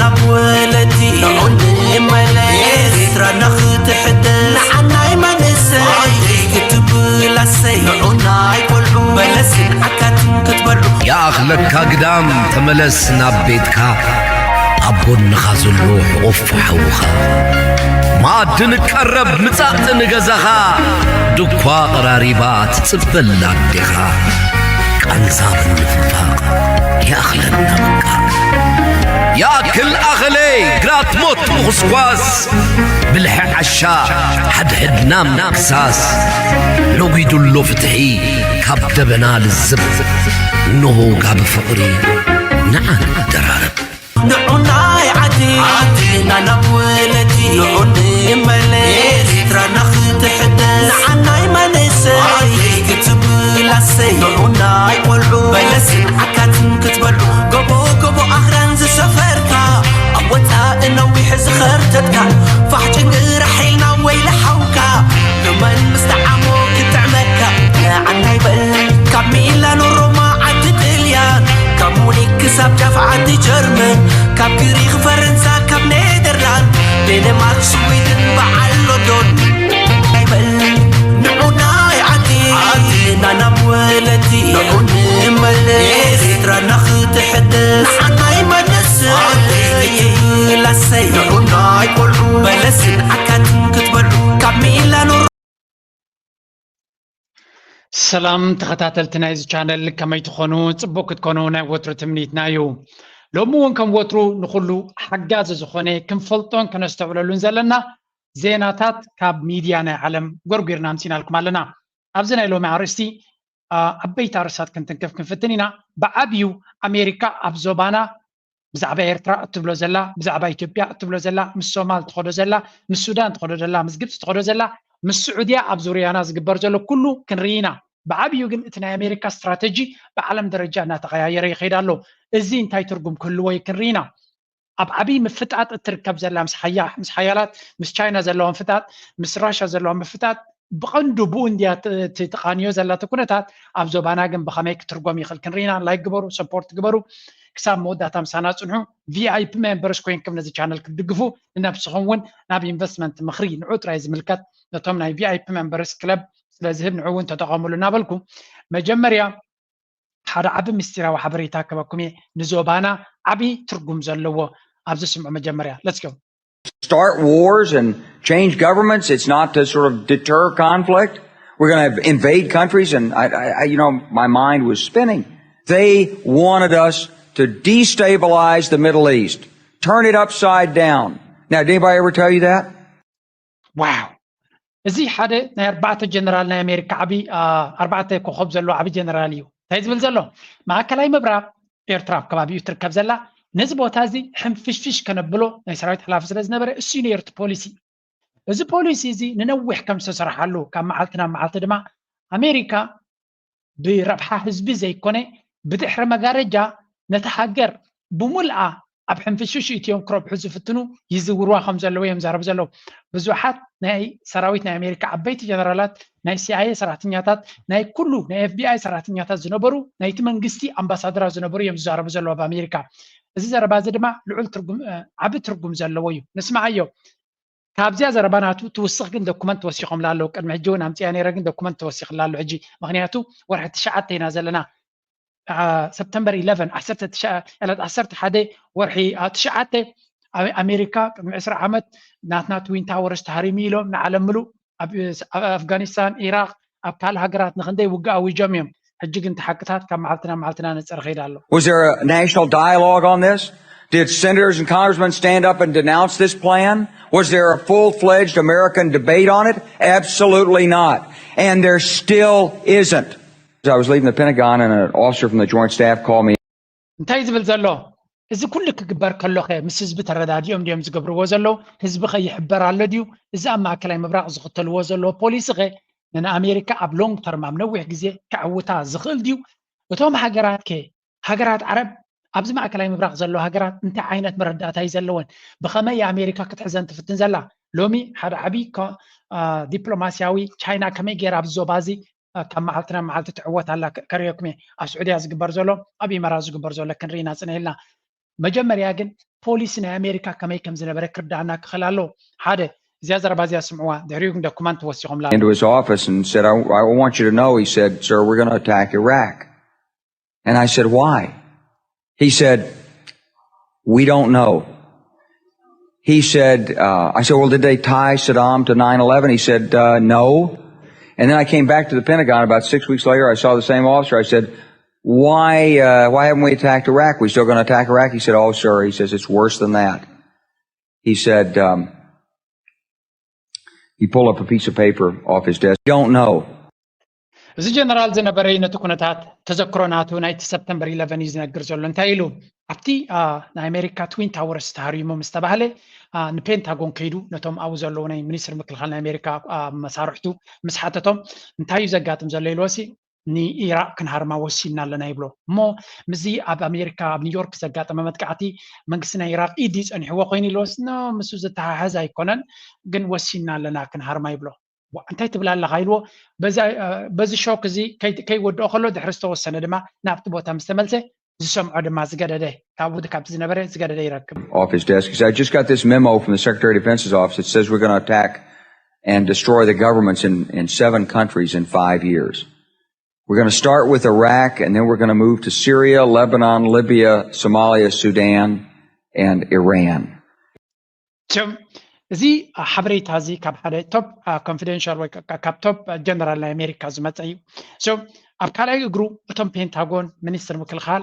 ናብ ወለዲ ንዑ ንመለስ፣ ኤርትራ ንኽትሕደስ፣ ንዓናይ መንእሰይ ክትብል ኣሰይ፣ ንዑ ናይ ቆልዑ በለስን ዓካትን ክትበልዑ። ይኣኽለካ ግዳም፣ ተመለስ ናብ ቤትካ፣ ኣብ ጎንኻ ዘሎ ሕቑፍ ሓውኻ። መኣዲ ንቀረብ፣ ምጻእ ንገዛኻ፣ ድኳ ቀራሪባ ትጽበላ ኣዴኻ። ቃንዛ ምንፍንፋቕ ይኣኽለና በቃ። ይኣክል ኣኸለይ፣ ግራት ሞት ምኹስኳስ፣ ብልሒ ዓሻ ሓድሕድና ምክሳስ። ነጒዱሎ ፍትሒ ካብ ደበና ልዝብ፣ እንሆ ጋቢ ፍቕሪ ንዓ ንደራረብ። ንዑ ናይ ዓዲ ዓድና ናብ ወለዲ ንዑ ንመለስ፣ ኤርትራ ንኽትሕደስ፣ ንዓናይ መንእሰይ ክትብል ኣሰይ፣ ንዑ ናይ ቆልዑ በለስን ዓካትን ክትበልዑ፣ ጎቦ ጎቦ ኣኽራን ዝሰፈርካ፣ ኣብ ወጻኢ ነዊሕ ዝኸርተትካ፣ ፋሕ ጭንግራሕ ኢልና ወይለ ሓውካ፣ ንመን ምስ ጠዓሞ ክጥዕመካ፣ ንዓናይ በል ካብ ሚላኖ ሮማ ዓዲ ጥልያን፣ ካብ ሙኒክ ክሳብ ጫፍ ዓዲ ጀርመን፣ ካብ ግሪኽ ፈረንሳ ካብ ኔደርላንድ፣ ዴንማርክ ስዊድን በዓል ሎንዶን። ናይ በል ንዑ ናይ ዓዲ ዓድና ናብ ወለዲ ንዑ ንመለስ፣ ኤርትራ ንኽትሕደስ፣ ንዓናይ መንእሰይ ክትብል ኣሰይ፣ ንዑ ናይ ቆልዑ በለስን ዓካትን ክትበልዑ፣ ካብ ሚላኖ። ሰላም ተኸታተልቲ ናይዚ ቻነል፣ ከመይ ትኾኑ? ጽቡቕ ክትኮኑ ናይ ወትሩ ትምኒትና እዩ። ሎሚ እውን ከም ወትሩ ንኹሉ ሓጋዚ ዝኾነ ክንፈልጦን ከነስተውዕለሉን ዘለና ዜናታት ካብ ሚድያ ናይ ዓለም ጎርጒርና ኣምጺናልኩም ኣለና። ኣብዚ ናይ ሎሚ ኣርእስቲ፣ አ፣ ዓበይቲ ኣርእስታት ክንትንክፍ ክንፍትን ኢና። ብዓብዩ ኣሜሪካ ኣብ ዞባና ብዛዕባ ኤርትራ እትብሎ ዘላ፣ ብዛዕባ ኢትዮጵያ እትብሎ ዘላ፣ ምስ ሶማል ትኸዶ ዘላ፣ ምስ ሱዳን ትኸዶ ዘላ፣ ምስ ግብፂ ትኸዶ ዘላ፣ ምስ ስዑድያ ኣብ ዙርያና ዝግበር ዘሎ ኩሉ ክንርኢ ኢና። ብዓብዩ ግን እቲ ናይ ኣሜሪካ ስትራተጂ ብዓለም ደረጃ እናተቐያየረ ይኸይድ ኣሎ። እዚ እንታይ ትርጉም ክህልዎ እዩ ክንርኢ ኢና። ኣብ ዓብዪ ምፍጣጥ እትርከብ ዘላ ምስ ሓያ-፣ ምስ ሓያላት፣ ምስ ቻይና ዘለዋ ምፍጣጥ፣ ምስ ራሻ ዘለዋ ምፍጣጥ፣ ብቐንዱ ብኡ እንድያ ት-፣ ት-፣ ትቓንዮ ዘላ እቲ ኩነታት። ኣብ ዞባና ግን ብኸመይ ክትርጎም ይኽእል ክንርኢና። ላይክ ግበሩ፣ ሰፖርት ግበሩ፣ ክሳብ መወዳእታ ምሳና ጽንሑ። ቪኣይፒ ሜምበርስ ኮይንኩም ነዚ ቻነል ክትድግፉ፣ ንነብስኹም እውን ናብ ኢንቨስትመንት ምኽሪ ንዑ ጥራይ ዝምልከት ነቶም ናይ ቪኣይፒ ሜምበርስ ክለብ ስለ ዝህብ ንዑ እውን ተጠቐሙሉ እናበልኩ፣ መጀመርያ ሓደ ዓቢ ምስጢራዊ ሓበሬታ ክበኩም እየ፣ ንዞባና ዓቢ ትርጉም ዘለዎ። ኣብዚ ስምዑ መጀመርያ። Let's go. Start wars and change governments. It's not to sort of deter conflict. We're gonna invade countries, and I, I, I, you know, my mind was spinning. They wanted us to destabilize the Middle East, turn it upside down. Now, did anybody ever tell you that? ዋው! እዚ ሓደ ናይ ኣርባዕተ ጀነራል ናይ ኣሜሪካ ዓቢ፣ ኣ፣ ኣርባዕተ ኮኾብ ዘለዎ ዓቢ ጀነራል እዩ። እንታይ ዝብል ዘሎ? ማእከላይ ምብራቕ፣ ኤርትራ ኣብ ከባቢኡ ትርከብ ዘላ፣ ነዚ ቦታ እዚ ሕንፍሽፍሽ ከነብሎ ናይ ሰራዊት ሓላፊ ስለ ዝነበረ፣ እሱ እዩ ነይሩ እቲ ፖሊሲ። እዚ ፖሊሲ እዚ ንነዊሕ ከም ዝተሰርሓሉ፣ ካብ መዓልቲ ናብ መዓልቲ ድማ ኣሜሪካ ብረብሓ ህዝቢ ዘይኮነ፣ ብድሕሪ መጋረጃ ነታ ሃገር ብሙልኣ ኣብ ሕንፍሽሽ እትዮም ክረብሑ ዝፍትኑ ይዝውርዋ ከም ዘለዉ እዮም ዛረቡ ዘለዉ። ብዙሓት ናይ ሰራዊት ናይ ኣሜሪካ ዓበይቲ ጀነራላት፣ ናይ ሲኣይኤ ሰራሕተኛታት፣ ናይ ኩሉ ናይ ኤፍቢኣይ ሰራሕተኛታት ዝነበሩ፣ ናይቲ መንግስቲ ኣምባሳደራት ዝነበሩ እዮም ዝዛረቡ ዘለዉ ኣብ ኣሜሪካ። እዚ ዘረባ እዚ ድማ ልዑል ትርጉም፣ እ፣ ዓቢ ትርጉም ዘለዎ እዩ። ንስምዓዮ። ካብዚኣ ዘረባ ናቱ ትውስኽ ግን ዶኩመንት ተወሲኾምላ ኣለዉ። ቅድሚ ሕጂ እውን ኣምጺኣ ነይረ፣ ግን ዶኩመንት ተወሲኽላ ኣሎ ሕጂ። ምኽንያቱ ወርሒ ትሽዓተ ኢና ዘለና። ኣ፣ ሰፕተምበር ኢለቨን፣ ዓሰርተ ትሽዓ፣ ዕለት ዓሰርተ ሓደ ወርሒ፣ ኣ፣ ትሽዓተ፣ ኣሜ-፣ ኣሜሪካ ቅድሚ ዕስራ ዓመት ናትና ትዊን ታወርስ ተሃሪሙ ኢሎም ንዓለም ምሉእ ኣብ፣ ኣብ ኣፍጋኒስታን፣ ኢራቕ፣ ኣብ ካልእ ሃገራት ንኽንደይ ውግእ ኣዊጆም እዮም። ሕጂ ግን እቲ ሓቅታት ካብ መዓልቲ ናብ መዓልቲ እናነጸረ ይኸይድ ኣሎ። Was there a national dialogue on this? Did senators and congressmen stand up and denounce this plan? Was there a full-fledged American debate on it? Absolutely not. And there still isn't. As I was leaving the Pentagon, and an officer from the Joint Staff called me. እንታይ ዝብል ዘሎ? እዚ ኩሉ ክግበር ከሎኸ ምስ ህዝቢ ተረዳዲኦም ድዮም ዝገብርዎ ዘለዉ? ህዝቢ ኸ ይሕበር ኣሎ ድዩ? እዚ ኣብ ማእከላይ ምብራቕ ዝኽተልዎ ዘለዉ ፖሊሲ ኸ ንኣሜሪካ ኣብ ሎንግ ተርም፣ ኣብ ነዊሕ ግዜ ከዕውታ ዝኽእል ድዩ? እቶም ሃገራት ከ፣ ሃገራት ዓረብ፣ ኣብዚ ማእከላይ ምብራቕ ዘለዋ ሃገራት እንታይ ዓይነት መረዳእታ እዩ ዘለወን? ብኸመይ ኣሜሪካ ክትሕዘን ትፍትን ዘላ? ሎሚ ሓደ ዓቢ ኮ-፣ ኣ፣ ዲፕሎማስያዊ ቻይና ከመይ ገይራ ኣብዚ ዞባ እዚ፣ ኣ፣ ካብ መዓልቲ ናብ መዓልቲ ትዕወት ኣላ ከ-፣ ከርእየኩም እየ። ኣብ ስዑድያ ዝግበር ዘሎ፣ ኣብ ኢመራት ዝግበር ዘሎ ክንርኢ ኢና ጽንሕ ኢልና። መጀመርያ ግን ፖሊሲ ናይ ኣሜሪካ ከመይ ከም ዝነበረ ክርዳእና ክኽእል ኣለዎ። ሓደ፣ እዚኣ ዘረባ እዚኣ ስምዕዋ፣ ድሕሪኡ ግን ዶኩመንት ወሲኹምላ። into his office and said, I, I want you to know, he said, sir, we're going to attack Iraq. And I said, why? He said, we don't know. He said, uh, I said, well, did they tie Saddam to nine eleven? He said, uh, no. And then I came back to the Pentagon about six weeks later. I saw the same officer. I said, why, uh, why haven't we attacked Iraq? We still going to attack Iraq? He said, oh, sir. He says, it's worse than that. He said, um, he pulled up a piece of paper off his desk. Don't know. እዚ ጀነራል ዝነበረ እዩ ነቲ ኩነታት ተዘክሮ ናቱ ናይቲ ሰፕተምበር ኢለቨን እዩ ዝነግር ዘሎ። እንታይ ኢሉ? ኣብቲ ናይ ኣሜሪካ ትዊን ታወርስ ተሃሪሙ ምስ ተባህለ ንፔንታጎን ከይዱ ነቶም ኣብኡ ዘለዉ ናይ ሚኒስትር ምክልኻል ናይ ኣሜሪካ መሳርሕቱ ምስ ሓተቶም እንታይ እዩ ዘጋጥም ዘሎ ኢልዎሲ ንኢራቅ ክንሃርማ ወሲንና ኣለና ይብሎ። እሞ ምስዚ ኣብ ኣሜሪካ ኣብ ኒውዮርክ ዘጋጠመ መጥቃዕቲ መንግስቲ ናይ ኢራቅ ኢዲ ጸኒሕዎ ኮይኑ ኢልዎስ ኖ፣ ምስ ዝተሓሓዝ ኣይኮነን፣ ግን ወሲንና ኣለና ክንሃርማ ይብሎ። እንታይ ትብል ኣለኻ ኢልዎ። በዚ ሾክ እዚ ከይወድኦ ከሎ ድሕሪ ዝተወሰነ ድማ ናብቲ ቦታ ምስ ተመልሰ ዝሰምዖ ድማ ዝገደደ ካብኡ ካብቲ ዝነበረ ዝገደደ ይረክብ። Off his desk, he said, I just got this memo from the Secretary of Defense's office that says we're going to attack and destroy the governments in, in seven countries in five years. We're going to start with Iraq, and then we're going to move to Syria, Lebanon, Libya, Somalia, Sudan, and Iran. እዚ ሓበሬታ እዚ ካብ ሓደ ቶፕ ኮንፊደንሻል ወይ ካብ ቶፕ ጀነራል ናይ ኣሜሪካ ዝመፀ እዩ። ኣብ ካልኣይ እግሩ እቶም ፔንታጎን ሚኒስትር ምክልኻል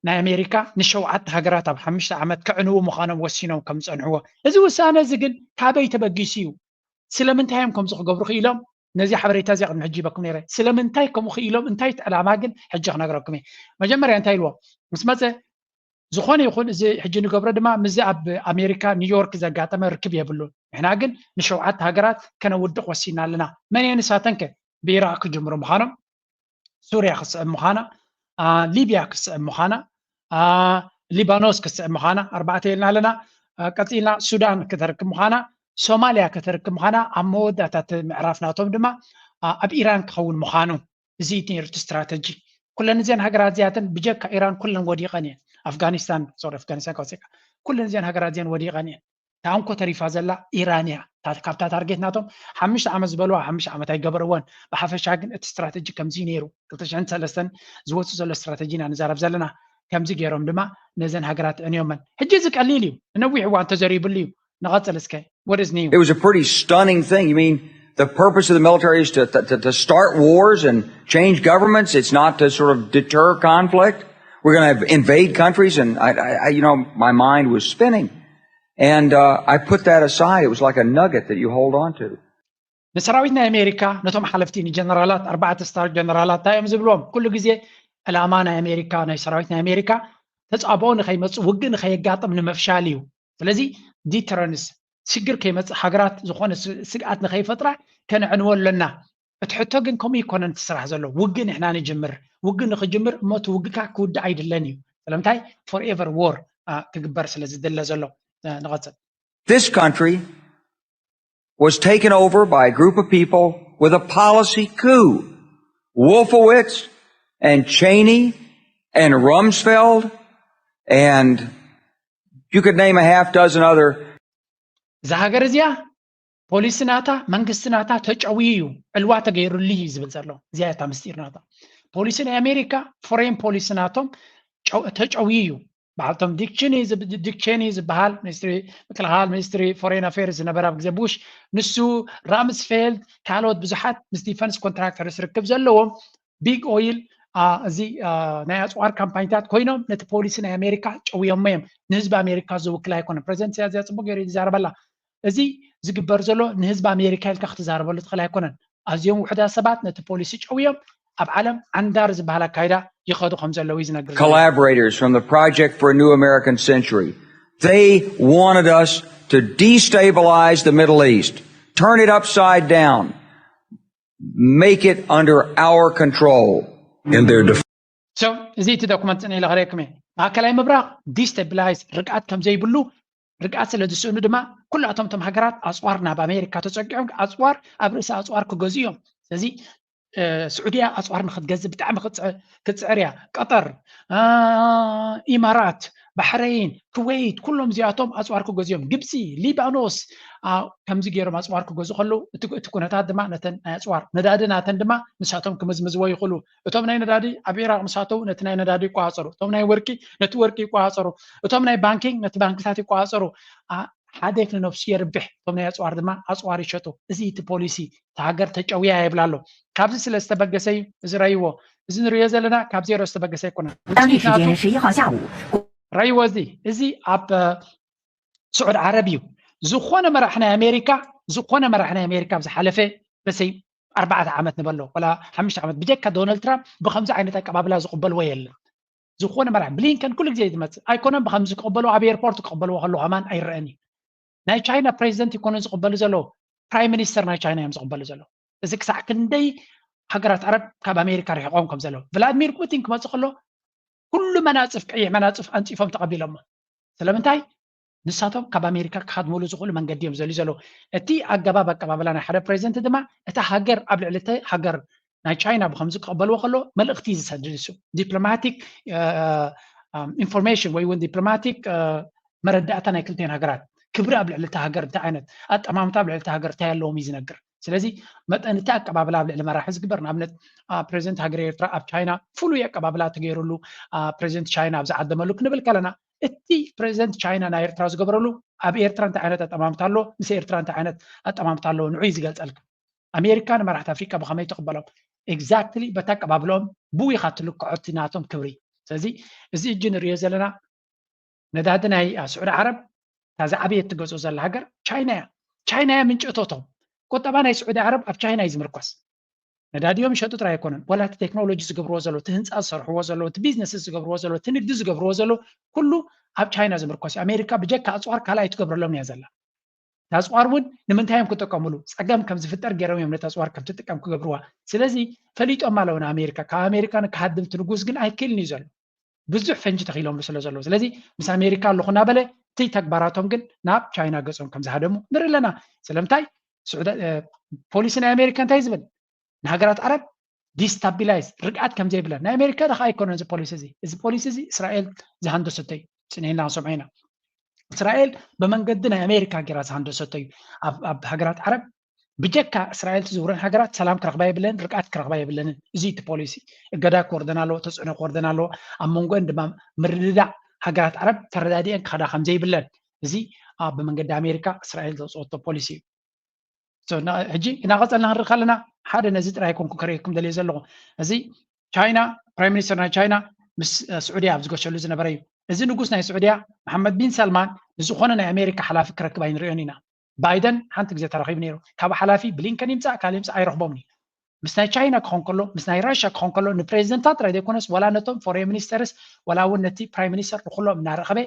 ናይ ኣሜሪካ ንሸውዓተ ሃገራት ኣብ ሓሙሽተ ዓመት ከዕንዉ ምዃኖም ወሲኖም ከም ዝፀንሕዎ። እዚ ውሳነ እዚ ግን ካበይ ተበጊሱ እዩ? ስለምንታይ እዮም ከምዚ ክገብሩ ክኢሎም? ነዚ ሓበሬታ እዚ ቅድሚ ሕጂ ይበኩም ነይረ። ስለምንታይ ከምኡ ክኢሎም እንታይ እቲ ዕላማ ግን ሕጂ ክነግረኩም እየ። መጀመርያ እንታይ ኢልዎ ምስ መፀ ዝኾነ ይኹን እዚ ሕጂ ንገብሮ ድማ ምስዚ ኣብ ኣሜሪካ ኒውዮርክ ዘጋጠመ ርክብ የብሉን። ንሕና ግን ንሸውዓተ ሃገራት ከነውድቕ ወሲና ኣለና። መን እየ ንሳተንከ? ብኢራቅ ክጅምሩ ምዃኖም፣ ሱርያ ክስዕብ ምዃና፣ ሊብያ ክስዕብ ምዃና፣ ሊባኖስ ክስዕብ ምዃና ኣርባዕተ ኢልና ኣለና። ቀፂልና ሱዳን ከተርክብ ምዃና፣ ሶማልያ ከተርክብ ምዃና ኣብ መወዳእታ እቲ ምዕራፍ ናቶም ድማ ኣብ ኢራን ክኸውን ምዃኑ። እዚ እዩ ነይሩ እቲ ስትራተጂ። ኩለን እዚአን ሃገራት እዚኣተን ብጀካ ኢራን ኩለን ወዲቐን እየን። ኣፍጋኒስታን ሶሪ ኣፍጋኒስታን ካብ ወፂእካ ኩለን እዚአን ሃገራት እዚአን ወዲቐን እየን። እታ እንኮ ተሪፋ ዘላ ኢራን እያ። ካብታ ታርጌት ናቶም ሓሙሽተ ዓመት ዝበልዋ ሓሙሽተ ዓመት ኣይገበርዎን። ብሓፈሻ ግን እቲ ስትራተጂ ከምዚ ነይሩ። ክልተ ሽሕን ሰለስተን ዝወፁ ዘሎ ስትራተጂ ኢና ንዛረብ ዘለና። ከምዚ ገይሮም ድማ ነዘን ሃገራት ዕንዮመን። ሕጂ እዚ ቀሊል እዩ። ንነዊሕ እዋን ተዘሪብሉ እዩ። ንቐፅል እስከ። What is new? It was a pretty stunning thing. You mean the purpose of the military is to, to, to start wars and change governments? It's not to sort of deter conflict? We're going to invade countries? And I, I, you know, my mind was spinning. And uh, I put that aside. It was like a nugget that you hold on to. ንሰራዊት ናይ ኣሜሪካ ነቶም ሓለፍቲ ንጀነራላት ኣርባዕተ ስታር ጀነራላት እንታይ እዮም ዝብልዎም? ኩሉ ግዜ ዕላማ ናይ ኣሜሪካ ናይ ሰራዊት ናይ ኣሜሪካ ተፃብኦ ንኸይመፅእ ውግእ ንኸየጋጥም ንምፍሻል እዩ። ስለዚ ዲተረንስ ሽግር ከይመፅእ ሃገራት ዝኾነ ስግኣት ንኸይፈጥራ ከነዕንዎ ኣለና። እቲ ሕቶ ግን ከምኡ ይኮነን እቲ ስራሕ ዘሎ። ውግእ ንሕና ንጅምር። ውግእ ንኽጅምር እሞ እቲ ውግካ ክውድእ ኣይድለን እዩ። ስለምንታይ ፎርኤቨር ዎር ክግበር ስለ ዝድለ ዘሎ። ንቐፅል። This country was taken over by a group of people with a policy coup. Wolfowitz and Cheney and Rumsfeld and you could name a half dozen other. እዛ ሃገር እዚኣ ፖሊሲ ናታ መንግስቲ ናታ ተጨውዩ እዩ ዕልዋ ተገይሩሉ እዩ ዝብል ዘሎ። እዚኣ እታ ምስጢር ናታ ፖሊሲ ናይ ኣሜሪካ ፎሬን ፖሊሲ ናቶም ተጨውዩ እዩ። በዓልቶም ዲክ ቼኒ ዝበሃል ሚኒስትሪ ምክልኻል ሚኒስትሪ ፎሬን ኣፌርስ ዝነበረ ኣብ ግዜ ቡሽ ንሱ ራምስፌልድ ካልኦት ብዙሓት ምስ ዲፈንስ ኮንትራክተርስ ርክብ ዘለዎም ቢግ ኦይል እዚ ናይ ኣፅዋር ካምፓኒታት ኮይኖም ነቲ ፖሊሲ ናይ ኣሜሪካ ጨውዮሞ እዮም። ንህዝቢ ኣሜሪካ ዝውክል ኣይኮነ። ፕሬዚደንት ኢሳያስ ፅቡቅ ገይሩ ይዛረበላ። እዚ ዝግበር ዘሎ ንህዝቢ ኣሜሪካ ኢልካ ክትዛረበሉ ትኽእል ኣይኮነን። ኣዝዮም ውሕዳት ሰባት ነቲ ፖሊሲ ጨውዮም ኣብ ዓለም ዓንዳር ዝበሃል ኣካይዳ ይኸዱ ከም ዘለዉ እዩ ዝነግር ዘሎ። Collaborators from the Project for a New American Century. They wanted us to destabilize the Middle East, turn it upside down, make it under our control. In their defense. So እዚ እቲ ዶኩመንት ፅን ኢለ ክረክም እየ። ማእከላይ ምብራቅ ዲስተብላይዝ ርግኣት ከም ዘይብሉ ርግኣት ስለ ዝስእኑ ድማ ኩላቶም እቶም ሃገራት ኣፅዋር ናብ ኣሜሪካ ተፀጊዖም ኣፅዋር ኣብ ርእሲ ኣፅዋር ክገዝኡ እዮም። ስለዚ ስዑድያ ኣፅዋር ንክትገዝእ ብጣዕሚ ክትፅዕር እያ። ቀጠር፣ ኢማራት፣ ባሕረይን፣ ኩወይት፣ ኩሎም እዚኣቶም ኣፅዋር ክገዝኦም፣ ግብፂ፣ ሊባኖስ ከምዚ ገይሮም ኣፅዋር ክገዙ ከለዉ እቲ ኩነታት ድማ ነተን ናይ ኣፅዋር ነዳዲ ናተን ድማ ንሳቶም ክምዝምዝዎ ይኽእሉ። እቶም ናይ ነዳዲ ኣብ ኢራቅ ምስ ኣተዉ ነቲ ናይ ነዳዲ ይቆፃፀሩ፣ እቶም ናይ ወርቂ ነቲ ወርቂ ይቆፃፀሩ፣ እቶም ናይ ባንኪንግ ነቲ ባንክታት ይቆፃፀሩ። ሓዴክ ንነብሱ የርብሕ፣ እቶም ናይ ኣፅዋር ድማ ኣፅዋር ይሸጡ። እዚ እቲ ፖሊሲ፣ እታ ሃገር ተጨውያ የብላ ኣሎ። ካብዚ ስለ ዝተበገሰ እዩ። እዚ ረይዎ፣ እዚ ንሪኦ ዘለና ካብ ዜሮ ዝተበገሰ ኣይኮነን። 当地时间十一号下午， ረይዎ፣ እዚ እዚ ኣብ ስዑድ ዓረብ እዩ። ዝኾነ መራሕ ናይ ኣሜሪካ፣ ዝኾነ መራሕ ናይ ኣሜሪካ ኣብ ዝሓለፈ በሰይ ኣርባዕተ ዓመት ንበሎ ወላ ሓሙሽተ ዓመት ብጀካ ዶናልድ ትራምፕ ብከምዚ ዓይነት ኣቀባብላ ዝቕበልዎ የለን። ዝኾነ መራሕ ብሊንከን ኩሉ ግዜ ዝመፅእ ኣይኮነን። ብከምዚ ክቕበልዎ ኣብ ኤርፖርት ክቕበልዎ ከለዉ ከማን ኣይረአን እዩ። ናይ ቻይና ፕሬዚደንት ይኮነ ዝቕበሉ ዘለዉ፣ ፕራይም ሚኒስተር ናይ ቻይና እዮም ዝቕበሉ ዘለዉ። እዚ ክሳዕ ክንደይ ሃገራት ዓረብ ካብ ኣሜሪካ ርሒቆም ከም ዘለዉ። ቭላድሚር ፑቲን ክመፅእ ከሎ ኩሉ መናፅፍ፣ ቀይሕ መናፅፍ ኣንፂፎም ተቐቢሎሞ። ስለምንታይ? ንሳቶም ካብ ኣሜሪካ ክሃድምሉ ዝኽእሉ መንገዲ እዮም ዘልዩ ዘለዉ። እቲ ኣገባብ ኣቀባብላ ናይ ሓደ ፕሬዚደንት ድማ እታ ሃገር ኣብ ልዕሊ እተ ሃገር ናይ ቻይና ብከምዚ ክቕበልዎ ከሎ መልእኽቲ ዝሰድድ እሱ ዲፕሎማቲክ ኢንፎርሜሽን ወይ እውን ዲፕሎማቲክ መረዳእታ ናይ ክልቴን ሃገራት ክብሪ ኣብ ልዕሊ እታ ሃገር እንታይ ዓይነት ኣጠማምታ ኣብ ልዕሊ እታ ሃገር እንታይ ኣለዎም እዩ ዝነግር። ስለዚ መጠን እቲ ኣቀባብላ ኣብ ልዕሊ መራሒ ዝግበር ንኣብነት ፕሬዚደንት ሃገር ኤርትራ ኣብ ቻይና ፍሉይ ኣቀባብላ ተገይሩሉ ፕሬዚደንት ቻይና ኣብ ዝዓደመሉ ክንብል ከለና እቲ ፕሬዚደንት ቻይና ናይ ኤርትራ ዝገበረሉ ኣብ ኤርትራ እንታይ ዓይነት ኣጠማምታ ኣለዎ፣ ምስ ኤርትራ እንታይ ዓይነት ኣጠማምታ ኣለዎ ንዑ እዩ ዝገልፀልካ። ኣሜሪካ ንመራሕቲ ኣፍሪቃ ብኸመይ ትቕበሎም? ኤግዛክትሊ በታ ኣቀባብሎም ብኡ ኢኻ ትልክዖ እቲ ናቶም ክብሪ። ስለዚ እዚ እጂ ንሪኦ ዘለና ነዳዲ ናይ ስዑዲ ዓረብ እታ ዝዓበየት ትገዝኦ ዘላ ሃገር ቻይና እያ። ቻይና እያ ምንጭ እቶቶም። ቁጠባ ናይ ስዑዲ ዓረብ ኣብ ቻይና እዩ ዝምርኮስ። ነዳዲኦም ይሸጡ ጥራይ ኣይኮነን፣ ዋላ እቲ ቴክኖሎጂ ዝገብርዎ ዘለዉ፣ እቲ ህንፃ ዝሰርሕዎ ዘለዉ፣ እቲ ቢዝነስ ዝገብርዎ ዘለዉ፣ እቲ ንግዲ ዝገብርዎ ዘለዉ ኩሉ ኣብ ቻይና ዝምርኮስ እዩ። ኣሜሪካ ብጀካ ኣፅዋር ካልኣይ ትገብረሎም እያ ዘላ። እታ ኣፅዋር እውን ንምንታይ እዮም ክጥቀምሉ? ፀገም ከም ዝፍጠር ገይሮም እዮም ነቲ ኣፅዋር ከም ትጥቀም ክገብርዋ። ስለዚ ፈሊጦም ኣለዉ ንኣሜሪካ። ካብ ኣሜሪካ ንክሃድም እቲ ንጉስ ግን ኣይክእልን እዩ ዘሎ። ብዙሕ ፈንጂ ተኺሎምሉ ስለ ዘለዉ። ስለዚ ምስ ኣሜሪካ ኣለኹ እናበለ እቲ ተግባራቶም ግን ናብ ቻይና ገፆም ከም ዝሃደሙ ንርኢ ኣለና። ስለምንታይ? ፖሊሲ ናይ ኣሜሪካ እንታይ ዝብል? ንሃገራት ዓረብ ዲስታቢላይዝ ርግኣት ከም ዘይብለን ናይ ኣሜሪካ ደኻ ኣይኮነን እዚ ፖሊሲ እዚ። እዚ ፖሊሲ እዚ እስራኤል ዝሃንደሰቶ እዩ። ፅኒሕና ክንሰምዖ ኢና። እስራኤል ብመንገዲ ናይ ኣሜሪካ ገይራ ዝሃንደሰቶ እዩ። ኣብ ሃገራት ዓረብ ብጀካ እስራኤል ትዝውረን ሃገራት ሰላም ክረኽባ የብለን፣ ርግኣት ክረኽባ የብለንን። እዚ እቲ ፖሊሲ። እገዳ ክወርደን ኣለዎ፣ ተፅዕኖ ክወርደን ኣለዎ። ኣብ መንጎን ድማ ምርድዳእ ሃገራት ዓረብ ተረዳዲአን ክኸዳ ከም ዘይብለን እዚ ብመንገዲ ኣሜሪካ እስራኤል ዘውፅኦቶ ፖሊሲ እዩ። ሕጂ እናቐፀልና ክንርኢ ከለና ሓደ ነዚ ጥራይ ኣይኮንኩ ከርእየኩም ደልየ ዘለኹ። እዚ ቻይና ፕራይም ሚኒስተር ናይ ቻይና ምስ ስዑድያ ኣብ ዝገሸሉ ዝነበረ እዩ። እዚ ንጉስ ናይ ስዑድያ መሓመድ ቢን ሰልማን ንዝኾነ ናይ ኣሜሪካ ሓላፊ ክረክብ ኣይንሪኦን ኢና። ባይደን ሓንቲ ግዜ ተራኺቡ ነይሩ። ካብ ሓላፊ ብሊንከን ይምፃእ ካልእ ይምፃእ ኣይረኽቦምን እዩ። ምስ ናይ ቻይና ክኾን ከሎ ምስ ናይ ራሻ ክኾን ከሎ ንፕሬዚደንታት ጥራይ ዘይኮነስ ዋላ ነቶም ፎሬን ሚኒስተርስ ዋላ እውን ነቲ ፕራይም ሚኒስተር ንኩሎም እናረኸበ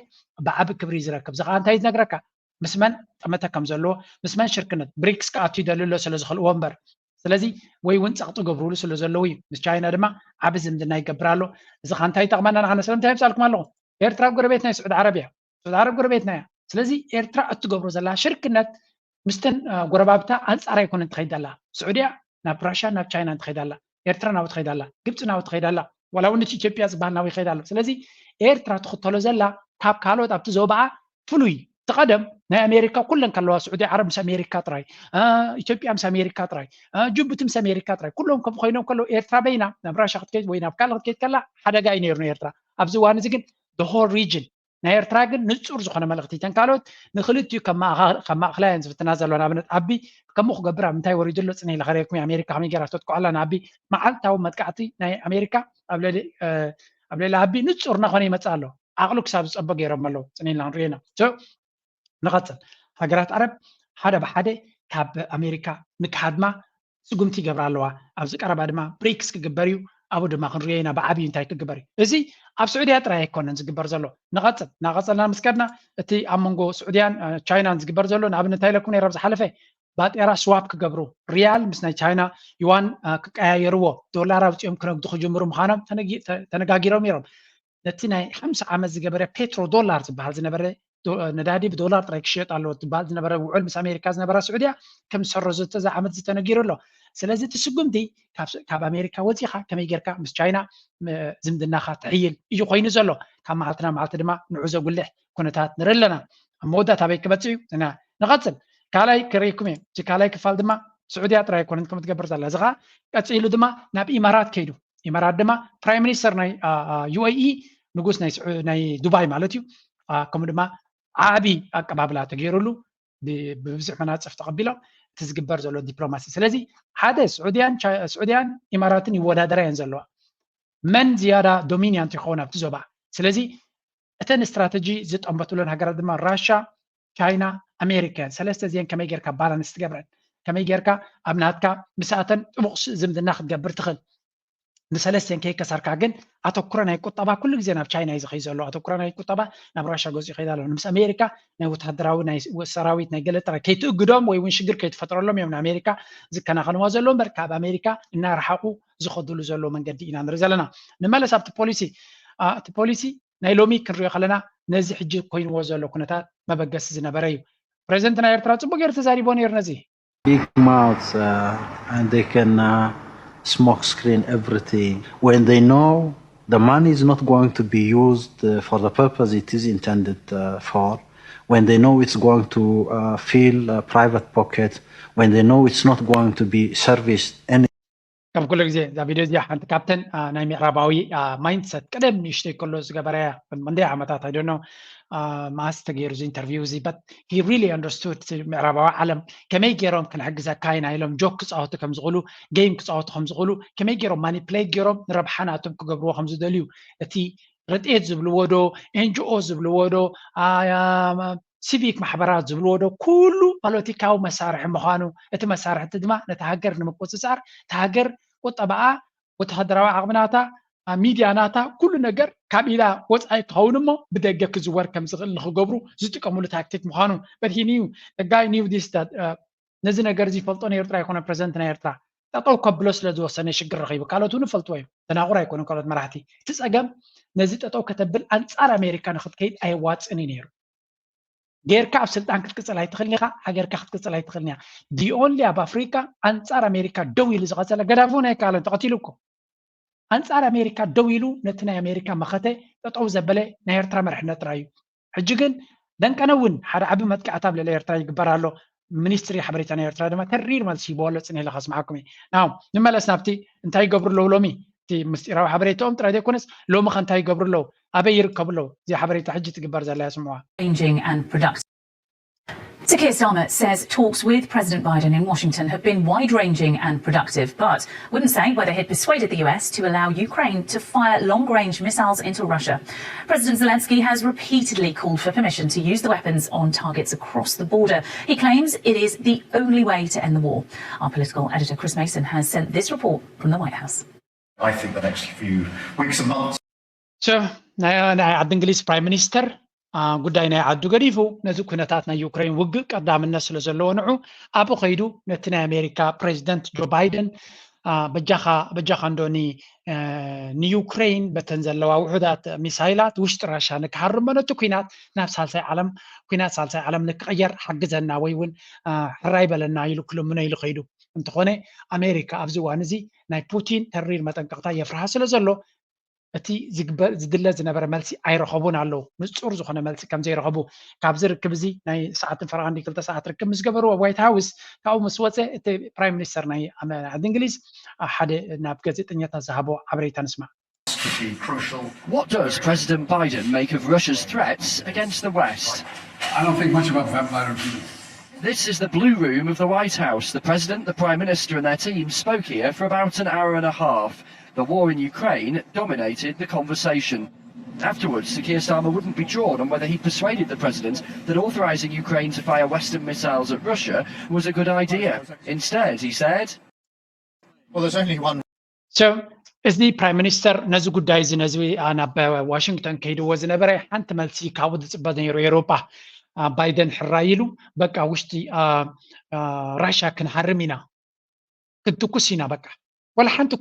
ብዓቢ ክብሪ እዩ ዝረክብ። እዚ ከዓ እንታይ ዝነግረካ? ምስ መን ጠመተ ከም ዘለዎ ምስ መን ሽርክነት ብሪክስ ክኣቱ ይደሊ ኣሎ ስለ ዝኽእልዎ እምበር። ስለዚ ወይ እውን ፀቕጢ ገብርሉ ስለ ዘለዉ እዩ። ምስ ቻይና ድማ ዓቢ ዝምድና ይገብር ኣሎ። እዚ ከዓ እንታይ ይጠቕመና ንዓና? ስለምንታይ የምፃልኩም ኣለኹ? ኤርትራ ጎረቤት ናይ ስዑዲ ዓረብ እያ። ስዑዲ ዓረብ ጎረቤትና እያ። ስለዚ ኤርትራ እትገብሮ ዘላ ሽርክነት ምስተን ጎረባብታ ኣንፃር ኣይኮነን ትኸይድ ኣላ። ስዑድያ ናብ ራሻ ናብ ቻይና ትኸይድ ኣላ። ኤርትራ ናብኡ ትኸይድ ኣላ። ግብፂ ናብኡ ትኸይድ ኣላ። ዋላ እውን እቲ ኢትዮጵያ ዝበሃል ናብኡ ይኸይድ ኣሎ። ስለዚ ኤርትራ ትኽተሎ ዘላ ካብ ካልኦት ኣብቲ ዞባኣ ፍሉይ እቲ ቀደም ናይ ኣሜሪካ ኩለን ከለዋ ስዑዲ ዓረብ ምስ ኣሜሪካ ጥራይ፣ ኢትዮጵያ ምስ ኣሜሪካ ጥራይ፣ ጅቡቲ ምስ ኣሜሪካ ጥራይ ኩሎም ከም ኮይኖም ከለዉ ኤርትራ በይና ናብ ራሻ ክትከይድ ወይ ናብ ካልእ ክትከይድ ከላ ሓደጋ እዩ ነይሩ ንኤርትራ። ኣብዚ እዋን እዚ ግን the whole region ናይ ኤርትራ ግን ንጹር ዝኾነ መልእኽቲ እተን ካልኦት ንክልቲኡ ከም ማእኽላ እየን ዝፍትና ዘለዋ። ንኣብነት ኣቢ ከምኡ ክገብር ኣብ ምንታይ ወሪዱ ኣሎ ጽነ ኢለ ከርእየኩም ኣሜሪካ ከመይ ገይራ ተጥቅዖ ኣላ ንኣቢ መዓልታዊ መጥቃዕቲ ናይ ኣሜሪካ ኣብ ልዕሊ ኣብ ልዕሊ ኣቢ ንጹር እናኾነ ይመጽእ ኣሎ። ዓቕሉ ክሳብ ዝጸቦ ገይሮም ኣለዉ ጽነ ኢልና ክንርእዮ ኢና። ንቐጽል። ሃገራት ዓረብ ሓደ ብሓደ ካብ ኣሜሪካ ንክሃድማ ስጉምቲ ይገብራ ኣለዋ። ኣብዚ ቀረባ ድማ ብሪክስ ክግበር እዩ። ኣብኡ ድማ ክንሪኦ ኢና ብዓብዩ እንታይ ክግበር እዩ። እዚ ኣብ ስዑድያ ጥራይ ኣይኮነን ዝግበር ዘሎ። ንቐጽል። እናቐጸልና ምስ ከድና እቲ ኣብ መንጎ ስዑድያን ቻይናን ዝግበር ዘሎ ንኣብነት እንታይ ኢለኩም ነይረ ኣብ ዝሓለፈ ባጤራ ስዋፕ ክገብሩ ሪያል ምስ ናይ ቻይና ዩዋን ክቀያየርዎ ዶላር ኣውፂኦም ክነግዱ ክጅምሩ ምዃኖም ተነጋጊሮም ነይሮም። ነቲ ናይ ሓምሳ ዓመት ዝገበረ ፔትሮ ዶላር ዝበሃል ዝነበረ ነዳዲ ብዶላር ጥራይ ክሽየጥ ኣለዎ ትበሃል ዝነበረ ውዕል ምስ ኣሜሪካ ዝነበራ ስዑድያ ከም ዝሰረዘቶ እዚ ዓመት ዝተነጊሩ ኣሎ። ስለዚ እቲ ስጉምቲ ካብ ኣሜሪካ ወፂኻ ከመይ ጌርካ ምስ ቻይና ዝምድናኻ ትሕይል እዩ ኮይኑ ዘሎ። ካብ መዓልቲ ናብ መዓልቲ ድማ ንዑ ዘጉልሕ ኩነታት ንርኢ ኣለና። ኣብ መወዳእታ ኣበይ ክበፅእ እዩ? ንቐፅል። ካልኣይ ክርእይኩም እየ። እቲ ካልኣይ ክፋል ድማ ስዑድያ ጥራይ ኣይኮነን ከም ትገብር ዘላ። እዚ ከዓ ቀፂሉ ድማ ናብ ኢማራት ከይዱ። ኢማራት ድማ ፕራይም ሚኒስተር ናይ ዩ ኤ ኢ፣ ንጉስ ናይ ዱባይ ማለት እዩ። ከምኡ ድማ ዓቢ ኣቀባብላ ተገይሩሉ ብብዙሕ መናፅፍ ተቐቢሎም እቲ ዝግበር ዘሎ ዲፕሎማሲ። ስለዚ ሓደ ስዑድያን ኢማራትን ይወዳደራ እየን ዘለዋ። መን ዝያዳ ዶሚኒያንት ይኸውን ኣብቲ ዞባ። ስለዚ እተን ስትራተጂ ዝጠንበትለን ሃገራት ድማ ራሻ፣ ቻይና፣ ኣሜሪካ እየን። ሰለስተ እዚአን ከመይ ጌርካ ባላንስ ትገብረን፣ ከመይ ጌርካ ኣብ ናትካ ምስኣተን ጥቡቕ ዝምድና ክትገብር ትኽእል። ንሰለስቲአን ከይከሰርካ ግን ኣተኩሮ ናይ ቁጠባ ኩሉ ግዜ ናብ ቻይና እዩ ዝኸይ ዘሎ። ኣተኩሮ ናይ ቁጠባ ናብ ራሻ ገጹ ይኸይድ ኣሎ። ምስ ኣሜሪካ ናይ ወታደራዊ ናይ ሰራዊት ናይ ገለ ጥራይ ከይትእግዶም ወይ እውን ሽግር ከይትፈጥረሎም እዮም ንኣሜሪካ ዝከናኸንዋ ዘሎ እምበር ካብ ኣሜሪካ እናረሓቑ ዝኸድሉ ዘሎ መንገዲ ኢና ንርኢ ዘለና። ንመለስ ኣብቲ ፖሊሲ። እቲ ፖሊሲ ናይ ሎሚ ክንሪኦ ከለና ነዚ ሕጂ ኮይንዎ ዘሎ ኩነታት መበገሲ ዝነበረ እዩ። ፕሬዚደንት ናይ ኤርትራ ጽቡቅ ገይሩ ተዛሪቦ ነይሩ ነዚ። Big mouths uh, and they can uh, smoke screen everything. When they know the money is not going to be used uh, for the purpose it is intended uh, for, when they know it's going to uh, fill a private pocket, when they know it's not going to be serviced any ከም ኩሉ ግዜ እዛ ቪድዮ እዚኣ ሓንቲ ካብተን ናይ ምዕራባዊ ማይንድሰት ቀደም ንእሽተይ ከሎ ዝገበረያ ክንደይ ዓመታት ኣይደኖ መዓስ ተገይሩ እዚ ኢንተርቪው እዚ but he really understood ምዕራባዊ ዓለም ከመይ ገይሮም ክንሕግዘካ ኢና ኢሎም ጆክ ክፃወቱ ከም ዝኽእሉ ጌም ክፃወቱ ከም ዝኽእሉ ከመይ ገይሮም ማኒፕሌት ገይሮም ንረብሓ ናቶም ክገብርዎ ከም ዝደልዩ እቲ ረድኤት ዝብልዎ ዶ ኤንጂኦ ዝብልዎ ዶ ሲቪክ ማሕበራት ዝብልዎ ዶ ኩሉ ፖለቲካዊ መሳርሒ ምዃኑ እቲ መሳርሒ እቲ ድማ ነቲ ሃገር ንምቁፅፃር እቲ ሃገር ቁጠባኣ ወተሃደራዊ ዓቕሚ ናታ ሚድያ ናታ ኩሉ ነገር ካብ ኢዳ ወፃኢ ትኸውን እሞ ብደገ ክዝወር ከም ዝኽእል ንክገብሩ ዝጥቀምሉ ታክቲክ ምዃኑ but he knew the guy knew this ነዚ ነገር እዚ ይፈልጦ ናይ ኤርትራ ኣይኮነ ፕሬዚደንት ናይ ኤርትራ ጠጠው ከብሎ ስለ ዝወሰነ ሽግር ረኺቡ ካልኦት እውን ይፈልጥዎ እዮም ደናቁር ኣይኮነ ካልኦት መራሕቲ እቲ ፀገም ነዚ ጠጠው ከተብል ኣንፃር ኣሜሪካ ንክትከይድ ኣየዋፅን እዩ ነይሩ ጌርካ ኣብ ስልጣን ክትቅፅል ኣይትኽእልን ኢኻ ሃገርካ ክትቅፅል ኣይትኽእልን እያ the only ኣብ ኣፍሪካ ኣንፃር ኣሜሪካ ደው ኢሉ ዝቐፀለ ገዳፊ እውን ኣይከኣለን ተቐቲሉ እኮ ኣንፃር ኣሜሪካ ደው ኢሉ ነቲ ናይ ኣሜሪካ መኸተ ጠጠው ዘበለ ናይ ኤርትራ መርሕነት ጥራይ እዩ ሕጂ ግን ደንቀነ እውን ሓደ ዓቢ መጥቃዕቲ ኣብ ልዕሊ ኤርትራ ይግበር ኣሎ ሚኒስትሪ ሓበሬታ ናይ ኤርትራ ድማ ተሪር መልሲ ይበወሎ ፅን ኢለ ከስምዓኩም እዩ ናው ንመለስ ናብቲ እንታይ ይገብሩ ኣለዉ ሎሚ እቲ ምስጢራዊ ሓበሬታኦም ጥራይ ዘይኮነስ ሎሚ ከ እንታይ ይገብሩ ኣለዉ ኣበይ ይርከቡ ኣለዉ እዚ ሓበሬታ ሕጂ ትግበር ዘላ ስምዕዋ Ranging and productive. Sir Keir Starmer says talks with President Biden in Washington have been wide ranging and productive, but wouldn't say whether he'd persuaded the U S to allow Ukraine to fire long range missiles into Russia. President Zelensky has repeatedly called for permission to use the weapons on targets across the border. He claims it is the only way to end the war. Our political editor Chris Mason has sent this report from the White House. I think the next few weeks and months. So ናይ ዓዲ እንግሊዝ ፕራይም ሚኒስተር ጉዳይ ናይ ዓዱ ገዲፉ ነዚ ኩነታት ናይ ዩክሬን ውግእ ቀዳምነት ስለ ዘለዎ ንዑ ኣብኡ ከይዱ ነቲ ናይ ኣሜሪካ ፕሬዚደንት ጆ ባይደን በጃኻ በጃኻ እንዶ ንዩክሬን በተን ዘለዋ ውሑዳት ሚሳይላት ውሽጢ ራሻ ንክሃርሞ ነቲ ኩናት ናብ ሳልሳይ ዓለም ኩናት ሳልሳይ ዓለም ንክቕየር ሓግዘና ወይ እውን ሕራይ በለና ኢሉ ክልምኖ ኢሉ ከይዱ እንተኾነ ኣሜሪካ ኣብዚ እዋን እዚ ናይ ፑቲን ተሪር መጠንቀቕታ የፍርሃ ስለ ዘሎ እቲ ዝድለ ዝነበረ መልሲ ኣይረኸቡን ኣለዉ ንፁር ዝኾነ መልሲ ከም ዘይረኸቡ ካብዚ ርክብ እዚ ናይ ሰዓትን ፈረቓ እንዲ ክልተ ሰዓት ርክብ ምስ ገበሩ ኣብ ዋይት ሃውስ ካብኡ ምስ ወፀ እቲ ፕራይም ሚኒስተር ናይ ዓዲ እንግሊዝ ሓደ ናብ ጋዜጠኛታት ዝሃቦ ሓበሬታ ንስማዕ What does President Biden make of Russia's threats against the West? I don't think much about Vladimir Putin. This is the Blue Room of the White House. The President, the Prime Minister, and their team spoke here for about an hour and a half. The war in Ukraine dominated the conversation. Afterwards, Sir Keir Starmer wouldn't be drawn on whether he persuaded the President that authorising Ukraine to fire Western missiles at Russia was a good idea. Instead, he said, Well, there's only one. So, እዚ ፕራይም ሚኒስተር ነዚ ጉዳይ እዚ ነዚ ናብ ዋሽንግተን ከይድዎ ዝነበረ ሓንቲ መልሲ ካብኡ ዝፅበ ነይሩ ኤሮጳ ባይደን ሕራይ ኢሉ በቃ ውሽጢ ራሻ ክንሃርም ኢና ክትኩስ ኢና በቃ ወላ ሓንቲ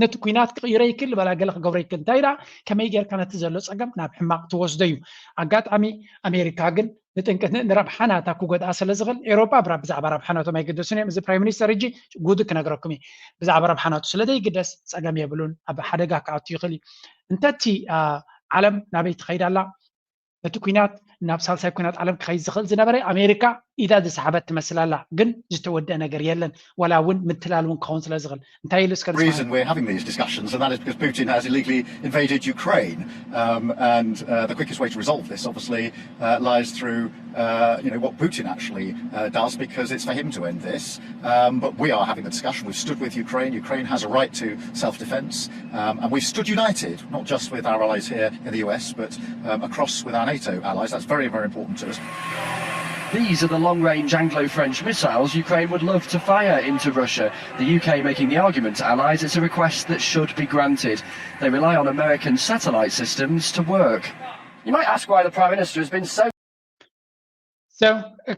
ነቲ ኩናት ክቕይሮ ይክእል በላ፣ ገለ ክገብሮ ይክእል። እንታይ ደኣ ከመይ ጌርካ ነቲ ዘሎ ጸገም ናብ ሕማቕ ትወስዶ እዩ። ኣጋጣሚ ኣሜሪካ ግን ንጥንቅት ንረብሓ ናታ ክጎድኣ ስለ ዝኽእል ኤሮጳ ብዛዕባ ረብሓ ናቶም ኣይግደሱን እዮም። እዚ ፕራይም ሚኒስተር ሕጂ ጉድ ክነግረኩም እዩ። ብዛዕባ ረብሓ ናቱ ስለ ዘይግደስ ጸገም የብሉን፣ ኣብ ሓደጋ ክኣቱ ይኽእል እዩ። እንተቲ ዓለም ናበይ ትኸይድ ኣላ? እቲ ኩናት ናብ ሳልሳይ ኩናት ዓለም ክኸይድ ዝኽእል ዝነበረ ኣሜሪካ ኢዳ ዝሰሓበት ትመስል ኣላ፣ ግን ዝተወደአ ነገር የለን። ዋላ እውን ምትላል እውን ክኸውን ስለ ዝኽእል እንታይ ኢሉ እስከ ንስማዕ። reason we're having these discussions, and that is because Putin has illegally invaded Ukraine. Um, and uh, the quickest way to resolve this, obviously, uh, lies through uh, you know, what Putin actually uh, does, because it's for him to end this. Um, but we are having a discussion. We've stood with Ukraine. Ukraine has a right to self-defense. Um, and we've stood united, not just with our allies here in the U S, but um, across with our NATO allies. That's very, very important to us. These are the long range Anglo French missiles Ukraine would love to fire into Russia. The U K making the argument to allies it's a request that should be granted. They rely on American satellite systems to work. You might ask why the Prime Minister has been so So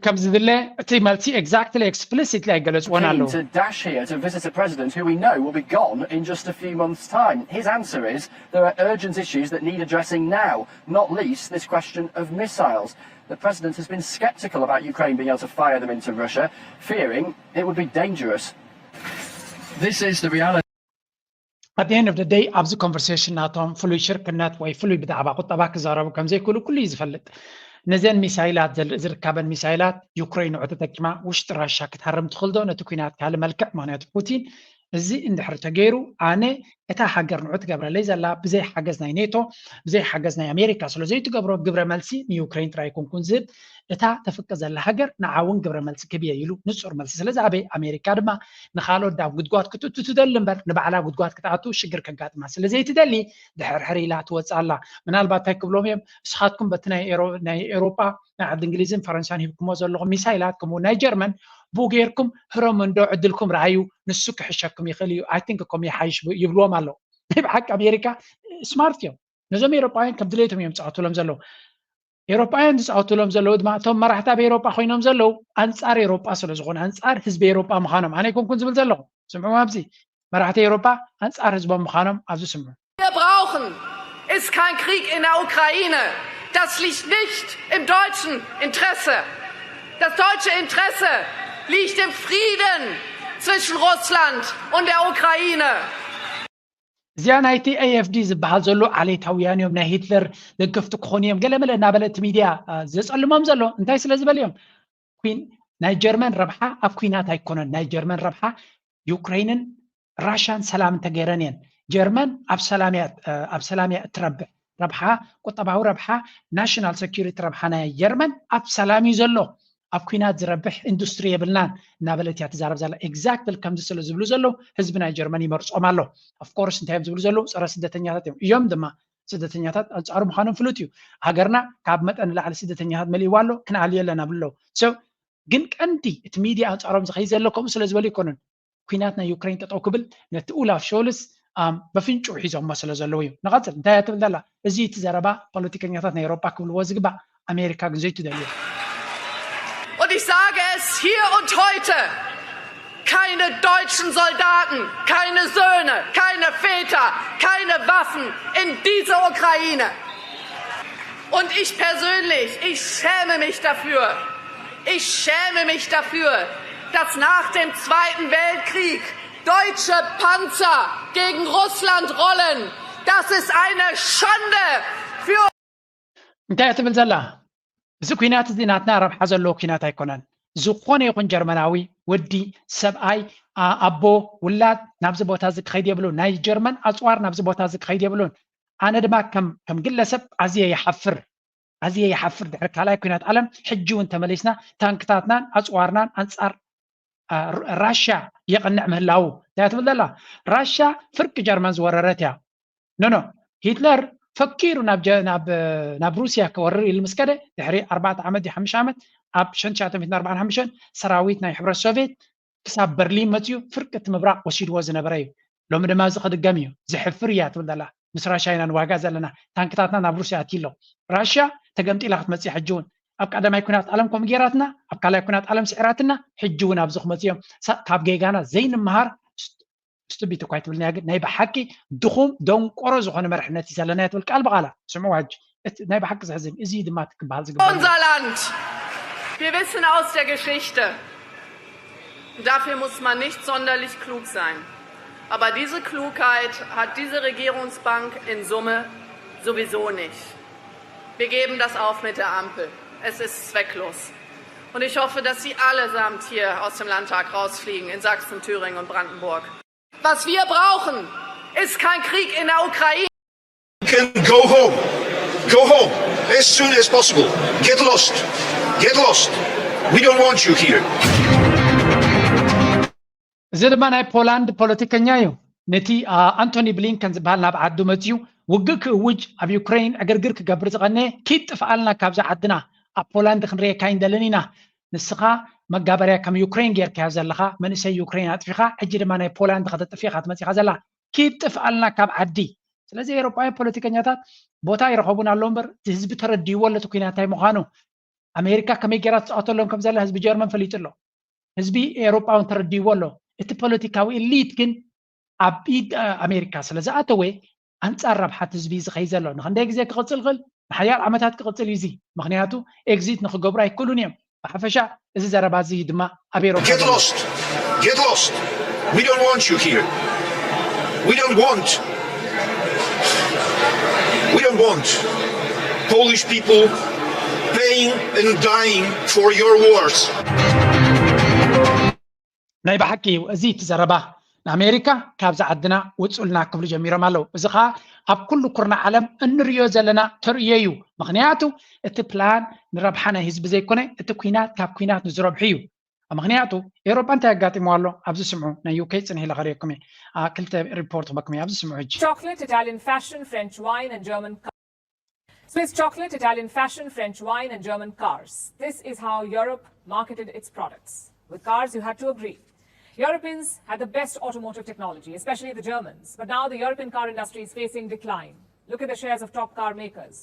ከምዚ ድለ እቲ መልሲ exactly explicitly ኣይገለጽዎን ኣለዉ። To dash here to visit a president who we know will be gone in just a few months' time. His answer is there are urgent issues that need addressing now, not least this question of missiles. The president has been sceptical about Ukraine being able to fire them into Russia, fearing it would be dangerous. This is the reality. At the end of the day ኣብዚ conversation ናቶም ፍሉይ ሽርክነት ወይ ፍሉይ ብዛዕባ ቁጠባ ክዛረቡ ከም ዘይክእሉ ኩሉ እዩ ዝፈልጥ። ነዘን ሚሳይላት ዝርከበን ሚሳይላት ዩክሬን ንዑ ተጠቂማ ውሽጢ ራሻ ክትሃርም ትኽእል ዶ ነቲ ኩናት ካልእ መልክዕ? ምክንያቱ ፑቲን እዚ እንድሕር ተገይሩ ኣነ እታ ሃገር ንዑ ትገብረለይ ዘላ ብዘይ ሓገዝ ናይ ኔቶ ብዘይ ሓገዝ ናይ ኣሜሪካ ስለ ዘይትገብሮ ግብረ መልሲ ንዩክሬን ጥራይ ኣይኮንኩን ዝህብ እታ ተፍቅድ ዘላ ሃገር ንዓ እውን ግብረ መልሲ ክህብ እየ ኢሉ ንጹር መልሲ ስለ ዝሃበ ኣሜሪካ ድማ ንኻልኦት ዳብ ጉድጓድ ክትእቱ ትደሊ እምበር ንባዕላ ጉድጓድ ክትኣቱ ሽግር ከጋጥማ ስለ ዘይትደሊ ድሕርሕር ኢላ ትወፅእ ኣላ። ምናልባት እንታይ ክብሎም እዮም እስኻትኩም በቲ ናይ ኤሮጳ ናይ ዓዲ እንግሊዝን ፈረንሳን ሂብኩሞ ዘለኹም ሚሳይላት ከምኡ ናይ ጀርመን ብኡ ገይርኩም ህረሙ እንዶ ዕድልኩም ረኣዩ ንሱ ክሕሸኩም ይኽእል እዩ I think እኮም ይሓይሽ ይብልዎም ኣለዉ። ናይ ብሓቂ ኣሜሪካ smart እዮም። ነዞም ኤሮጳውያን ከም ድሌቶም እዮም ዝፃወቱሎም ዘለዉ። ኤሮጳውያን ዝፃወቱሎም ዘለዉ ድማ እቶም መራሕቲ ኣብ ኤሮጳ ኮይኖም ዘለዉ ኣንፃር ኤሮጳ ስለ ዝኾኑ ኣንፃር ህዝቢ ኤሮጳ ምዃኖም ኣነ ኣይኮንኩን ዝብል ዘለኹ። ስምዑ ኣብዚ መራሕቲ ኤሮጳ ኣንፃር ህዝቦም ምዃኖም ኣብዚ ስምዑ። Wir brauchen, ist kein Krieg in der Ukraine. Das liegt nicht im deutschen Interesse. Das deutsche Interesse liegt im Frieden zwischen Russland und der Ukraine. እዚኣ ናይቲ AFD ዝበሃል ዘሎ ዓሌታውያን እዮም ናይ ሂትለር ደገፍቲ ክኾኑ እዮም ገለመለ እናበለ እቲ ሚድያ ዘፀልሞም ዘሎ እንታይ ስለ ዝበል እዮም ኩን ናይ ጀርመን ረብሓ ኣብ ኩናት ኣይኮነን ናይ ጀርመን ረብሓ ዩክሬንን ራሻን ሰላም እንተገይረን እየን ጀርመን ኣብ ሰላም እያ እትረብሕ ረብሓ ቁጠባዊ ረብሓ national security ረብሓ ናይ ጀርመን ኣብ ሰላም እዩ ዘሎ ኣብ ኩናት ዝረብሕ ኢንዱስትሪ የብልናን እናበለት እያ ትዛረብ ዘላ exactly ከምዚ ስለ ዝብሉ ዘለዉ ህዝቢ ናይ ጀርመን ይመርፆም ኣሎ of course እንታይ እዮም ዝብሉ ዘለዉ ፀረ ስደተኛታት እዮም እዮም ድማ ስደተኛታት ኣንፃሩ ምዃኖም ፍሉጥ እዩ ሃገርና ካብ መጠን ንላዕሊ ስደተኛታት መሊእዋ ኣሎ ክንኣልዮ ኣለና ብለዉ so ግን ቀንዲ እቲ ሚድያ ኣንፃሮም ዝኸይ ዘሎ ከምኡ ስለ ዝበሉ ኣይኮኑን ኩናት ናይ ዩክሬን ጠጠው ክብል ነቲ ኡላፍ ሾልስ በፍንጭኡ ሒዞሞ ስለ ዘለዉ እዩ ንቐፅል እንታይ እያ ትብል ዘላ እዚ እቲ ዘረባ ፖለቲከኛታት ናይ ኤሮጳ ክብልዎ ዝግባእ ኣሜሪካ ግን ዘይትደልዮ Und ich sage es hier und heute, keine deutschen Soldaten, keine Söhne, keine Väter, keine Waffen in diese Ukraine. Und ich persönlich, ich schäme mich dafür. Ich schäme mich dafür, dass nach dem Zweiten Weltkrieg deutsche Panzer gegen Russland rollen. Das ist eine Schande für እንታይ እያ ትብል ዘላ እዚ ኩናት እዚ ናትና ረብሓ ዘለዎ ኩናት ኣይኮነን ዝኾነ ይኹን ጀርመናዊ ወዲ ሰብኣይ ኣቦ ውላድ ናብዚ ቦታ እዚ ክኸይድ የብሉን ናይ ጀርመን ኣፅዋር ናብዚ ቦታ እዚ ክኸይድ የብሉን ኣነ ድማ ከም ግለሰብ ኣዝየ ይሓፍር ኣዝየ ይሓፍር ድሕሪ ካልኣይ ኩናት ዓለም ሕጂ እውን ተመሊስና ታንክታትናን ኣፅዋርናን ኣንፃር ራሽያ የቐንዕ ምህላዉ እንታይ ትብል ዘላ ራሽያ ፍርቂ ጀርመን ዝወረረት እያ ኖኖ ሂትለር ፈኪሩ ናብ ሩስያ ክወርር ኢሉ ምስ ከደ ድሕሪ ኣርባዕተ ዓመት ድዩ ሓሙሽተ ዓመት ኣብ ሸንት ሸዓተን ሚእትን ኣርባዓን ሓሙሽተን ሰራዊት ናይ ሕብረት ሶቪየት ክሳብ በርሊን መፅዩ ፍርቂ እቲ ምብራቕ ወሲድዎ ዝነበረ እዩ ሎሚ ድማ እዚ ክድገም እዩ ዘሕፍር እያ ትብል ዘላ ምስ ራሽያ ኢና ንዋጋ ዘለና ታንክታትና ናብ ሩስያ ኣትዩ ኣሎ ራሽያ ተገምጢላ ክትመፅእ ሕጂ እውን ኣብ ቀዳማይ ኩናት ዓለም ከምኡ ገይራትና ኣብ ካልኣይ ኩናት ዓለም ስዒራትና ሕጂ እውን ኣብዚ ክመፅኡ እዮም ካብ ጌጋና ዘይንምሃር ስቱቢት እኳ ኣይትብልንያ፣ ግን ናይ ብሓቂ ድኹም ደንቆሮ ዝኾነ መርሕነት እዩ ዘለናዮ ትብል ቃል ብቓላ። ስምዕዋ ሕጂ፣ እቲ ናይ ብሓቂ ዘሕዝን እዩ። እዚ እዩ ድማ እቲ ክበሃል ዝግባእ። Unser Land. Wir wissen aus der Geschichte, und dafür muss man nicht sonderlich klug sein, aber diese Klugheit hat diese Regierungsbank in Summe sowieso nicht. Wir geben das auf mit der Ampel. Es ist zwecklos. Und ich hoffe, dass Sie allesamt hier aus dem Landtag rausfliegen in Sachsen, Thüringen und Brandenburg. Was wir brauchen, ist kein Krieg in der Ukraine. You can go home. Go home as soon as possible. Get lost. Get lost. We don't want you here. እዚ ድማ ናይ ፖላንድ ፖለቲከኛ እዩ። ነቲ ኣንቶኒ ብሊንከን ዝበሃል ናብ ዓዱ መፅዩ ውግእ ክእውጅ፣ ኣብ ዩክሬን ዕግርግር ክገብር ዝቐነየ፣ ኪድ ጥፍኣልና ካብዛ ዓድና፣ ኣብ ፖላንድ ክንርእየካ ኣይንደልን ኢና። ንስኻ መጋበርያ ከም ዩክሬን ጌርካዮ ዘለኻ፣ መንእሰይ ዩክሬን ኣጥፊኻ፣ ሕጂ ድማ ናይ ፖላንድ ከተጥፊ ኢኻ ትመፂኻ ዘላ። ኪድ ጥፍኣልና ካብ ዓዲ። ስለዚ ኤውሮጳውያን ፖለቲከኛታት ቦታ ይረኸቡን ኣለዉ እምበር፣ እቲ ህዝቢ ተረዲእዎ ኣሎ እቲ ኲናት እንታይ ምዃኑ። ኣሜሪካ ከመይ ጌራ ትፃወተሎም ከም ዘላ ህዝቢ ጀርመን ፈሊጡ ኣሎ። ህዝቢ ኤውሮጳ እውን ተረዲእዎ ኣሎ። እቲ ፖለቲካዊ ኢሊት ግን ኣብ ኢድ ኣሜሪካ ስለ ዝኣተወ፣ ኣንጻር ረብሓ እቲ ህዝቢ እዩ ዝኸይድ ዘሎ። ንኽንደይ ግዜ ክቕጽል ይኽእል? ንሓያል ዓመታት ክቕጽል እዩ እዚ። ምኽንያቱ ኤግዚት ንኽገብሩ ኣይክእሉን እዮም። ብሓፈሻ እዚ ዘረባ እዚ ድማ ኣብ ኤውሮጳ Get ዘሎ lost. Get lost. We don't want you here. We don't want. We don't want Polish people paying and dying for your wars. ናይ ብሓቂ እዩ። እዚ እቲ ዘረባ ንኣሜሪካ ካብዚ ዓድና ውፁልና ክብሉ ጀሚሮም ኣለዉ። እዚ ኸዓ ኣብ ኩሉ ኩርናዕ ዓለም እንርእዮ ዘለና ተርእዮ እዩ። ምኽንያቱ እቲ ፕላን ንረብሓ ናይ ህዝቢ ዘይኮነ፣ እቲ ኲናት ካብ ኲናት ንዝረብሑ እዩ። ምኽንያቱ ኤውሮጳ እንታይ ኣጋጢምዋ ኣሎ? ኣብዚ ስምዑ፣ ናይ ዩኬ ፅንሕ ኢለ ከርእየኩም እየ። ኣ፣ ክልተ ሪፖርት ክበኩም እየ። ኣብዚ ስምዑ ሕጂ። Chocolate, Italian fashion, French wine, and German cars. Swiss chocolate, Italian fashion, French wine, and German cars. This is how Europe marketed its products. With cars, you had to agree. Europeans had the best automotive technology, especially the Germans. But now the European car industry is facing decline. Look at the shares of top car makers.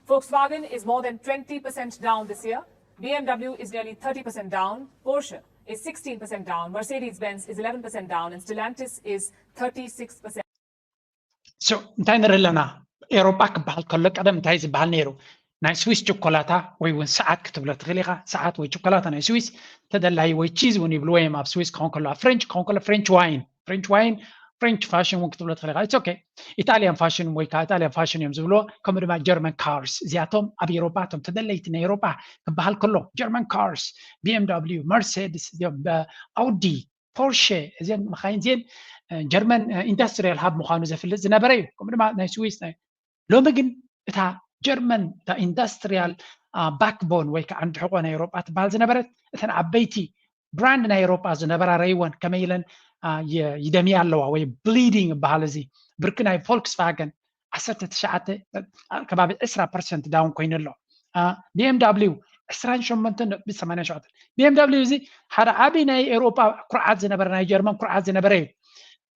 Volkswagen is more than twenty percent down this year. B M W is nearly thirty percent down. Porsche is sixteen percent down. Mercedes Benz is eleven percent down. And Stellantis is thirty-six percent. So እንታይ ንርኢ ኣለና? ኤውሮጳ ክበሃል ከሎ ቀደም እንታይ ዝበሃል ነይሩ? ናይ ስዊስ ቸኮላታ ወይ እውን ሰዓት ክትብሎ ትኽእል ኢኻ። ሰዓት ወይ ቸኮላታ ናይ ስዊስ፣ ተደላይ ወይ ቺዝ እውን ይብልዎ እዮም ኣብ ስዊስ ክኸውን ከሎ። ኣብ ፍሬንች ክኸውን ከሎ ፍሬንች ዋይን፣ ፍሬንች ዋይን፣ ፍሬንች ፋሽን እውን ክትብሎ ትኽእል ኢኻ። It's okay. ኢጣልያን ፋሽን ወይ ከዓ ኢጣልያን ፋሽን እዮም ዝብልዎ። ከምኡ ድማ ጀርመን ካርስ፣ እዚኣቶም ኣብ ኤውሮጳ እቶም ተደለይቲ ናይ ኤውሮጳ ክበሃል ከሎ ጀርመን ካርስ፣ B M W፣ መርሴድስ፣ ኣውዲ፣ ፖርሸ፣ እዚን መኻይን እዚን ጀርመን ኢንዳስትሪያል ሃብ ምዃኑ ዘፍልጥ ዝነበረ እዩ። ከምኡ ድማ ናይ ስዊስ ናይ ሎሚ ግን እታ ጀርመን እታ ኢንዳስትሪያል ባክቦን ወይ ከዓ ዓንዲ ሕቆ ናይ ኤውሮጳ ትበሃል ዝነበረት፣ እተን ዓበይቲ ብራንድ ናይ ኤውሮጳ ዝነበራ ረይወን ከመይ ኢለን ይደምያ ኣለዋ ወይ ብሊዲንግ ይበሃል። እዚ ብርኪ ናይ ቮልክስቫገን ዓሰርተ ትሽዓተ ከባቢ ዕስራ ፐርሰንት ዳውን ኮይኑ ኣሎ። ቢ ኤም ዳብሊው ዕስራን ሸሞንተን ነጥቢ ሰማንያን ሸውዓተን። ቢ ኤም ዳብሊው እዚ ሓደ ዓቢ ናይ ኤውሮጳ ኩርዓት ዝነበረ፣ ናይ ጀርመን ኩርዓት ዝነበረ እዩ።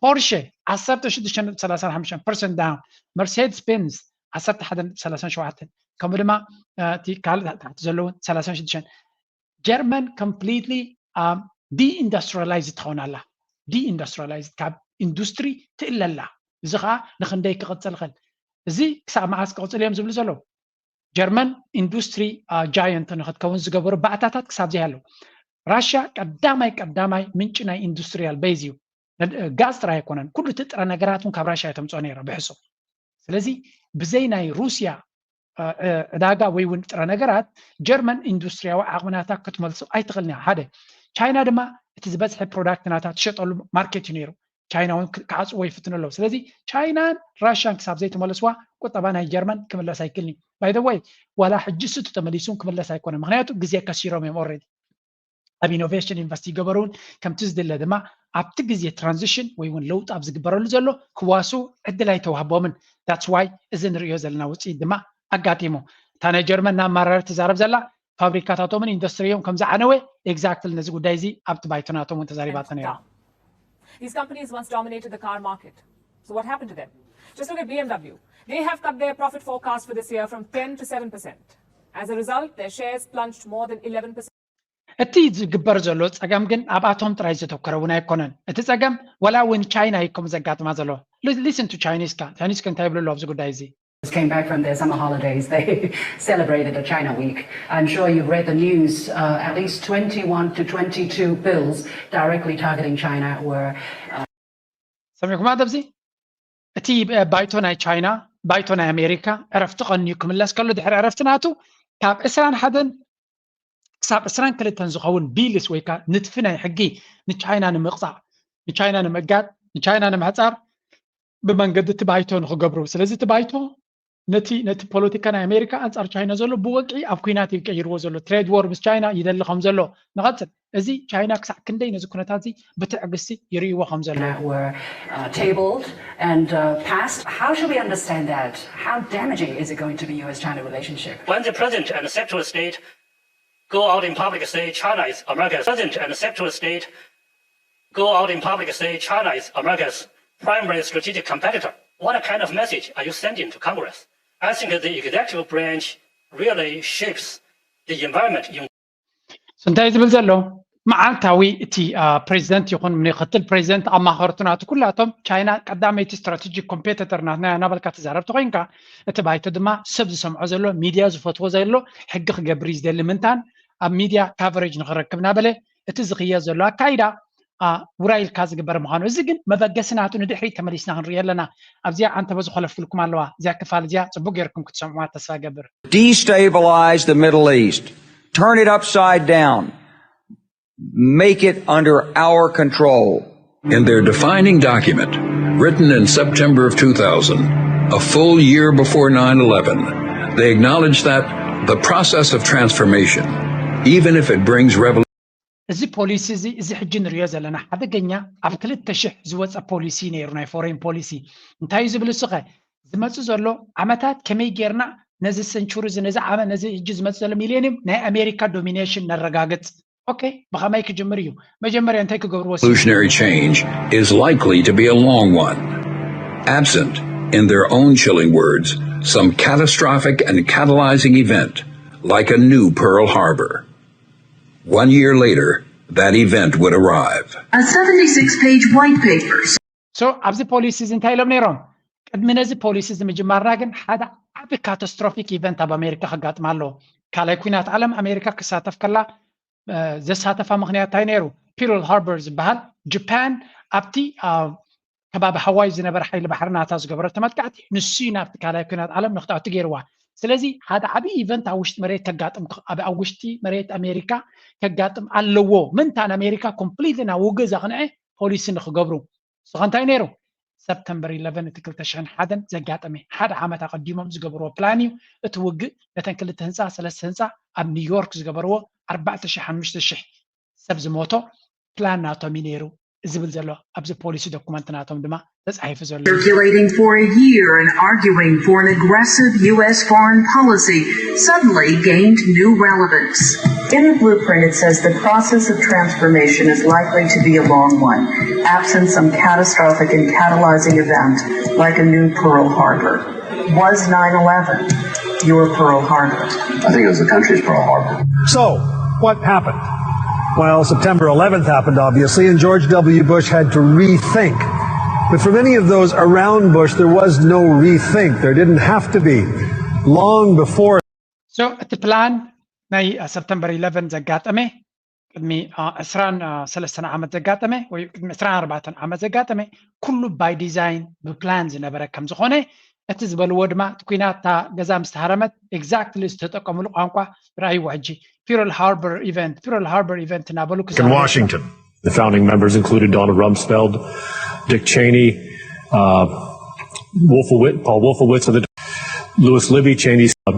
ፖርሸ ዓሰርተ ሽዱሽተ ነጥቢ ሰላሳ ሓሙሽተ ፐርሰንት ዳውን፣ መርሴድስ ቤንዝ ዓሰርተ ሓደ ነጥቢ ሰላሳ ሸውዓተ፣ ከምኡ ድማ እቲ ካልእ ታሕቲ ዘለውን ሰላሳ ሽዱሽተ። ጀርመን ኮምፕሊትሊ ዲኢንዳስትሪላይዝ ትኸውን ኣላ። ዲኢንዳስትሪላይዝ ካብ ኢንዱስትሪ ትእለ ኣላ። እዚ ከዓ ንክንደይ ክቕፅል ይኽእል? እዚ ክሳብ መዓስ ክቕፅል እዮም ዝብሉ ዘለዉ? ጀርመን ኢንዱስትሪ ጃየንት ንክትከውን ዝገበሩ ባእታታት ክሳብ ዘይ ኣለዉ። ራሽያ ቀዳማይ ቀዳማይ ምንጪ ናይ ኢንዱስትሪያል ቤዝ እዩ። ጋዝ ጥራይ ኣይኮነን፣ ኩሉ እቲ ጥረ ነገራት እውን ካብ ራሽያ እየ ተምፅኦ ነይራ ብሕሱም። ስለዚ ብዘይ ናይ ሩስያ ዕዳጋ ወይ እውን ጥረ ነገራት ጀርመን ኢንዱስትሪያዊ ዓቕሚ ናታ ክትመልሶ ኣይትኽእልን እያ። ሓደ። ቻይና ድማ እቲ ዝበዝሐ ፕሮዳክት ናታ ትሸጠሉ ማርኬት እዩ ነይሩ። ቻይና እውን ክዓፅዎ ይፍትኑ ኣለዉ። ስለዚ ቻይናን ራሽያን ክሳብ ዘይተመለስዋ ቁጠባ ናይ ጀርመን ክምለስ ኣይክእልን እዩ። ባይ ዘ ወይ ዋላ ሕጂ ስቱ ተመሊሱ እውን ክምለስ ኣይኮነን። ምክንያቱ ግዜ ከሲሮም እዮም ኦልሬዲ። ኣብ ኢኖቬሽን ኢንቨስት ይገበሩ እውን ከምቲ ዝድለ ድማ ኣብቲ ግዜ ትራንዚሽን ወይ እውን ለውጢ ኣብ ዝግበረሉ ዘሎ ክዋሱ ዕድል ኣይተዋህቦምን። That's why እዚ ንርእዮ ዘለና ውፅኢት ድማ ኣጋጢሙ። እታ ናይ ጀርመን ናብ ማራር ትዛረብ ዘላ ፋብሪካታቶምን ኢንዱስትሪዮም ከም ዝዓነወ ኤግዛክትሊ ነዚ ጉዳይ እዚ ኣብቲ ባይቶ ናቶም እውን ተዛሪባቶ ነይራ። These companies once dominated the car market. So what happened to them? Just look at B M W. They have cut their profit forecast for this year from ten to seven percent. As a result, their shares plunged more than eleven percent. እቲ ዝግበር ዘሎ ጸገም ግን ኣብኣቶም ጥራይ ዘተኮረ እውን ኣይኮነን። እቲ ጸገም ወላ እውን ቻይና ይኮም ዘጋጥማ ዘሎ። Listen to Chinese ካ ቻይኒስ እንታይ ይብሉ ኣለዉ ኣብዚ ጉዳይ እዚ? Came back from their summer holidays. They celebrated the China Week. I'm sure you've read the news. Uh, at least twenty-one to twenty-two bills directly targeting China were. Uh... ሰሚዕኩም ኣብዚ እቲ ባይቶ ናይ ቻይና ባይቶ ናይ ኣሜሪካ ዕረፍቲ ቀንዩ ክምለስ ከሎ ድሕሪ ዕረፍቲ ናቱ ካብ ዕስራን ሓደን ክሳብ ዕስራን ክልተን ዝኸውን ቢልስ ወይ ከዓ ንጥፊ ናይ ሕጊ ንቻይና ንምቕፃዕ ንቻይና ንምእጋድ ንቻይና ንምሕፃር ብመንገዲ እቲ ባይቶ ንክገብሩ ስለዚ እቲ ባይቶ ነቲ ነቲ ፖለቲካ ናይ ኣሜሪካ ኣንፃር ቻይና ዘሎ ብወግዒ ኣብ ኩናት ይቀይርዎ ዘሎ ትሬድ ወር ምስ ቻይና ይደሊ ከም ዘሎ ንቐፅል እዚ ቻይና ክሳዕ ክንደይ ነዚ ኩነታት እዚ ብትዕግስቲ ይርእይዎ ከም ዘሎ were uh, tabled and uh, passed. How should we understand that? How damaging is it going to the U S China relationship? When the president and the secretary of state go out in public and say China is America's president and the secretary of state go out in public and say China is America's primary strategic competitor, what kind of message are you sending to Congress? I think the executive branch really shapes the environment in እንታይ ዝብል ዘሎ መዓልታዊ እቲ ፕሬዚደንት ይኹን ምክትል ፕሬዚደንት ኣማኸርቱ ናቱ ኩላቶም ቻይና ቀዳመይቲ ስትራቴጂክ ኮምፔተተር ናትና እናበልካ ትዛረብ ተኮይንካ እቲ ባይቶ ድማ ሰብ ዝሰምዖ ዘሎ ሚድያ ዝፈትዎ ዘሎ ሕጊ ክገብር እዩ ዝደሊ ምንታን ኣብ ሚድያ ካቨሬጅ ንክረክብ እናበለ እቲ ዝኽየድ ዘሎ ኣካይዳ ውራይ ኢልካ ዝግበር ምዃኑ እዚ ግን መበገሲ ናቱ ንድሕሪት ተመሊስና ክንሪኦ ኣለና ኣብዚኣ ዓንተቦ ዝኮለፍኩልኩም ኣለዋ እዚኣ ክፋል እዚኣ ፅቡቅ ገይርኩም ክትሰምዑዋ ተስፋ ገብር Destabilize the Middle East. Turn it upside down. Make it under our control. In their defining document, written in September of two thousand, a full year before nine eleven, they acknowledge that the process of transformation, even if it brings revolution, እዚ ፖሊሲ እዚ እዚ ሕጂ ንሪኦ ዘለና ሓደገኛ ኣብ ክልተ ሽሕ ዝወፀ ፖሊሲ ነይሩ ናይ ፎሬን ፖሊሲ እንታይ እዩ ዝብል እሱኸ ዝመፁ ዘሎ ዓመታት ከመይ ጌርና ነዚ ሰንቹሪ እዚ ነዚ ዓመት ነዚ ሕጂ ዝመፁ ዘሎ ሚሌኒየም ናይ ኣሜሪካ ዶሚኔሽን ነረጋግፅ ኦኬ ብኸመይ ክጅምር እዩ መጀመርያ እንታይ ክገብርዎ revolutionary change is likely to be a long one, absent, in their own chilling words, some catastrophic and catalyzing event like a new Pearl Harbor. One year later, that event would arrive. A seventy-six page white paper. So ኣብዚ ፖሊሲ እዚ እንታይ ኢሎም ነይሮም? ቅድሚ ነዚ ፖሊሲ እዚ ምጅማርና ግን ሓደ ዓቢ ካታስትሮፊክ ኢቨንት ኣብ ኣሜሪካ ከጋጥማ ኣለዎ። ካልኣይ ኩናት ዓለም ኣሜሪካ ክሳተፍ ከላ ዘሳተፋ ምክንያት እንታይ ነይሩ? ፒርል ሃርበር ዝበሃል ጃፓን ኣብቲ ከባቢ ሃዋይ ዝነበረ ሓይሊ ባሕሪ ናታ ዝገበረቶ መጥቃዕቲ ንሱ እዩ ናብቲ ካልኣይ ኩናት ዓለም ንክትኣቱ ገይርዋ። ስለዚ ሓደ ዓብዪ ኢቨንት ኣብ ውሽጢ መሬት ከጋጥም ኣብ ውሽጢ መሬት ኣሜሪካ ከጋጥም ኣለዎ ምንታን ኣሜሪካ ኮምፕሊትሊ ናብ ውግእ ዘቕንዐ ፖሊሲ ንክገብሩ ንስኸ እንታይ ነይሩ ሰፕተምበር ኢለቨን እቲ ክልተ ሽሕን ሓደን ዘጋጠመ ሓደ ዓመት ኣቐዲሞም ዝገበርዎ ፕላን እዩ እቲ ውግእ ነተን ክልተ ህንፃ ሰለስተ ህንፃ ኣብ ኒውዮርክ ዝገበርዎ ኣርባዕተ ሽሕ ሓሙሽተ ሽሕ ሰብ ዝሞቶ ፕላን ናቶም እዩ ነይሩ ዝብል ዘሎ ኣብዚ ፖሊሲ ዶኩመንት ናቶም ድማ ተፃሒፉ ዘሎ Circulating for a year and arguing for an aggressive U S foreign policy suddenly gained new relevance. In the blueprint, it says the process of transformation is likely to be a long one, absent some catastrophic and catalyzing event like a new Pearl Harbor. Was nine eleven your Pearl Harbor? I think it was the country's Pearl Harbor. So, what happened? Well, September eleventh happened, obviously, and George W. Bush had to rethink. But for many of those around Bush, there was no rethink. There didn't have to be. Long before. So, እቲ ፕላን ናይ ሰፕተምበር ኢለቨን ዘጋጠመ ቅድሚ ዕስራን ሰለስተን ዓመት ዘጋጠመ ወይ ቅድሚ ዕስራን ኣርባዕተን ዓመት ዘጋጠመ ኩሉ ባይ ዲዛይን ብፕላን ዝነበረ ከም ዝኾነ እቲ ዝበልዎ ድማ እቲ ኩናት እታ ገዛ ምስ ተሃረመት exactly ዝተጠቀምሉ ቋንቋ ርኣይዎ ሕጂ Pearl Harbor event Pearl Harbor event እናበሉ In Washington, the founding members included Donald Rumsfeld, Dick Cheney, uh, Wolfowitz, Paul Wolfowitz of the Lewis Libby, Cheney's uh,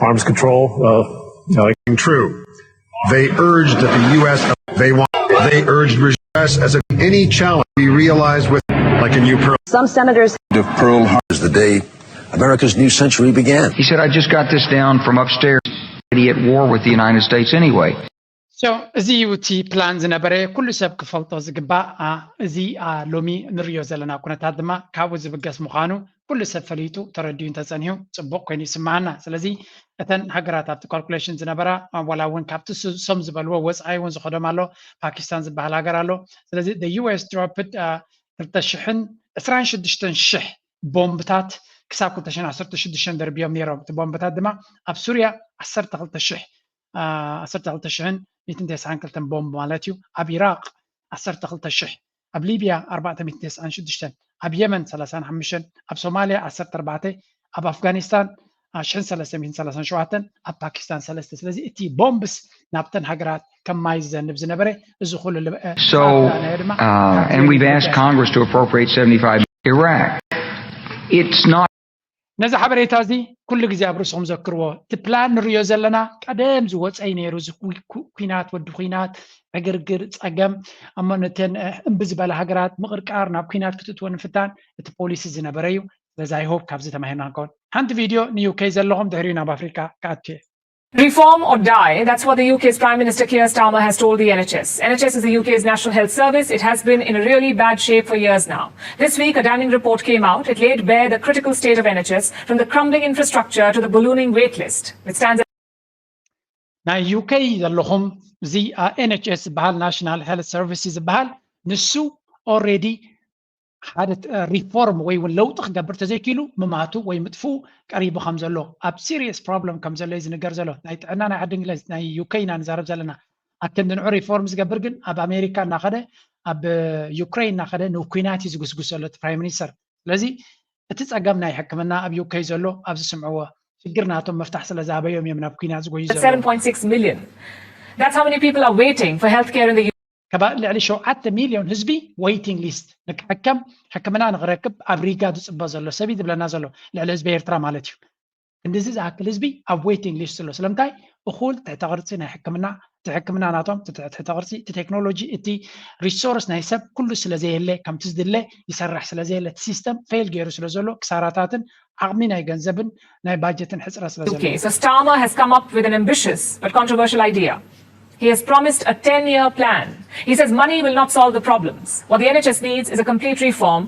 arms control. Uh, True. They urged that the U S they want they urged us as a, any challenge we realized with like a new Pearl. Some senators of Pearl Harbor is the day America's new century began. He said, I just got this down from upstairs. Already at war with the United States anyway. So እዚ እዩ እቲ ፕላን ዝነበረ ኩሉ ሰብ ክፈልጦ ዝግባእ እዚ ሎሚ ንሪኦ ዘለና ኩነታት ድማ ካብኡ ዝብገስ ምዃኑ ኩሉ ሰብ ፈሊጡ ተረዲኡ እንተፀኒሑ ፅቡቅ ኮይኑ ይስምዓና ስለዚ እተን ሃገራት ኣብቲ ካልኩሌሽን ዝነበራ ዋላ እውን ካብቲ ሶም ዝበልዎ ወፃኢ እውን ዝኸዶም ኣሎ። ፓኪስታን ዝበሃል ሃገር ኣሎ። ስለዚ ዩኤስ ድሮፕድ ክልተ ሽሕን ዕስራን ሽዱሽተን ሽሕ ቦምብታት ክሳብ ክልተ ሽሕን ዓሰርተ ሽዱሽተን ደርብዮም ነይሮም። እቲ ቦምብታት ድማ ኣብ ሱርያ ዓሰርተ ክልተ ሽሕ ዓሰርተ ክልተ ሽሕን ሚእትን ተስዓን ክልተን ቦምብ ማለት እዩ። ኣብ ኢራቅ ዓሰርተ ክልተ ሽሕ፣ ኣብ ሊብያ ኣርባዕተ ሚእትን ተስዓን ሽዱሽተን፣ ኣብ የመን ሰላሳን ሓሙሽተን፣ ኣብ ሶማልያ ዓሰርተ ኣርባዕተ፣ ኣብ ኣፍጋኒስታን ሽሕን ሰለስተ ሚእትን ሰላሳን ሸውዓተን፣ ኣብ ፓኪስታን ሰለስተ። ስለዚ እቲ ቦምብስ ናብተን ሃገራት ከም ማይ ዝዘንብ ዝነበረ እዚ ኩሉ ልብአ So, uh, and we've asked Congress to appropriate seventy-five Iraq. It's not ነዚ ሓበሬታ እዚ ኩሉ ግዜ ኣብ ርእስኹም ዘክርዎ። እቲ ፕላን ንሪኦ ዘለና ቀደም ዝወፀ እዩ ነይሩ። እዚ ኩናት፣ ወዲ ኩናት፣ ዕግርግር፣ ፀገም፣ እሞ ነተን እምቢ ዝበላ ሃገራት ምቕርቃር፣ ናብ ኩናት ክትእትወን ምፍታን እቲ ፖሊሲ ዝነበረ እዩ። ስለዚ I hope ካብዚ ተማሂርና ንከውን። ሓንቲ ቪድዮ ንዩኬ ዘለኹም ድሕሪኡ ናብ ኣፍሪካ ክኣቱ እየ። Reform or die, that's what the U K's Prime Minister Keir Starmer has told the N H S. N H S is the U K's National Health Service. It has been in a really bad shape for years now. This week, a damning report came out. It laid bare the critical state of N H S, from the crumbling infrastructure to the ballooning wait list. It stands ናይ ዩኬ ዘለኹም እዚ ኤንኤችኤስ ዝበሃል ናሽናል ሄልት ሰርቪስ ዝበሃል ንሱ ኦልሬዲ ሓደ ሪፎርም ወይ እውን ለውጢ ክገብር ተዘይኪሉ ምማቱ ወይ ምጥፍኡ ቀሪቡ ከም ዘሎ ኣብ ሲሪየስ ፕሮብለም ከም ዘሎ እዩ ዝንገር ዘሎ። ናይ ጥዕና ናይ ዓዲ እንግሊዝ ናይ ዩኬ ኢና ንዛረብ ዘለና። ኣክንዲ ንዑ ሪፎርም ዝገብር ግን ኣብ ኣሜሪካ እናኸደ ኣብ ዩክሬን እናኸደ ንኩናት እዩ ዝጉስጉስ ዘሎ እቲ ፕራይም ሚኒስተር። ስለዚ እቲ ጸገም ናይ ሕክምና ኣብ ዩኬ ዘሎ ኣብ ዝስምዕዎ ሽግር ናቶም ምፍታሕ ስለ ዝኣበዮም እዮም ናብ ኩናት ዝጎዩ ዘለዉ። seven point six million. That's how many people are waiting for healthcare in the ከባቢ ልዕሊ ሸውዓተ ሚልዮን ህዝቢ ዌይቲንግ ሊስት ንክሕከም ሕክምና ንክረክብ ኣብ ሪጋ ዝፅበ ዘሎ ሰብ እዩ ዝብለና ዘሎ ልዕሊ ህዝቢ ኤርትራ ማለት እዩ። ክንድዚ ዝኣክል ህዝቢ ኣብ ዌይቲንግ ሊስት ዘሎ ስለምንታይ እኹል ትሕተ ቅርፂ ናይ ሕክምና እቲ ሕክምና ናቶም እቲ ትሕተ ቅርፂ እቲ ቴክኖሎጂ እቲ ሪሶርስ ናይ ሰብ ኩሉ ስለዘየለ ከምቲ ዝድለ ይሰርሕ ስለዘየለ እቲ ሲስተም ፌል ገይሩ ስለዘሎ ክሳራታትን ዓቕሚ ናይ ገንዘብን ናይ ባጀትን ሕፅረት ስለዘሎ Okay, so Starmer has come up with an ambitious but controversial idea. He has promised a ten-year plan. He says money will not solve the problems. What the N H S needs is a complete reform.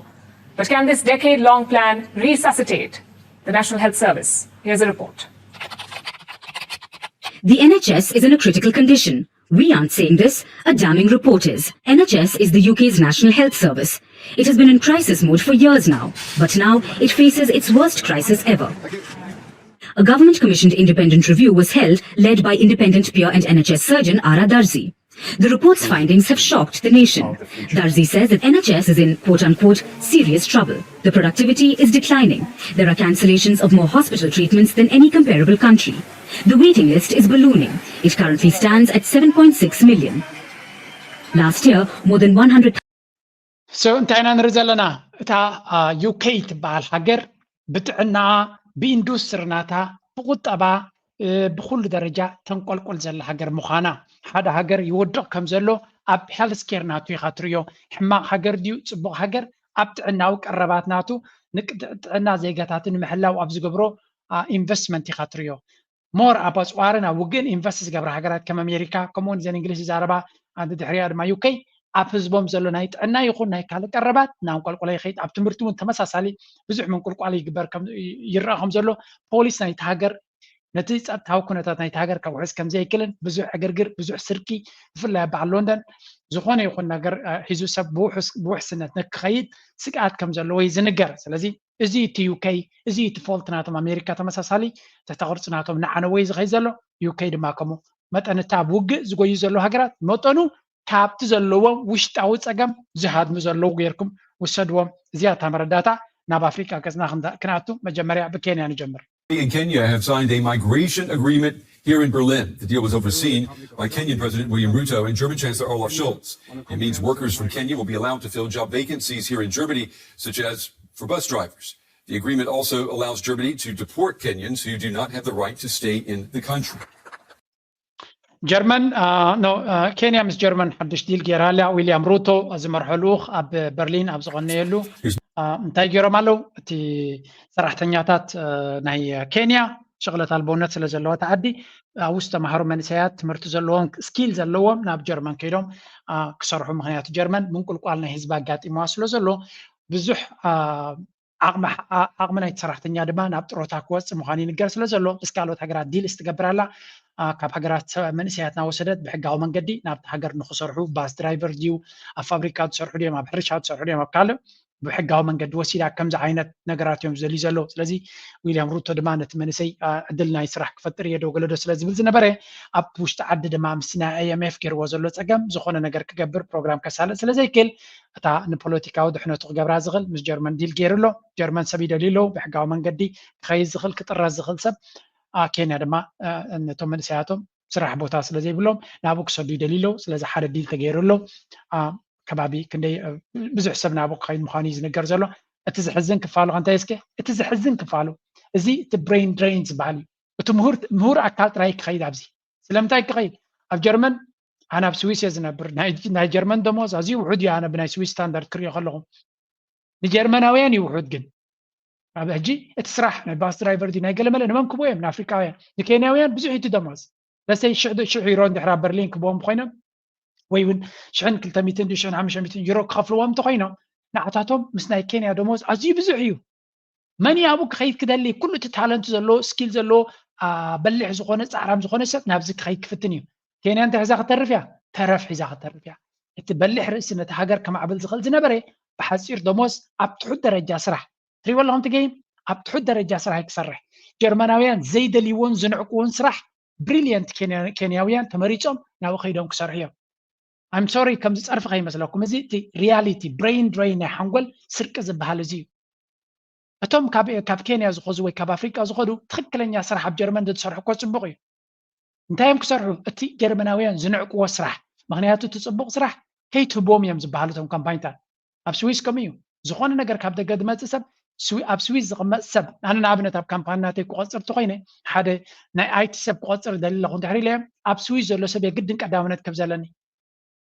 But can this decade-long plan resuscitate the National Health Service? Here's a report. The N H S is in a critical condition. We aren't saying this, a damning report is. N H S is the U K's national health service. It has been in crisis mode for years now, but now it faces its worst crisis ever. A government commissioned independent review was held, led by independent peer and N H S surgeon Ara Darzi. The report's findings have shocked the nation. Darzi says that N H S is in, quote unquote, serious trouble. The productivity is declining. There are cancellations of more hospital treatments than any comparable country. The waiting list is ballooning. It currently stands at seven point six million. Last year, more than one hundred So እንታይ ኢና ንርኢ ዘለና? እታ ዩኬ ትበሃል ሃገር ብጥዕናኣ፣ ብኢንዱስትሪ ናታ፣ ብቁጠባ፣ ብኩሉ ደረጃ ተንቆልቁል ዘላ ሃገር ምዃና፣ ሓደ ሃገር ይወድቕ ከም ዘሎ ኣብ ሄልስኬር ናቱ ኢኻ ትርእዮ። ሕማቕ ሃገር ድዩ ጽቡቕ ሃገር? ኣብ ጥዕናዊ ቀረባት ናቱ ንጥዕና ዜጋታቱ ንምሕላው ኣብ ዝገብሮ ኢንቨስትመንት ኢኻ ትርእዮ። ሞር ኣብ ኣፅዋርን ኣብ ውግእን ኢንቨስት ዝገብራ ሃገራት ከም ኣሜሪካ ከምኡውን እዘን እንግሊዝ ዝዛረባ ኣንድ ድሕሪኣ ድማ ዩኬ ኣብ ህዝቦም ዘሎ ናይ ጥዕና ይኹን ናይ ካልእ ቀረባት እናንቆልቆለ ይኸይድ። ኣብ ትምህርቲ እውን ተመሳሳሊ ብዙሕ ምንቁልቋል ይግበር ይረኣ ከም ዘሎ ፖሊስ ናይቲ ሃገር ነቲ ጸጥታዊ ኩነታት ናይቲ ሃገር ከውሕስ ከም ዘይክልን ብዙሕ ዕግርግር ብዙሕ ስርቂ ብፍላይ ኣብ በዓል ሎንደን ዝኾነ ይኹን ነገር ሒዙ ሰብ ብውሕስነት ንክኸይድ ስግኣት ከም ዘለዎ እዩ ዝንገር። ስለዚ እዚ እቲ ዩኬ እዚ እቲ ፎልት ናቶም ኣሜሪካ ተመሳሳሊ ትሕተ ቅርፂ ናቶም እናዓነወ እዩ ዝኸይድ ዘሎ። ዩኬ ድማ ከምኡ መጠን እቲ ኣብ ውግእ ዝጎዩ ዘለዉ ሃገራት መጠኑ ካብቲ ዘለዎም ውሽጣዊ ፀገም ዝሃድሙ ዘለዉ ጌርኩም ውሰድዎም። እዚኣ እታ መረዳእታ ናብ ኣፍሪቃ ገፅና ክንኣቱ መጀመሪያ ብኬንያ ንጀምር። and Kenya have signed a migration agreement here in Berlin. The deal was overseen by Kenyan President William Ruto and German Chancellor Olaf Scholz. It means workers from Kenya will be allowed to fill job vacancies here in Germany, such as for bus drivers. The agreement also allows Germany to deport Kenyans who do not have the right to stay in the country. ጀርመን ኖ ኬንያ ምስ ጀርመን ሓድሽ ዲል ገይራ ኣላ። ዊልያም ሩቶ ዝመርሖ ልኡኽ ኣብ በርሊን ኣብ ዝቐነየሉ እንታይ ገይሮም ኣለዉ? እቲ ሰራሕተኛታት ናይ ኬንያ ሽቕለት ኣልቦነት ስለ ዘለዋ እታ ዓዲ ኣብኡ ዝተማሃሩ መንእሰያት ትምህርቲ ዘለዎም ስኪል ዘለዎም ናብ ጀርመን ከይዶም ክሰርሑ፣ ምክንያቱ ጀርመን ምንቁልቋል ናይ ህዝቢ ኣጋጢምዋ ስለ ዘሎ ብዙሕ ዓቕሚ ናይቲ ሰራሕተኛ ድማ ናብ ጥሮታ ክወፅእ ምዃኑ ይንገር ስለ ዘሎ ምስ ካልኦት ሃገራት ዲልስ ትገብር ኣላ። ካብ ሃገራት መንእሰያት እናወሰደት ብሕጋዊ መንገዲ ናብቲ ሃገር ንክሰርሑ ባስ ድራይቨር ድዩ ኣብ ፋብሪካ ዝሰርሑ ድዮም ኣብ ሕርሻ ዝሰርሑ ድዮም ኣብ ካልእ ብሕጋዊ መንገዲ ወሲዳ ከምዚ ዓይነት ነገራት እዮም ዝደልዩ ዘለዉ ስለዚ ዊልያም ሩቶ ድማ ነቲ መንእሰይ ዕድል ናይ ስራሕ ክፈጥር እየ ዶ ገለዶ ስለ ዝብል ዝነበረ ኣብ ውሽጢ ዓዲ ድማ ምስ ናይ ኣይኤምኤፍ ገይርዎ ዘሎ ፀገም ዝኾነ ነገር ክገብር ፕሮግራም ከሳልጥ ስለ ዘይክእል እታ ንፖለቲካዊ ድሕነቱ ክገብራ ዝኽእል ምስ ጀርመን ዲል ገይሩ ኣሎ ጀርመን ሰብ ይደልዩ ኣለዉ ብሕጋዊ መንገዲ ክኸይድ ዝኽእል ክጥረዝ ዝኽእል ሰብ ኬንያ ድማ ነቶም መንእሰያቶም ስራሕ ቦታ ስለ ዘይብሎም ናብኡ ክሰዱ ይደልዩ ኣለዉ ስለዚ ሓደ ዲል ተገይሩ ኣሎ ከባቢ ክንደይ ብዙሕ ሰብ ናብኡ ክኸይድ ምዃኑ እዩ ዝንገር ዘሎ እቲ ዝሕዝን ክፋሉ ከንታይ እስከ እቲ ዝሕዝን ክፋሉ እዚ እቲ ብሬን ድሬን ዝበሃል እዩ እቲ ምሁር ኣካል ጥራይ ክኸይድ ኣብዚ ስለምንታይ ክኸይድ ኣብ ጀርመን ኣነ ኣብ ስዊስ እየ ዝነብር ናይ ጀርመን ደሞዝ ኣዝዩ ውሑድ እዩ ኣነ ብናይ ስዊስ ስታንዳርድ ክሪኦ ከለኹ ንጀርመናውያን እዩ ውሑድ ግን ኣብ ሕጂ እቲ ስራሕ ናይ ባስ ድራይቨር ድዩ ናይ ገለመለ ንመን ክብዎ እዮም ንኣፍሪካውያን ንኬንያውያን ብዙሕ እዩ እቲ ደሞዝ ለሰይ ሽሕ ሽሕ ዩሮ እንድሕር ኣብ በርሊን ክብዎም ኮይኖም ወይ እውን ሽሕን ክልተ ሚእትን ድዩ ሽሕን ሓሙሽተ ሚእትን ዩሮ ክኸፍልዎም እንተኮይኖም ንዓታቶም ምስ ናይ ኬንያ ደሞዝ ኣዝዩ ብዙሕ እዩ መን ኣብኡ ክኸይድ ክደሊ ኩሉ እቲ ታለንት ዘለዎ ስኪል ዘለዎ በሊሕ ዝኾነ ፃዕራም ዝኾነ ሰብ ናብዚ ክኸይድ ክፍትን እዩ ኬንያ እንታይ ሒዛ ክተርፍ እያ ተረፍ ሒዛ ክተርፍ እያ እቲ በሊሕ ርእሲ ነቲ ሃገር ከማዕብል ዝኽእል ዝነበረ ብሓፂር ደሞዝ ኣብ ትሑት ደረጃ ስራሕ ትሪእዎ ኣለኹም ትገይም ኣብ ትሑት ደረጃ ስራሕ ክሰርሕ ጀርመናውያን ዘይደልይዎን ዝንዕቅዎን ስራሕ ብሪልየንት ኬንያውያን ተመሪፆም ናብኡ ከይዶም ክሰርሑ እዮም I'm sorry ከምዚ ፀርፊ ከይመስለኩም እዚ እቲ ሪያሊቲ ብሬን ድሬን ናይ ሓንጎል ስርቂ ዝበሃል እዚ እዩ እቶም ካብ ኬንያ ዝኸዙ ወይ ካብ ኣፍሪቃ ዝኸዱ ትኽክለኛ ስራሕ ኣብ ጀርመን ዝሰርሑ እኮ ፅቡቅ እዩ እንታይ እዮም ክሰርሑ እቲ ጀርመናውያን ዝንዕቅዎ ስራሕ ምክንያቱ እቲ ፅቡቅ ስራሕ ከይትህብዎም እዮም ዝበሃሉ እቶም ካምፓኒታት ኣብ ስዊስ ከምኡ እዩ ዝኾነ ነገር ካብ ደገ ዝመፅእ ሰብ ኣብ ስዊስ ዝቕመጥ ሰብ ኣነ ንኣብነት ኣብ ካምፓኒ ናተይ ክቆፅር እንተኮይነ ሓደ ናይ ኣይቲ ሰብ ክቆፅር ደሊ ኣለኹ እንድሕር ኢለ ኣብ ስዊስ ዘሎ ሰብ የግድን ቀዳምነት ከም ዘለኒ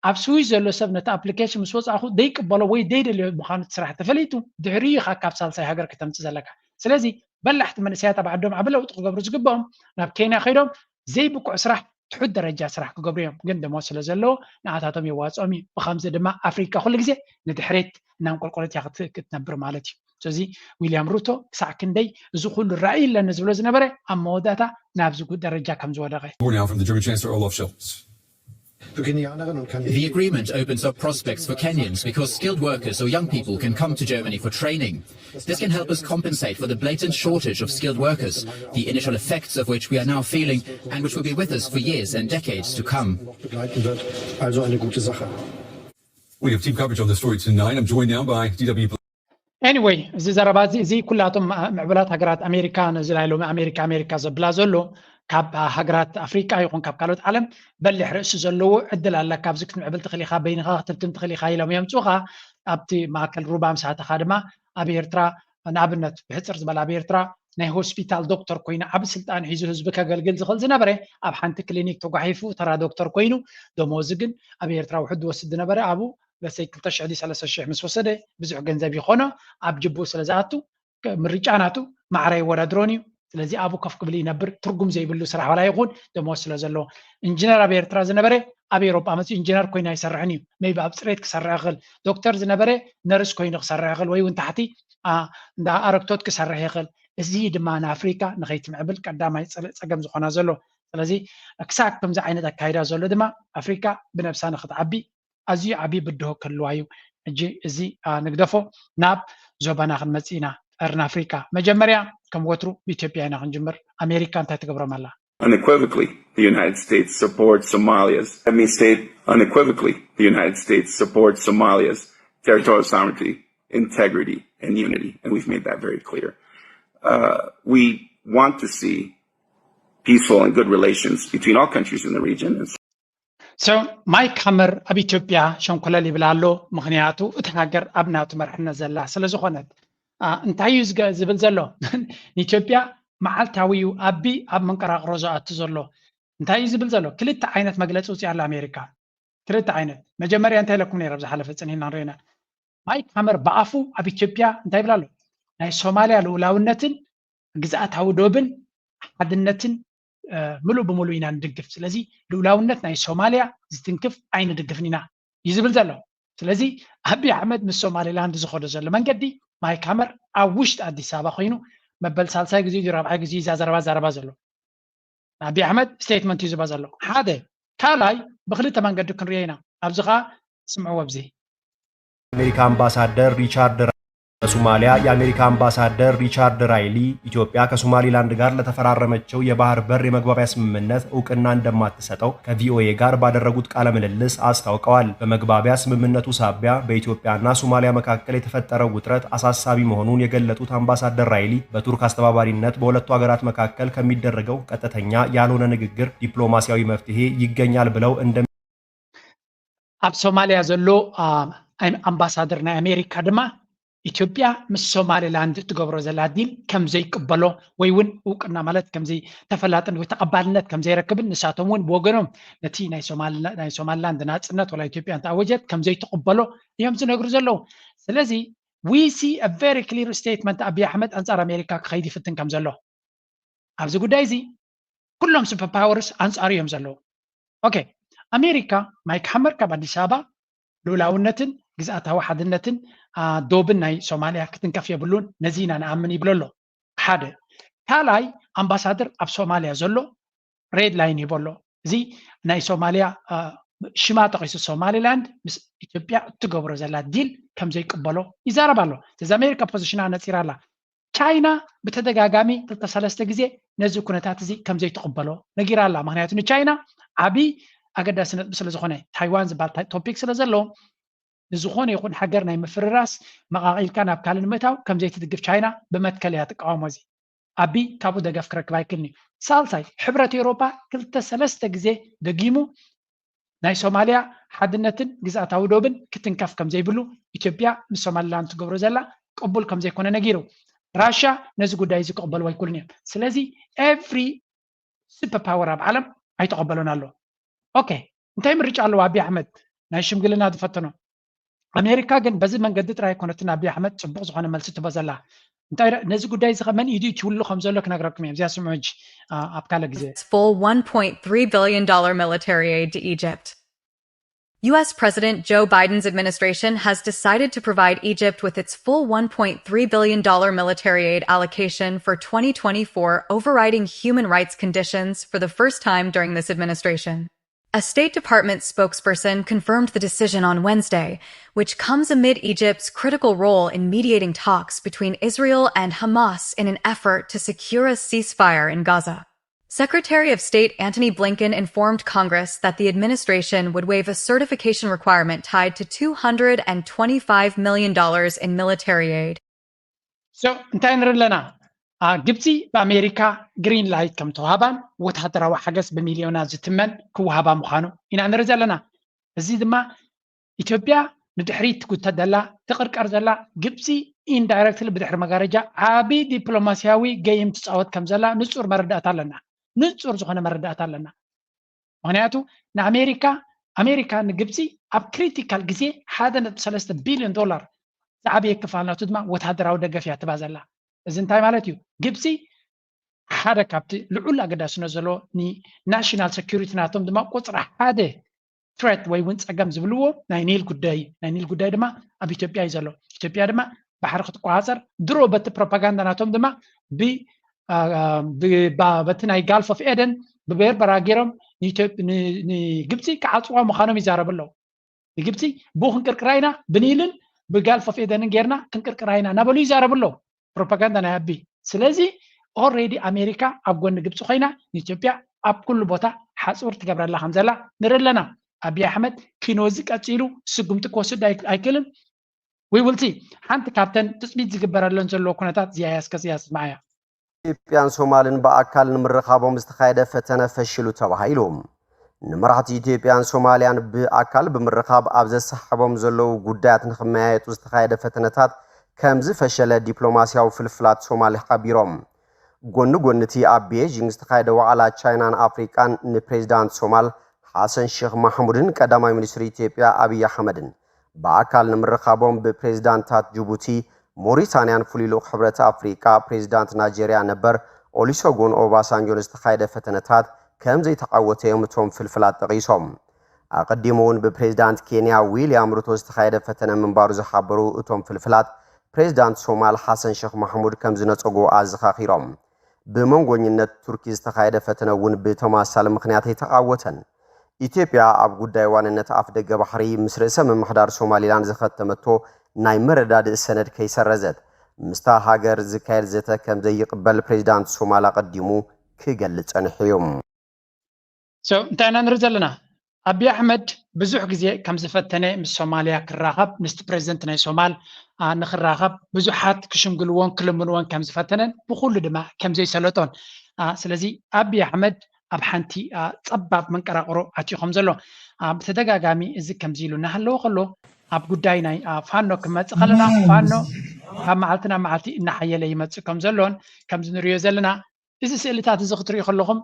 ኣብ ስዊስ ዘሎ ሰብ ነቲ ኣፕሊኬሽን ምስ ወፃእኹ ደይቅበሎ ወይ ደይደልዮ ምዃኑ እቲ ስራሕ ተፈሊጡ ድሕሪኡ ኢኻ ካብ ሳልሳይ ሃገር ከተምፅእ ዘለካ ስለዚ በላሕቲ መንእሰያት ኣብ ዓዶም ዓቢ ለውጢ ክገብሩ ዝግብኦም ናብ ኬንያ ከይዶም ዘይብቁዕ ስራሕ ትሑት ደረጃ ስራሕ ክገብሩ እዮም ግን ደሞዝ ስለ ዘለዎ ንኣታቶም የዋፅኦም እዩ ብከምዚ ድማ ኣፍሪካ ኩሉ ግዜ ንድሕሬት እናንቆልቆለት እያ ክትነብር ማለት እዩ ስለዚ ዊልያም ሩቶ ክሳዕ ክንደይ እዚ ኩሉ ራእይ ኣለኒ ዝብሎ ዝነበረ ኣብ መወዳእታ ናብዚ ደረጃ ከም ዝወደቀ The agreement opens up prospects for Kenyans because skilled workers or young people can come to Germany for training. This can help us compensate for the blatant shortage of skilled workers, the initial effects of which we are now feeling and which will be with us for years and decades to come. We have team coverage on the story tonight. I'm joined now by D W. Anyway, እዚ ዘረባ እዚ እዚ ኩላቶም ምዕብላት ሃገራት ኣሜሪካ ነዚ ናይ ሎሚ ኣሜሪካ ኣሜሪካ ዘብላ ዘሎ ካብ ሃገራት ኣፍሪቃ ይኹን ካብ ካልኦት ዓለም በሊሕ ርእሲ ዘለዎ ዕድል ኣለካ ኣብዚ ክትምዕብል ትኽእል ኢኻ በይንኻ ክትብትን ትኽእል ኢኻ ኢሎም የምፅኡኻ ኣብቲ ማእከል ሩባ ምስ ኣተኻ ድማ ኣብ ኤርትራ ንኣብነት ብሕፅር ዝበለ ኣብ ኤርትራ ናይ ሆስፒታል ዶክተር ኮይኑ ዓብ ስልጣን ሒዙ ህዝቢ ከገልግል ዝኽእል ዝነበረ ኣብ ሓንቲ ክሊኒክ ተጓሒፉ ተራ ዶክተር ኮይኑ ደሞዙ ግን ኣብ ኤርትራ ውሕድ ዝወስድ ዝነበረ ኣብኡ let's say ክልተ ሽሕ ድዩ ሰለስተ ሽሕ ምስ ወሰደ ብዙሕ ገንዘብ ይኾኖ ኣብ ጅቡኡ ስለ ዝኣቱ ምርጫ ናቱ ማዕረ የወዳድሮን እዩ ስለዚ ኣብኡ ከፍ ክብል ይነብር ትርጉም ዘይብሉ ስራሕ ዋላ ይኹን ደሞዝ ስለ ዘለዎ ኢንጂነር ኣብ ኤርትራ ዝነበረ ኣብ ኤሮጳ መፅኡ ኢንጂነር ኮይኑ ኣይሰርሕን እዩ maybe ኣብ ፅሬት ክሰርሕ ይኽእል ዶክተር ዝነበረ ነርስ ኮይኑ ክሰርሕ ይኽእል ወይ እውን ታሕቲ እንዳ ኣረግቶት ክሰርሕ ይኽእል እዚ ድማ ንኣፍሪካ ንኸይትምዕብል ቀዳማይ ፀገም ዝኾና ዘሎ ስለዚ ክሳብ ከምዚ ዓይነት ኣካይዳ ዘሎ ድማ ኣፍሪካ ብነብሳ ንክትዓቢ ኣዝዩ ዓብዪ ብድሆ ክህልዋ እዩ ሕጂ እዚ ንግደፎ ናብ ዞባና ክንመፅእ ኢና ቀርን ኣፍሪካ መጀመርያ ከም ወትሩ ብኢትዮጵያ ኢና ክንጅምር ኣሜሪካ እንታይ ትገብሮም ኣላ Unequivocally, the United States supports Somalia's. Let me state unequivocally, the United States supports Somalia's territorial sovereignty, integrity, and unity, and we've made that very clear. Uh, we want to see peaceful and good relations between all countries in the region. And so, ማይክ ሃመር ኣብ ኢትዮጵያ ሸንኮለል ይብል ኣሎ፣ ምኽንያቱ እቲ ሃገር ኣብ ናቱ መርሕነት ዘላ ስለ ዝኾነት። እንታይ እዩ ዝብል ዘሎ? ንኢትዮጵያ መዓልታዊ እዩ ኣቢ ኣብ መንቀራቕሮ ዝኣቱ ዘሎ። እንታይ እዩ ዝብል ዘሎ? ክልተ ዓይነት መግለፂ ውፅእ ኣላ ኣሜሪካ። ክልተ ዓይነት። መጀመርያ እንታይ ኢለኩም ነይረ ኣብ ዝሓለፈ ፅኒና ንሪኢና። ማይክ ሃመር ብኣፉ ኣብ ኢትዮጵያ እንታይ ይብል ኣሎ? ናይ ሶማልያ ልኡላውነትን ግዝኣታዊ ዶብን ሓድነትን ምሉእ ብምሉእ ኢና ንድግፍ። ስለዚ ልኡላውነት ናይ ሶማልያ ዝትንክፍ ኣይንድግፍን ኢና እዩ ዝብል ዘሎ። ስለዚ ኣቢ ኣሕመድ ምስ ሶማሌላንድ ዝኸዶ ዘሎ መንገዲ ማይክ ሃመር ኣብ ውሽጢ ኣዲስ ኣበባ ኮይኑ መበል ሳልሳይ ግዜ እዩ ራብዓይ ግዜ እዛ ዘረባ ዘረባ ዘሎ። ንኣብይ ኣሕመድ ስቴትመንት እዩ ዝባ ዘሎ። ሓደ ካልኣይ ብክልተ መንገዲ ክንሪኦ ኢና። ኣብዚ ከዓ ስምዕዎ ኣብዚ የአሜሪካ አምባሳደር ሪቻርድ ራይሊ በሶማሊያ የአሜሪካ አምባሳደር ሪቻርድ ራይሊ ኢትዮጵያ ከሶማሊላንድ ጋር ለተፈራረመችው የባህር በር የመግባቢያ ስምምነት እውቅና እንደማትሰጠው ከቪኦኤ ጋር ባደረጉት ቃለ ምልልስ አስታውቀዋል። በመግባቢያ ስምምነቱ ሳቢያ በኢትዮጵያና ሶማሊያ መካከል የተፈጠረው ውጥረት አሳሳቢ መሆኑን የገለጡት አምባሳደር ራይሊ በቱርክ አስተባባሪነት በሁለቱ ሀገራት መካከል ከሚደረገው ቀጥተኛ ያልሆነ ንግግር ዲፕሎማሲያዊ መፍትሄ ይገኛል ብለው እንደ ኣብ ሶማልያ ዘሎ ኣምባሳደር ናይ ኣሜሪካ ድማ ኢትዮጵያ ምስ ሶማሊላንድ እትገብሮ ዘላ ዲል ከም ዘይቅበሎ ወይ እውን እውቅና ማለት ከም ተፈላጥን ወይ ተቐባልነት ከም ዘይረክብን ንሳቶም እውን ብወገኖም ነቲ ናይ ሶማሊላንድ ናፅነት ወላ ኢትዮጵያ እንተኣወጀት ከም ዘይትቕበሎ እዮም ዝነግሩ ዘለዉ። ስለዚ we see a very clear statement ኣቢይ ኣሕመድ ኣንፃር ኣሜሪካ ክኸይድ ይፍትን ከም ዘሎ ኣብዚ ጉዳይ እዚ ኩሎም ሱፐር ፓወርስ ኣንፃሩ እዮም ዘለዉ። ኦኬ ኣሜሪካ ማይክ ሓመር ካብ ኣዲስ ኣበባ ልኡላውነትን ግዝኣታዊ ሓድነትን ዶብን ናይ ሶማልያ ክትንከፍ የብሉን፣ ነዚ ኢና ንኣምን ይብሎ ኣሎ። ሓደ ካልኣይ ኣምባሳደር ኣብ ሶማልያ ዘሎ ሬድ ላይን ሂቦ ኣሎ። እዚ ናይ ሶማልያ ሽማ ጠቂሱ ሶማሊላንድ ምስ ኢትዮጵያ እትገብሮ ዘላ ዲል ከም ዘይቅበሎ ይዛረብ ኣሎ። ስለዚ ኣሜሪካ ፖዚሽና ነፂራ ኣላ። ቻይና ብተደጋጋሚ ክልተ ሰለስተ ግዜ ነዚ ኩነታት እዚ ከም ዘይትቕበሎ ነጊራ ኣላ። ምክንያቱ ንቻይና ዓብዪ ኣገዳሲ ነጥቢ ስለ ዝኾነ ታይዋን ዝበሃል ቶፒክ ስለ ዘለዎ ንዝኾነ ይኹን ሃገር ናይ ምፍርራስ መቓቒልካ ናብ ካልእ ንምእታው ከም ዘይትድግፍ ቻይና ብመትከል እያ ትቃወሞ። እዚ ኣቢ ካብኡ ደገፍ ክረክብ ኣይክልን እዩ። ሳልሳይ ሕብረት ኤውሮፓ ክልተ ሰለስተ ግዜ ደጊሙ ናይ ሶማልያ ሓድነትን ግዝኣታዊ ዶብን ክትንከፍ ከም ዘይብሉ ኢትዮጵያ ምስ ሶማሊላንድ ትገብሮ ዘላ ቅቡል ከም ዘይኮነ ነጊሩ። ራሻ ነዚ ጉዳይ እዚ ክቕበልዎ ኣይክእሉን እዮም። ስለዚ ኤቭሪ ሱፐር ፓወር ኣብ ዓለም ኣይተቐበሎን ኣሎ። ኦኬ እንታይ ምርጫ ኣለዎ ኣቢ ኣሕመድ ናይ ሽምግልና ዝፈተኖ? ኣሜሪካ ግን በዚ መንገዲ ጥራይ ኣይኮነትን ኣቢ ኣሕመድ ፅቡቕ ዝኾነ መልሲ ትቦ ዘላ። እንታይ ነዚ ጉዳይ እዚ ከመን ኢዱ ይትውሉ ከም ዘሎ ክነግረኩም እየ። እዚኣ ስምዑ ሕጂ ኣብ ካልእ ግዜ። Its full one point three billion dollar military aid to Egypt. U S President Joe Biden's administration has decided to provide Egypt with its full one point three billion dollar military aid allocation for twenty twenty-four, overriding human rights conditions for the first time during this administration. A State Department spokesperson confirmed the decision on Wednesday, which comes amid Egypt's critical role in mediating talks between Israel and Hamas in an effort to secure a ceasefire in Gaza. Secretary of State Antony Blinken informed Congress that the administration would waive a certification requirement tied to two hundred and twenty-five million dollars in military aid. So እንታይ ንርኢ ኣለና? ግብፂ ብኣሜሪካ ግሪን ላይት ከም ተዋህባን ወታደራዊ ሓገዝ ብሚልዮናት ዝትመን ክወሃባ ምዃኑ ኢና ንርኢ ዘለና። እዚ ድማ ኢትዮጵያ ንድሕሪት ትጉተት ዘላ ትቕርቀር ዘላ ግብፂ ኢንዳይረክትሊ ብድሕሪ መጋረጃ ዓብዪ ዲፕሎማሲያዊ ገይም ትፃወት ከም ዘላ ንፁር መረዳእታ ኣለና። ንፁር ዝኾነ መረዳእታ ኣለና። ምክንያቱ ንኣሜሪካ ኣሜሪካ ንግብፂ ኣብ ክሪቲካል ግዜ ሓደ ነጥቢ ሰለስተ ቢልዮን ዶላር ዝዓበየ ክፋል ናቱ ድማ ወታደራዊ ደገፍ እያ ትባ ዘላ። እዚ እንታይ ማለት እዩ? ግብፂ ሓደ ካብቲ ልዑል ኣገዳስነት ዘለዎ ንናሽናል ሴኩሪቲ ናቶም ድማ ቁፅሪ ሓደ ትረት ወይ እውን ፀገም ዝብልዎ ናይ ኒል ጉዳይ እዩ። ናይ ኒል ጉዳይ ድማ ኣብ ኢትዮጵያ እዩ ዘሎ። ኢትዮጵያ ድማ ባሕሪ ክትቆፃፀር ድሮ በቲ ፕሮፓጋንዳ ናቶም ድማ በቲ ናይ ጋልፍ ኦፍ ኤደን ብበርበራ ገይሮም ንግብፂ ክዓፅዋ ምዃኖም ይዛረቡ ኣለዉ። ንግብፂ ብኡ ክንቅርቅራ ኢና ብኒልን ብጋልፍ ኦፍ ኤደንን ጌርና ክንቅርቅራ ኢና እናበሉ ይዛረቡ ኣለዉ። ፕሮፓጋንዳ ናይ ኣቢ። ስለዚ ኦልሬዲ ኣሜሪካ ኣብ ጎኒ ግብፂ ኮይና ንኢትዮጵያ ኣብ ኩሉ ቦታ ሓፁር ትገብረላ ከም ዘላ ንርኢ ኣለና። ኣቢ ኣሕመድ ኪኖ እዚ ቀፂሉ ስጉምቲ ክወስድ ኣይክእልን። ዊውልሲ ሓንቲ ካብተን ትፅቢት ዝግበረለን ዘለዎ ኩነታት እዚኣ እያ። እስከ እዚኣ ስምዓያ። ኢትዮጵያን ሶማልን ብኣካል ንምርኻቦም ዝተኻየደ ፈተነ ፈሺሉ ተባሂሉ። ንመራሕቲ ኢትዮጵያን ሶማልያን ብኣካል ብምርኻብ ኣብ ዘሰሓቦም ዘለዉ ጉዳያት ንኽመያየጡ ዝተኻየደ ፈተነታት ከም ዝፈሸለ ዲፕሎማስያዊ ፍልፍላት ሶማል ሓቢሮም። ጎኒ ጎኒ እቲ ኣብ ቤጂንግ ዝተኻየደ ዋዕላ ቻይናን ኣፍሪቃን ንፕሬዚዳንት ሶማል ሓሰን ሼኽ ማሕሙድን ቀዳማይ ሚኒስትር ኢትዮጵያ ኣብይ ኣሕመድን ብኣካል ንምርኻቦም ብፕሬዚዳንታት ጅቡቲ፣ ሞሪታንያን ፍሉይ ልኡኽ ሕብረት ኣፍሪቃ ፕሬዚዳንት ናይጄርያ ነበር ኦሊሶጎን ኦባሳንጆ ንዝተኻየደ ፈተነታት ከም ዘይተዓወተ እዮም እቶም ፍልፍላት ጠቒሶም። ኣቐዲሙ እውን ብፕሬዚዳንት ኬንያ ዊልያም ሩቶ ዝተኻየደ ፈተነ ምንባሩ ዝሓበሩ እቶም ፍልፍላት፣ ፕሬዚዳንት ሶማል ሓሰን ሸኽ ማሕሙድ ከም ዝነጸጎ ኣዘኻኺሮም። ብመንጎኝነት ቱርኪ ዝተኻየደ ፈተነ እውን ብተመሳሳሊ ምኽንያት ኣይተቓወተን። ኢትዮጵያ ኣብ ጉዳይ ዋንነት ኣፍ ደገ ባሕሪ ምስ ርእሰ ምምሕዳር ሶማሊላንድ ዝኸተመቶ ናይ መረዳድእ ሰነድ ከይሰረዘት፣ ምስታ ሃገር ዝካየድ ዘተ ከም ዘይቕበል ፕሬዚዳንት ሶማል ኣቐዲሙ ክገልጽ ጸኒሑ እዩ። So እንታይ ኢና ንርኢ ዘለና? ኣብይ ኣሕመድ ብዙሕ ግዜ ከም ዝፈተነ ምስ ሶማልያ ክራኸብ፣ ምስቲ ፕሬዚደንት ናይ ሶማል ንክራኸብ ብዙሓት ክሽምግልዎን ክልምንዎን ከም ዝፈተነን ብኩሉ ድማ ከም ዘይሰለጦን። ስለዚ ኣብይ ኣሕመድ ኣብ ሓንቲ ፀባብ መንቀራቕሮ ኣትዩ ከም ዘሎ ብተደጋጋሚ እዚ ከምዚ ኢሉ እናሃለወ ከሎ፣ ኣብ ጉዳይ ናይ ፋኖ ክመፅእ ከለና፣ ፋኖ ካብ መዓልቲ ናብ መዓልቲ እናሓየለ ይመፅእ ከም ዘሎን ከምዚ ንሪኦ ዘለና፣ እዚ ስእልታት እዚ ክትሪኡ ከለኹም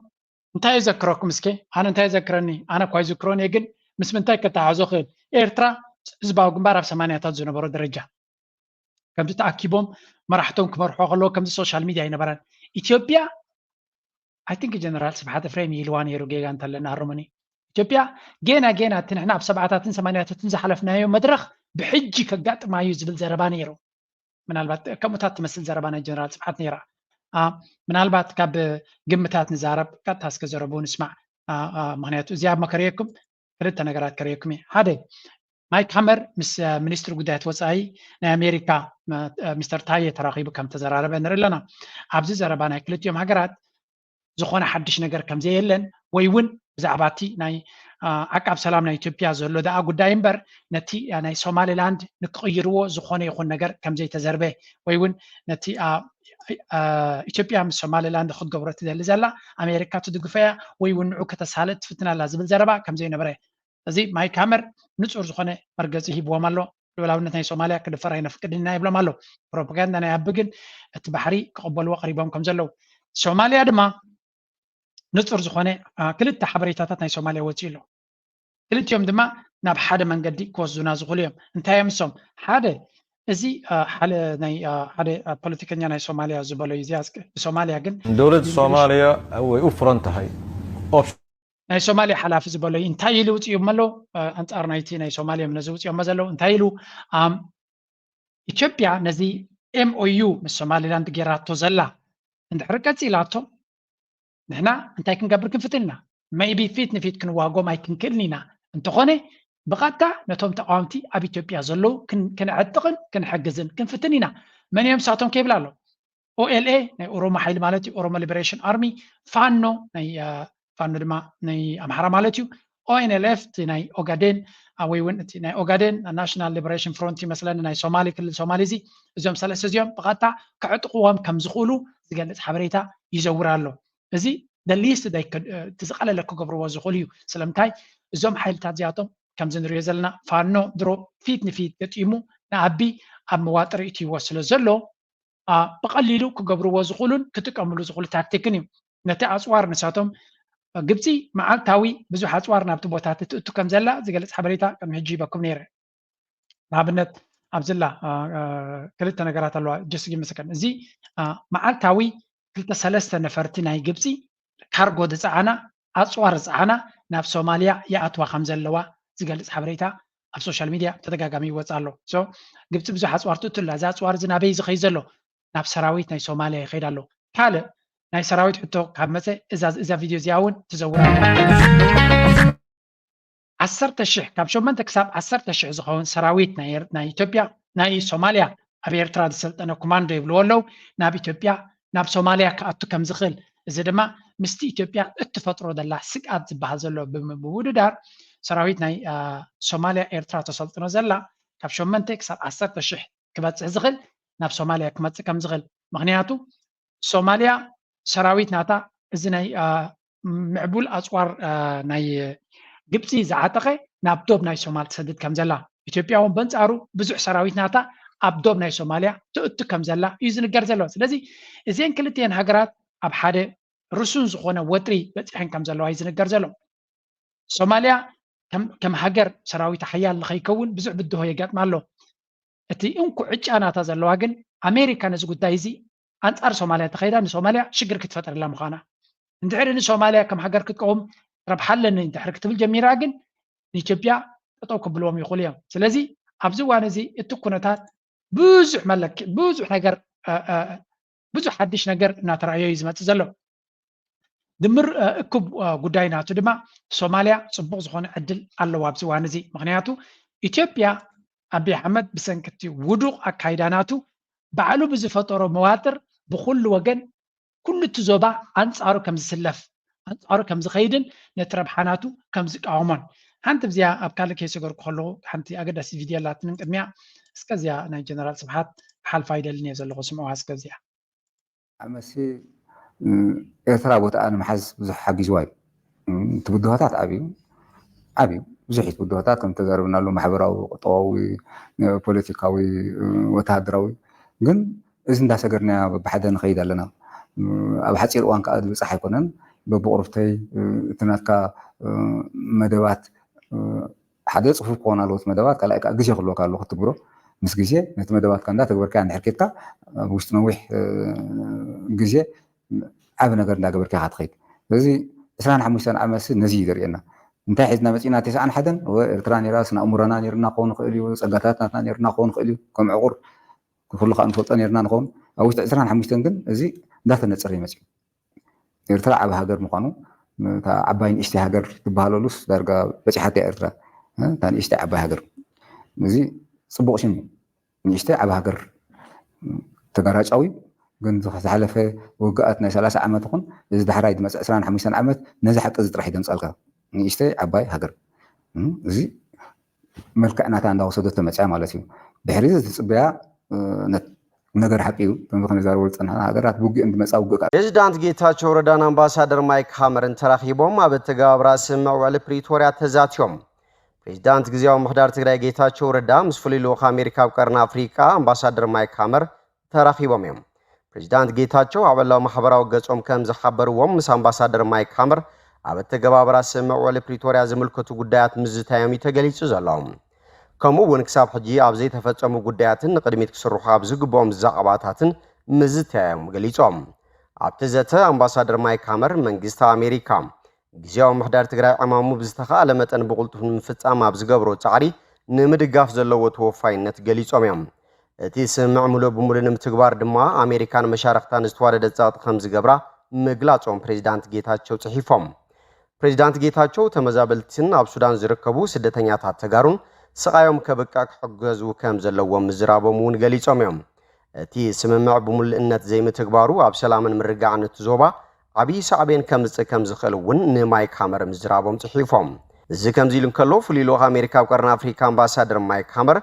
እንታይ ይዘክረኩም እስከ? ኣነ እንታይ ይዘክረኒ? ኣነ እኳ ይዝክሮን እየ፣ ግን ምስ ምንታይ ከተሓሕዞ ክእል? ኤርትራ ህዝባዊ ግንባር ኣብ ሰማንያታት ዝነበሮ ደረጃ፣ ከምዚ ተኣኪቦም መራሕቶም ክመርሖ ከለዎ ከምዚ ሶሻል ሚድያ ኣይነበረን። ኢትዮጵያ፣ I think ጀነራል ስብሓት ኤፍሬም ኢልዋ ነይሩ፣ ጌጋ እንተለና ኣርሙኒ። ኢትዮጵያ ጌና ጌና እቲ ንሕና ኣብ ሰብዓታትን ሰማንያታትን ዝሓለፍናዮ መድረኽ ብሕጂ ከጋጥማ እዩ ዝብል ዘረባ ነይሩ። ምናልባት ከምኡታት ትመስል ዘረባ ናይ ጀነራል ስብሓት ነይራ። ምናልባት ካብ ግምታት ንዛረብ፣ ቀጥታ እስከ ዘረቡ ንስማዕ። ምክንያቱ እዚኣ መከረየኩም ክልተ ነገራት ከረየኩም እየ። ሓደ፣ ማይክ ሃመር ምስ ሚኒስትሪ ጉዳያት ወፃኢ ናይ ኣሜሪካ ሚስተር ታየ ተራኺቡ ከም ተዘራረበ ንርኢ ኣለና። ኣብዚ ዘረባ ናይ ክልቲኦም ሃገራት ዝኾነ ሓድሽ ነገር ከም ዘየለን ወይ እውን ብዛዕባ እቲ ናይ ዓቃብ ሰላም ናይ ኢትዮጵያ ዘሎ ደኣ ጉዳይ እምበር ነቲ ናይ ሶማሊላንድ ንክቕይርዎ ዝኾነ ይኹን ነገር ከም ዘይተዘርበ ወይ እውን ነቲ ኢትዮጵያ ምስ ሶማሊላንድ ክትገብሮ ትደሊ ዘላ ኣሜሪካ ትድግፎ እያ ወይ እውን ንዑ ከተሳልጥ ትፍትን ኣላ ዝብል ዘረባ ከም ዘይነበረ እዚ ማይክ ሃመር ንፁር ዝኾነ መርገፂ ሂብዎም ኣሎ። ልዑላውነት ናይ ሶማልያ ክድፈር ኣይነፍቅድን ኢና ይብሎም ኣሎ። ፕሮፓጋንዳ ናይ ኣቢ ግን እቲ ባሕሪ ክቕበልዎ ቀሪቦም ከም ዘለዉ። ሶማልያ ድማ ንፁር ዝኾነ ክልተ ሓበሬታታት ናይ ሶማልያ ወፂኡ ኣሎ። ክልቲኦም ድማ ናብ ሓደ መንገዲ ክወስዱና ዝኽእሉ እዮም። እንታይ እዮም እሶም? ሓደ፣ እዚ ሓደ ፖለቲከኛ ናይ ሶማልያ ዝበሎ እዩ። እዚኣ ብሶማልያ ግን دولة صوماليا هو أفرنت هاي ናይ ሶማልያ ሓላፊ ዝበሎ እዩ። እንታይ ኢሉ ውፅኦም ኣሎ? ኣንፃር ናይቲ ናይ ሶማልያ ነዚ ውፅኦሞ ዘለዉ እንታይ ኢሉ? ኢትዮጵያ ነዚ ኤምኦዩ ምስ ሶማሊላንድ ጌራቶ ዘላ እንድሕር ቀፂላቶ ንሕና እንታይ ክንገብር ክንፍትን ኢና? maybe ፊት ንፊት ክንዋጎም ኣይክንክእልን ኢና። እንተኾነ ብቐጥታ ነቶም ተቃወምቲ ኣብ ኢትዮጵያ ዘለዉ ክንዕጥቕን ክንሕግዝን ክንፍትን ኢና። መን እዮም ንሳቶም ከይብል ኣሎ? ኦኤልኤ ናይ ኦሮሞ ሓይሊ ማለት እዩ፣ ኦሮሞ ሊበሬሽን ኣርሚ፣ ፋኖ ናይ ፋኖ ድማ ናይ ኣምሓራ ማለት እዩ፣ ኦኤንኤልኤፍ እቲ ናይ ኦጋዴን ወይ እውን እቲ ናይ ኦጋዴን ናሽናል ሊበሬሽን ፍሮንት ይመስለኒ ናይ ሶማሊ ክልል ሶማሊ እዚ እዚኦም ሰለስተ እዚኦም ብቐጥታ ከዕጥቕዎም ከም ዝኽእሉ ዝገልፅ ሓበሬታ ይዘውር ኣሎ። እዚ ደሊስት እቲ ዝቐለለ ክገብርዎ ዝኽእሉ እዩ። ስለምንታይ እዞም ሓይልታት እዚኣቶም ከምዚ ንሪኦ ዘለና ፋኖ ድሮ ፊት ንፊት ገጢሙ ንኣቢ ኣብ መዋጥር ይእትይዎ ስለ ዘሎ ብቐሊሉ ክገብርዎ ዝኽእሉን ክጥቀምሉ ዝኽእሉ ታክቲክን እዩ። ነቲ ኣፅዋር ንሳቶም ግብፂ መዓልታዊ ብዙሕ ኣፅዋር ናብቲ ቦታት ትእቱ ከም ዘላ ዝገልፅ ሓበሬታ ቅድሚ ሕጂ ይበኩም ነይረ። ንኣብነት ኣብዝላ ክልተ ነገራት ኣለዋ። ጀስት ጊቭ ሚ ሰከንድ። እዚ መዓልታዊ ክልተ ሰለስተ ነፈርቲ ናይ ግብፂ ካርጎ ዝፀዓና ኣፅዋር ዝፀዓና ናብ ሶማልያ ይኣትዋ ከም ዘለዋ ዝገልፅ ሓበሬታ ኣብ ሶሻል ሚድያ ተደጋጋሚ ይወፅእ ኣሎ። ግብፂ ብዙሕ ኣፅዋር ትእቱ ኣላ። እዚ ኣፅዋር እዚ ናበይ ዝኸይ ዘሎ? ናብ ሰራዊት ናይ ሶማልያ ይኸይድ ኣሎ። ካልእ ናይ ሰራዊት ሕቶ ካብ መፀ እዛ ቪድዮ እዚኣ እውን ትዘውር ኣላ። ዓሰርተ ሽሕ ካብ ሸሞንተ ክሳብ ዓሰርተ ሽሕ ዝኸውን ሰራዊት ናይ ኢትዮጵያ ናይ ሶማልያ ኣብ ኤርትራ ዝሰልጠነ ኮማንዶ ይብልዎ ኣለዉ ናብ ኢትዮጵያ ናብ ሶማልያ ክኣቱ ከም ዝኽእል፣ እዚ ድማ ምስቲ ኢትዮጵያ እትፈጥሮ ዘላ ስግኣት ዝበሃል ዘሎ ብምውድዳር ሰራዊት ናይ ሶማልያ ኤርትራ ተሰልጥኖ ዘላ ካብ ሸሞንተ ክሳብ ዓሰርተ ሽሕ ክበፅሕ ዝኽእል ናብ ሶማልያ ክመፅእ ከም ዝኽእል። ምክንያቱ ሶማልያ ሰራዊት ናታ እዚ ናይ ምዕቡል ኣፅዋር ናይ ግብፂ ዝዓጠቐ ናብ ዶብ ናይ ሶማል ትሰድድ ከም ዘላ፣ ኢትዮጵያ እውን በንፃሩ ብዙሕ ሰራዊት ናታ ኣብ ዶብ ናይ ሶማልያ ትእቱ ከም ዘላ እዩ ዝንገር ዘሎ። ስለዚ እዚአን ክልቲአን ሃገራት ኣብ ሓደ ርሱን ዝኾነ ወጥሪ በፂሐን ከም ዘለዋ እዩ ዝንገር ዘሎ። ሶማልያ ከም ሃገር ሰራዊታ ሓያል ንኸይከውን ብዙሕ ብድሆ የጋጥማ ኣሎ። እቲ እንኩ ዕጫ ናታ ዘለዋ ግን ኣሜሪካ ነዚ ጉዳይ እዚ ኣንፃር ሶማልያ እንተኸይዳ ንሶማልያ ሽግር ክትፈጥረላ ምዃና፣ እንድሕሪ ንሶማልያ ከም ሃገር ክትቀውም ረብሓ ኣለኒ እንድሕሪ ክትብል ጀሚራ ግን ንኢትዮጵያ ጠጠው ክብልዎም ይኽእሉ እዮም። ስለዚ ኣብዚ እዋን እዚ እቲ ኩነታት ብዙሕ መለክ ብዙሕ ነገር ብዙሕ ሓድሽ ነገር እናተረኣዮ እዩ ዝመፅእ ዘሎ። ድምር እኩብ ጉዳይ ናቱ ድማ ሶማልያ ፅቡቕ ዝኾነ ዕድል ኣለዋ ኣብዚ እዋን እዚ። ምክንያቱ ኢትዮጵያ ኣቢይ ኣሕመድ ብሰንኪ እቲ ውዱቕ ኣካይዳ ናቱ ባዕሉ ብዝፈጠሮ መዋጥር ብኩሉ ወገን ኩሉ እቲ ዞባ ኣንፃሩ ከም ዝስለፍ ኣንፃሩ ከም ዝኸይድን ነቲ ረብሓ ናቱ ከም ዝቃወሞን። ሓንቲ ብዚኣ ኣብ ካልእ ከይሰገርኩ ከለኹ ሓንቲ ኣገዳሲ ቪድዮ ኣላትንን ቅድሚያ እስከ እዚኣ ናይ ጀነራል ስብሓት ክሓልፋ ይደልን እየ ዘለኹ ስምዑዋ እስከ እዚኣ። ኣመሲ ኤርትራ ቦታኣ ንምሓዝ ብዙሕ ሓጊዝዋ እዩ። እቲ ብድሆታት ዓብዩ ዓብዩ ብዙሕ እዩ ብድሆታት ከም ተዛረብናሉ ማሕበራዊ፣ ቁጠባዊ፣ ፖለቲካዊ፣ ወተሃደራዊ ግን እዚ እንዳሰገርናያ በብሓደ ንኸይድ ኣለና። ኣብ ሓፂር እዋን ከዓ ዝብፃሕ ኣይኮነን። በብቁርብተይ እቲ ናትካ መደባት ሓደ ፅፉፍ ክኾን ኣለዎ እቲ መደባት ካልኣይ ከዓ ግዜ ክህልወካ ኣለዎ ክትግብሮ ምስ ግዜ ነቲ መደባትካ እንዳተግበርካ እንድሕር ኬድካ ኣብ ውሽጢ ነዊሕ ግዜ ዓብ ነገር እንዳገበርካ ኢኻ ትኸይድ። ስለዚ ዕስራን ሓሙሽተን ዓመት ነዚ እዩ ዘርእየና። እንታይ ሒዝና መፂና? ተስዓን ሓደን እወ ኤርትራ ነይራ፣ ስነ ኣእምሮና ነይርና ክኸውን ይኽእል እዩ፣ ፀጋታት ናትና ነይርና ክኸውን ይኽእል እዩ፣ ከም ዕቑር ኩሉ ከዓ ንፈልጦ ነይርና ንኸውን። ኣብ ውሽጢ ዕስራን ሓሙሽተን ግን እዚ እንዳተነፀረ ይመፅእ። ኤርትራ ዓብ ሃገር ምዃኑ እታ ዓባይ ንእሽተይ ሃገር ትበሃለሉስ ዳርጋ በፂሓት እያ ኤርትራ። እታ ንእሽተይ ዓባይ ሃገር እዚ ፅቡቕ ሽም እዩ። ንእሽተይ ዓብ ሃገር ተጋራጫዊ ግን ዝሓለፈ ውግኣት ናይ ሰላሳ ዓመት ይኹን እዚ ዳሕራይ ዝመፅእ ዕስራን ሓሙሽተን ዓመት ነዚ ሓቂ እዚ ጥራሕ ይደምፀልካ። ንእሽተይ ዓባይ ሃገር እዚ መልክዕ ናታ እንዳወሰደቶ መፅያ ማለት እዩ። ድሕሪ እዚ ዝፅበያ ነገር ሓቂ እዩ። ከምዚ ክንዛረበሉ ዝፀናሕና ሃገራት ብውግእ እንትመፃ ውግእ ከዓ ፕሬዚዳንት ጌታቸው ረዳን ኣምባሳደር ማይክ ሃመርን ተራኺቦም ኣብ ኣተገባብራ ስምምዕ ውዕሊ ፕሪቶርያ ተዛትዮም። ፕሬዚዳንት ግዝያዊ ምምሕዳር ትግራይ ጌታቸው ረዳ ምስ ፍሉይ ልኡኽ ኣሜሪካ ኣብ ቀርኒ ኣፍሪቃ ኣምባሳደር ማይክ ሃመር ተራኺቦም እዮም። ፕሬዚዳንት ጌታቸው ኣብ ዕላዊ ማሕበራዊ ገጾም ከም ዝሓበርዎም ምስ ኣምባሳደር ማይክ ሃመር ኣብ ኣተገባብራ ስምምዕ ውዕሊ ፕሪቶርያ ዝምልከቱ ጉዳያት ምዝታዮም እዩ ተገሊጹ ዘሎ። ከምኡ እውን ክሳብ ሕጂ ኣብ ዘይተፈጸሙ ጉዳያትን ንቕድሚት ክስርሑ ኣብ ዝግብኦም ዛዕባታትን ምዝታዮም ገሊጾም። ኣብቲ ዘተ ኣምባሳደር ማይክ ሃመር መንግስቲ ኣሜሪካ ግዝያዊ ምምሕዳር ትግራይ ዕማሙ ብዝተኻእለ መጠን ብቕልጡፍ ንምፍጻም ኣብ ዝገብሮ ጻዕሪ ንምድጋፍ ዘለዎ ተወፋይነት ገሊጾም እዮም። እቲ ስምምዕ ሙሉእ ብሙሉእ ንምትግባር ድማ ኣሜሪካን መሻርኽታን ዝተዋደደ ጸቕጢ ከም ዝገብራ ምግላጾም ፕሬዚዳንት ጌታቸው ጽሒፎም። ፕሬዚዳንት ጌታቸው ተመዛበልትን ኣብ ሱዳን ዝርከቡ ስደተኛታት ተጋሩን ስቓዮም ከብቅዕ ክሕገዙ ከም ዘለዎም ምዝራቦም እውን ገሊጾም እዮም። እቲ ስምምዕ ብምሉእነት ዘይምትግባሩ ኣብ ሰላምን ምርግጋዕን እቲ ዞባ ዓብዪ ሳዕቤን ከምፅእ ከም ዝኽእል እውን ንማይክ ሃመር ምዝራቦም ፅሒፎም። እዚ ከምዚ ኢሉ እንከሎ ፍሉይ ልኡኽ ኣሜሪካ ኣብ ቀርኒ ኣፍሪካ ኣምባሳደር ማይክ ሃመር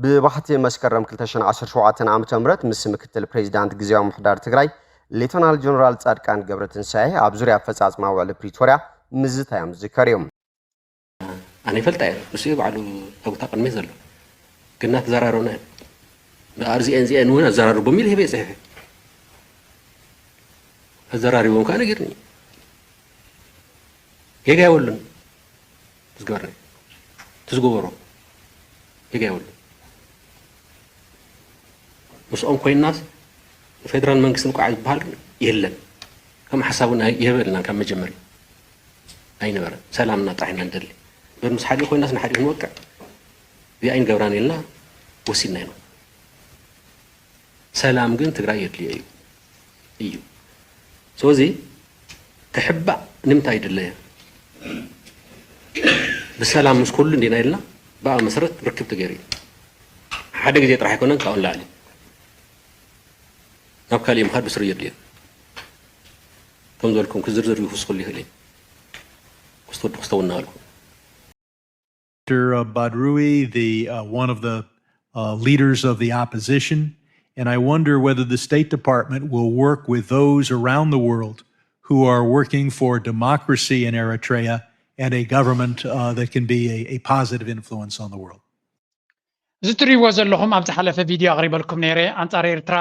ብባሕቲ መስከረም ክልተ ሽሕን ዓሰርተ ሸውዓተን ዓመተ ምህረት ምስ ምክትል ፕሬዚዳንት ግዝያዊ ምምሕዳር ትግራይ ሌተናል ጀነራል ፃድቃን ገብረትንሳኤ ኣብ ዙርያ ኣፈፃፅማ ውዕሊ ፕሪቶርያ ምዝታዮም ዝዝከር እዩ። ኣነ ይፈልጣ እየ ንሱ እዩ ባዕሉ ኣብታ ቅድሚ ዘሎ ግና ተዘራረብና እዮም። ብኣር ዚኤን ዚኤን እውን ኣዘራርቦም ኢሉ ሂበ ይፅሕፍ ኣዘራሪቦም ከዓ ነጊርኒ ጌጋ የብሉን። ዝገበርና ትዝገበሮ ጌጋ የብሉን። ምስኦም ኮይናስ ፌደራል መንግስቲ ንቋዕ ዝበሃል ግን የለን። ከም ሓሳቡ ይህበልና ካብ መጀመርያ ኣይነበረን። ሰላምና ጥራሕ ኢና ንደሊ። በር ምስ ሓዲኡ ኮይናስ ንሓዲኡ ክንወቅዕ እዚኣ ኣይንገብራን ኢልና ወሲድና ኢና። ሰላም ግን ትግራይ የድልዮ እዩ እዩ ስለዚ ክሕባእ ንምንታይ ይድለየ? ብሰላም ምስ ኩሉ እንዲና ኢልና ብኣ መሰረት ርክብ ተገይሩ እዩ። ሓደ ግዜ ጥራሕ ኣይኮነን ካብኡ ንላዕሊ ናብ ካሊእ ምኻድ ብስሩ የድልዮ። ከም ዝበልኩም ክዝርዝር ይውስኹሉ ይኽእል እዩ። ክስተወዱ ክስተው እናበልኩም Mister Badrui, the uh, one of the uh, leaders of the opposition, and I wonder whether the State Department will work with those around the world who are working for democracy in Eritrea and a government uh, that can be a, a positive influence on the world. እዚ ትሪእዎ ዘለኹም ኣብ ዝሓለፈ ቪድዮ ኣቕሪበልኩም ነይረ። ኣንጻር ኤርትራ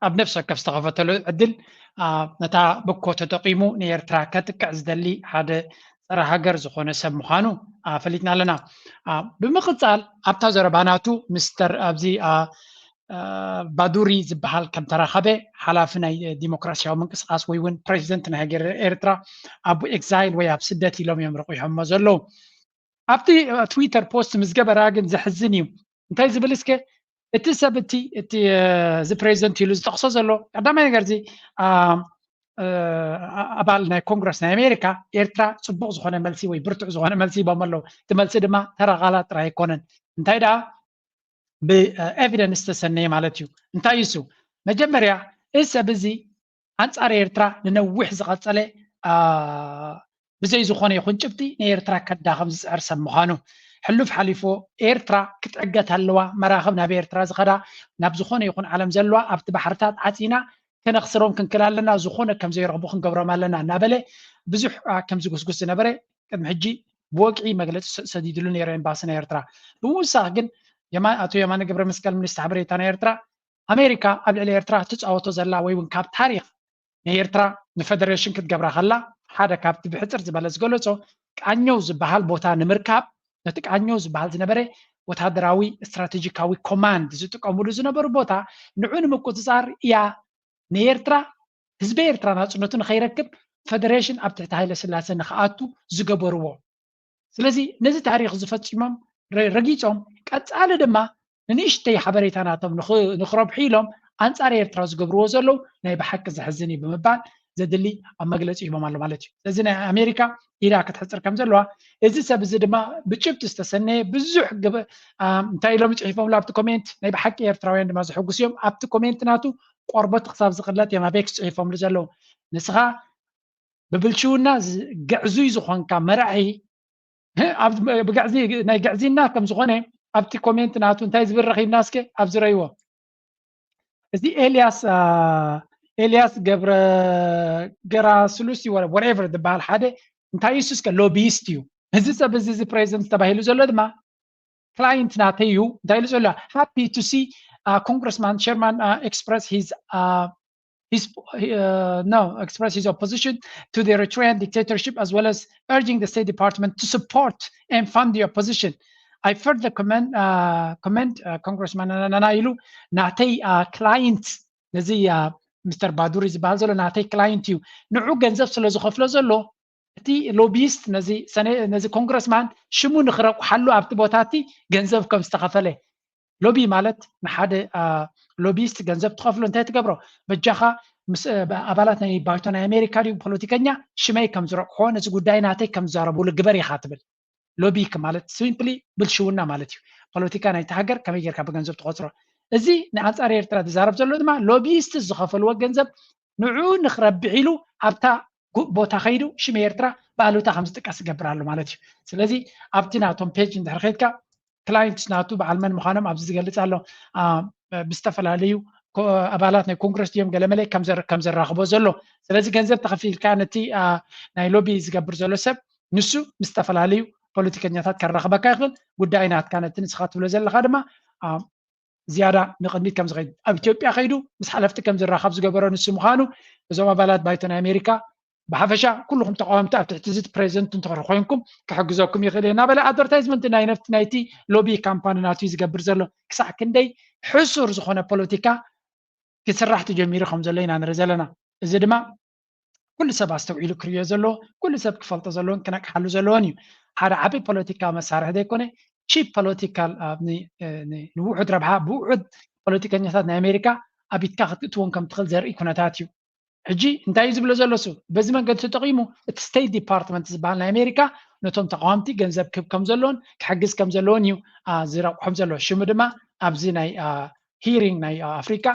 ኣብ ነፍሲ ወከፍ ዝተኸፈተሉ ዕድል ነታ ብኮ ተጠቒሙ ንኤርትራ ከጥቅዕ ዝደሊ ሓደ ጸረ ሃገር ዝኾነ ሰብ ምዃኑ ኣፈሊጥና ኣለና። ብምቕጻል ኣብታ ዘረባ ናቱ ሚስተር ኣብዚ ባዱሪ ዝበሃል ከም ተራኸበ ሓላፊ ናይ ዲሞክራሲያዊ ምንቅስቃስ ወይ እውን ፕሬዚደንት ናይ ሃገር ኤርትራ ኣብ ኤግዛይል ወይ ኣብ ስደት ኢሎም እዮም ረቑሖሞ ዘለዉ። ኣብቲ ትዊተር ፖስት ምስ ገበራ ግን ዘሕዝን እዩ። እንታይ ዝብል እስከ እቲ ሰብ እቲ እቲ እዚ ፕሬዚደንት ኢሉ ዝጠቕሶ ዘሎ ቀዳማይ ነገር እዚ ኣባል ናይ ኮንግረስ ናይ ኣሜሪካ ኤርትራ ፅቡቕ ዝኾነ መልሲ ወይ ብርቱዕ ዝኾነ መልሲ ሂቦም ኣለዉ። እቲ መልሲ ድማ ተራ ቃላት ጥራይ ኣይኮነን። እንታይ ደኣ ብኤቪደንስ ዝተሰነየ ማለት እዩ። እንታይ እዩ እሱ? መጀመርያ እዚ ሰብ እዚ ኣንጻር ኤርትራ ንነዊሕ ዝቐጸለ ብዘይ ዝኾነ ይኹን ጭብጢ ንኤርትራ ከዳኸም ዝጽዕር ሰብ ምዃኑ ሕሉፍ ሓሊፎ ኤርትራ ክትዕገት ኣለዋ፣ መራኽብ ናብ ኤርትራ ዝኸዳ ናብ ዝኾነ ይኹን ዓለም ዘለዋ ኣብቲ ባሕርታት ዓጺና ከነኽስሮም ክንክል ኣለና፣ ዝኾነ ከም ዘይረኽቡ ክንገብሮም ኣለና እናበለ ብዙሕ ከም ዝጉስጉስ ዝነበረ ቅድሚ ሕጂ ብወግዒ መግለፂ ሰዲድሉ ነይሩ ኤምባሲ ናይ ኤርትራ። ብምውሳኽ ግን ኣቶ የማነ ገብረ መስቀል ሚኒስትር ሓበሬታ ናይ ኤርትራ ኣሜሪካ ኣብ ልዕሊ ኤርትራ ትፃወቶ ዘላ ወይ እውን ካብ ታሪክ ንኤርትራ ንፈደሬሽን ክትገብራ ከላ ሓደ ካብቲ ብሕፅር ዝበለ ዝገለፆ ቃኘው ዝበሃል ቦታ ንምርካብ ነቲ ቃኘው ዝበሃል ዝነበረ ወታደራዊ ስትራቴጂካዊ ኮማንድ ዝጥቀምሉ ዝነበሩ ቦታ ንዑ ንምቁፅፃር እያ ንኤርትራ ህዝቢ ኤርትራ ናፅነቱ ንኸይረክብ ፈደሬሽን ኣብ ትሕቲ ሃይለ ስላሴ ንክኣቱ ዝገበርዎ። ስለዚ ነዚ ታሪክ ዝፈፂሞም ረጊፆም ቀፃሊ ድማ ንንእሽተይ ሓበሬታ ናቶም ንክረብሑ ኢሎም ኣንፃር ኤርትራ ዝገብርዎ ዘለዉ ናይ ብሓቂ ዘሕዝን እዩ ብምባል ዘድሊ ኣብ መግለፂ ሂቦም ኣሎ ማለት እዩ። ስለዚ ናይ ኣሜሪካ ኢዳ ክትሕፅር ከም ዘለዋ እዚ ሰብ እዚ ድማ ብጭብጢ ዝተሰነየ ብዙሕ እንታይ ኢሎም ይፅሒፎምሉ ኣብቲ ኮሜንት ናይ ብሓቂ ኤርትራውያን ድማ ዘሐጉስ እዮም። ኣብቲ ኮሜንት ናቱ ቆርበት ክሳብ ዝቕለጥ እዮም ኣቤክስ ፅሒፎምሉ ዘለዉ። ንስኻ ብብልሽውና ግዕዙይ ዝኾንካ መራሒ ብግዕዚ ናይ ግዕዚና ከም ዝኾነ ኣብቲ ኮሜንት ናቱ እንታይ ዝብል ረኺብና እስከ ኣብ ዝረይዎ እዚ ኤልያስ ኤልያስ ገብረ ገራ ስሉስ ወረቨር ዝበሃል ሓደ እንታይ እሱ እስከ ሎቢስት እዩ። እዚ ሰብ እዚ እዚ ፕሬዚደንት ተባሂሉ ዘሎ ድማ ክላይንት ናተይ እዩ እንታይ ኢሉ ዘሎ happy to see congressman chairman express his his uh, no express his opposition to the Eritrean dictatorship as well as urging the State Department to support and fund the opposition. I further commend uh, commend uh, Congressman Nanana Ilu Natei uh, client ነዚ ሚስተር ባዱሪ ዝበሃል ዘሎ ናተይ ክላይንት እዩ ንዑ ገንዘብ ስለ ዝኸፍሎ ዘሎ እቲ ሎቢስት ነዚ ኮንግረስማን ሽሙ ንክረቁሓሉ ኣብቲ ቦታ እቲ ገንዘብ ከም ዝተኸፈለ ሎቢ ማለት ንሓደ ሎቢስት ገንዘብ ትኸፍሎ እንታይ ትገብሮ በጃኻ ምስ ኣባላት ናይ ባይቶ ናይ ኣሜሪካ ድዩ ፖለቲከኛ ሽመይ ከም ዝረቁሖ ነዚ ጉዳይ ናተይ ከም ዝዛረብሉ ግበር ኢኻ ትብል ሎቢክ ማለት ሲምፕሊ ብልሽውና ማለት እዩ። ፖለቲካ ናይቲ ሃገር ከመይ ጌርካ ብገንዘብ ትቆፅሮ። እዚ ንኣንፃር ኤርትራ ዝዛረብ ዘሎ ድማ ሎቢስት ዝኸፈልዎ ገንዘብ ንዑ ንክረብሕ ኢሉ ኣብታ ቦታ ከይዱ ሽም ኤርትራ ብኣሉታ ከም ዝጥቀስ ይገብር ኣሎ ማለት እዩ። ስለዚ ኣብቲ ናቶም ፔጅ እንድሕር ከይድካ ክላይንትስ ናቱ በዓል መን ምዃኖም ኣብዚ ዝገልፅ ኣሎ። ብዝተፈላለዩ ኣባላት ናይ ኮንግረስ ድዮም ገለመለ ከም ዘራኽቦ ዘሎ። ስለዚ ገንዘብ ተኸፊልካ ነቲ ናይ ሎቢ ዝገብር ዘሎ ሰብ ንሱ ምስ ዝተፈላለዩ ፖለቲከኛታት ከራኽበካ ይኽእል። ጉዳይ ናትካ ነቲ ንስኻ ትብሎ ዘለኻ ድማ ዝያዳ ንቕድሚት ከም ዝኸይድ ኣብ ኢትዮጵያ ከይዱ ምስ ሓለፍቲ ከም ዝራኸብ ዝገበሮ ንሱ ምዃኑ እዞም ኣባላት ባይቶ ናይ ኣሜሪካ ብሓፈሻ ኩልኹም ተቃወምቲ ኣብ ትሕቲ እዚ ፕሬዚደንት እንተኾይንኩም ክሕግዘኩም ይኽእል እየ እናበለ ኣድቨርታይዝመንት ናይ ነፍቲ ናይቲ ሎቢ ካምፓኒ ናቱ ዝገብር ዘሎ ክሳዕ ክንደይ ሕሱር ዝኾነ ፖለቲካ ክስራሕ ተጀሚሩ ከም ዘሎ ኢና ንርኢ ዘለና። እዚ ድማ ኩሉ ሰብ ኣስተውዒሉ ክርእዮ ዘለዎ ኩሉ ሰብ ክፈልጦ ዘለዎን ክነቅሓሉ ዘለዎን እዩ። ሓደ ዓቢ ፖለቲካ መሳርሒ ዘይኮነ ቺፕ ፖለቲካል ንውሑድ ረብሓ ብውሑድ ፖለቲከኛታት ናይ ኣሜሪካ ኣብ ኢድካ ክትእትዎም ከም ትኽእል ዘርኢ ኩነታት እዩ። ሕጂ እንታይ እዩ ዝብሎ ዘሎ እሱ በዚ መንገዲ ተጠቒሙ እቲ ስቴት ዲፓርትመንት ዝበሃል ናይ ኣሜሪካ ነቶም ተቃዋምቲ ገንዘብ ክህብ ከም ዘለዎን ክሕግዝ ከም ዘለዎን እዩ ዝረቁሖም ዘሎ። ሽሙ ድማ ኣብዚ ናይ hearing ናይ ኣፍሪካ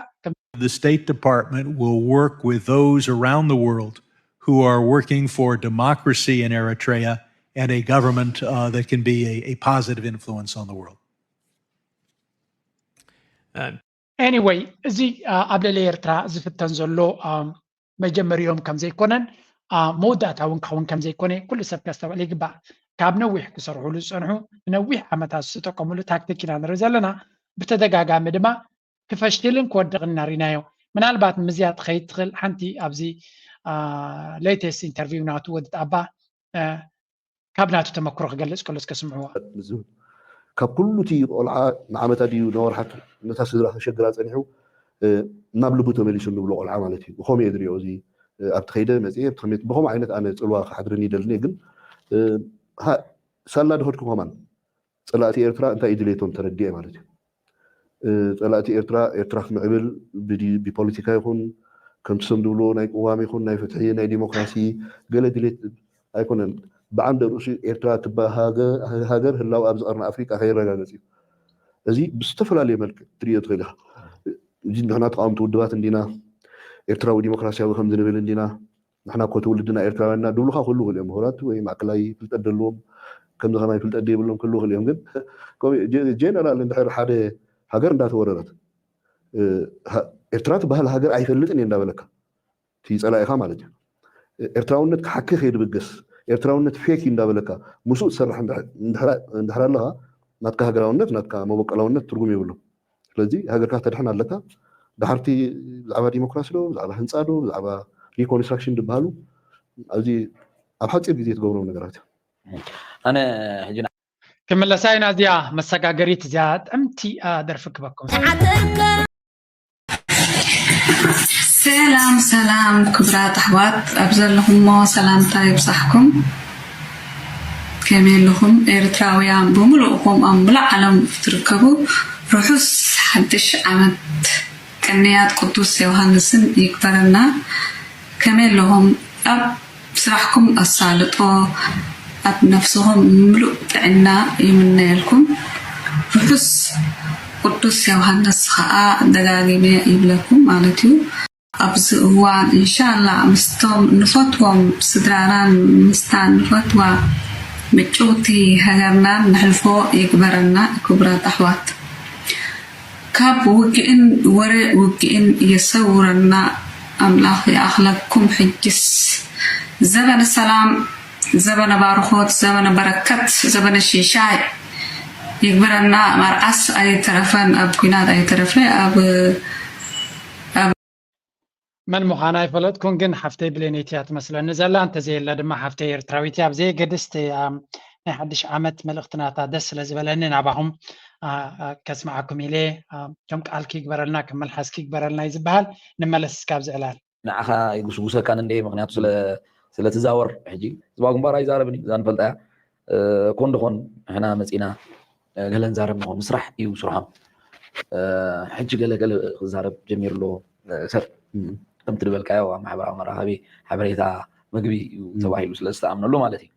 The State Department will work with those around the world who are working for democracy in Eritrea and a government uh, that can be a, a positive influence on the world. Anyway, እዚ ኣብ ልዕሊ ኤርትራ ዝፍተን ዘሎ መጀመሪኦም ከም ዘይኮነን መወዳእታ እውን ክኸውን ከም ዘይኮነ ኩሉ ሰብ ከስተውዕል ይግባእ። ካብ ነዊሕ ክሰርሕሉ ዝፀንሑ ንነዊሕ ዓመታት ዝተጠቀምሉ ታክቲክ ኢና ንርኢ ዘለና። ብተደጋጋሚ ድማ ክፈሽልን ክወድቕን ኢና ርኢናዮ። ምናልባት ንምዝያ ትኸይድ ትኽእል ሓንቲ ኣብዚ latest interview ናቱ ወዲ ጣባ ካብ ናቱ ተመክሮ ክገልፅ ከሎ እስከ ስምዕዎ። ካብ ኩሉ እቲ ቆልዓ ንዓመታት ድዩ ንወርሓት ነታ ስድራ ከሸግራ ፀኒሑ ናብ ልቡ ተመሊሱ እንብሎ ቆልዓ ማለት እዩ። ብኸምኡ እየ ዝሪኦ። እዚ ኣብቲ ከይደ መፅየ ብኸምኡ ዓይነት ኣነ ፅልዋ ክሓድረኒ ይደልን እየ። ግን ሳላ ድኸድኩ ከማን ፀላእቲ ኤርትራ እንታይ እዩ ድሌቶም ተረዲኤ ማለት እዩ። ጸላእቲ ኤርትራ ኤርትራ ክምዕብል ብፖለቲካ ይኹን ከምቲ ሰም ዝብልዎ ናይ ቅዋም ይኹን ናይ ፍትሒ ናይ ዲሞክራሲ ገለ ድሌት ኣይኮነን። ብዓንደ ርእሱ ኤርትራ ትበሃል ሃገር ህላው ኣብዚ ቀርኒ ኣፍሪቃ ከይረጋገጽ እዩ። እዚ ብዝተፈላለየ መልክዕ ትሪኦ ትኽእል ኢኻ። እዚ ንሕና ተቃወምቲ ውድባት እንዲና፣ ኤርትራዊ ዲሞክራሲያዊ ከም ዝንብል እንዲና፣ ንሕና እኮ ትውልድና ኤርትራውያንና ድብሉኻ ክህሉ ይኽእል እዮም። ምሁራት ወይ ማእከላይ ፍልጠት ደለዎም፣ ከምዚ ከማይ ፍልጠት ዘይብሎም ክህሉ ይኽእል እዮም። ግን ጀነራል እንድሕር ሓደ ሃገር እንዳተወረረት ኤርትራ ትበሃል ሃገር ኣይፈልጥን እየ እንዳበለካ እቲ ጸላኢኻ ማለት እዩ። ኤርትራውነት ክሓኪ ከይድብገስ ኤርትራውነት ፌክ እዩ እንዳበለካ ምስኡ ትሰርሕ እንድሕር ኣለኻ ናትካ ሃገራውነት ናትካ መበቀላውነት ትርጉም የብሉን። ስለዚ ሃገርካ ተድሕን ኣለካ። ድሓርቲ ብዛዕባ ዲሞክራሲ ዶ ብዛዕባ ህንፃ ዶ ብዛዕባ ሪኮንስትራክሽን ዝበሃሉ ኣብዚ ኣብ ሓፂር ግዜ ትገብሮም ነገራት እዮም። ኣነ ሕጂ ክምለሳ ኢና። እዚኣ መሰጋገሪት እዚኣ ጥዕምቲ ደርፊ ክበኩም። ሰላም ሰላም ክቡራት ኣሕዋት ኣብ ዘለኹሞ ሰላምታ ይብጻሕኩም። ከመይ ኣለኹም ኤርትራውያን ብምሉእኹም ኣብ ሙሉእ ዓለም ትርከቡ? ርሑስ ሓድሽ ዓመት ቅንያት ቅዱስ ዮሃንስን ይግበረና። ከመይ ኣለኹም ኣብ ስራሕኩም ኣሳልጦ ኣብ ነፍስኹም ምሉእ ጥዕና ይምነየልኩም። ርሑስ ቅዱስ ዮሃንስ ኸኣ ደጋጊመ ይብለኩም ማለት እዩ። ኣብዚ እዋን እንሻላ ምስቶም ንፈትዎም ስድራናን ምስታ ንፈትዋ ምጭውቲ ሃገርናን ነሕልፎ ይግበረና ክቡራት ኣሕዋት። ካብ ውግእን ወረ ውግእን የሰውረና ኣምላኽ ይኣኽለኩም ሕጅስ ዘበነ ሰላም ዘበነ ባርኾት ዘበነ በረከት ዘበነ ሽሻይ ይግበረና። መርዓስ ኣይተረፈን ኣብ ኲናት ኣይተረፈ ኣብ መን ምዃና ኣይፈለጥኩን ግን ሓፍተይ ብሌነይቲ እያ ትመስለኒ ዘላ እንተዘየላ ድማ ሓፍተይ ኤርትራዊት እያ ብዘየገድስ ናይ ሓድሽ ዓመት መልእኽቲ ናታ ደስ ስለ ዝበለኒ ናባኹም ከስምዓኩም ኢለ ከም ቃልኪ ይግበረልና ከም መልሓስኪ ይግበረልና እዩ ዝበሃል። ንመለስ እስካብ ዝዕላል ንዓኻ ይጉስጉሰካን እንደ ምክንያቱ ስለትዛወር ሕጂ ህዝባዊ ግንባር ኣይዛረብን እዩ እዛ ንፈልጣ እያ ኮን ድኾን ንሕና መፂና ገለ ንዛረብ ንኾን ምስራሕ እዩ ስርሖም ሕጂ ገለ ገለ ክዛረብ ጀሚሩ ኣሎ ሰብ ከምቲ ዝበልካዮ ኣብ ማሕበራዊ መራኸቢ ሓበሬታ ምግቢ እዩ ተባሂሉ ስለ ዝተኣምነሉ ማለት እዩ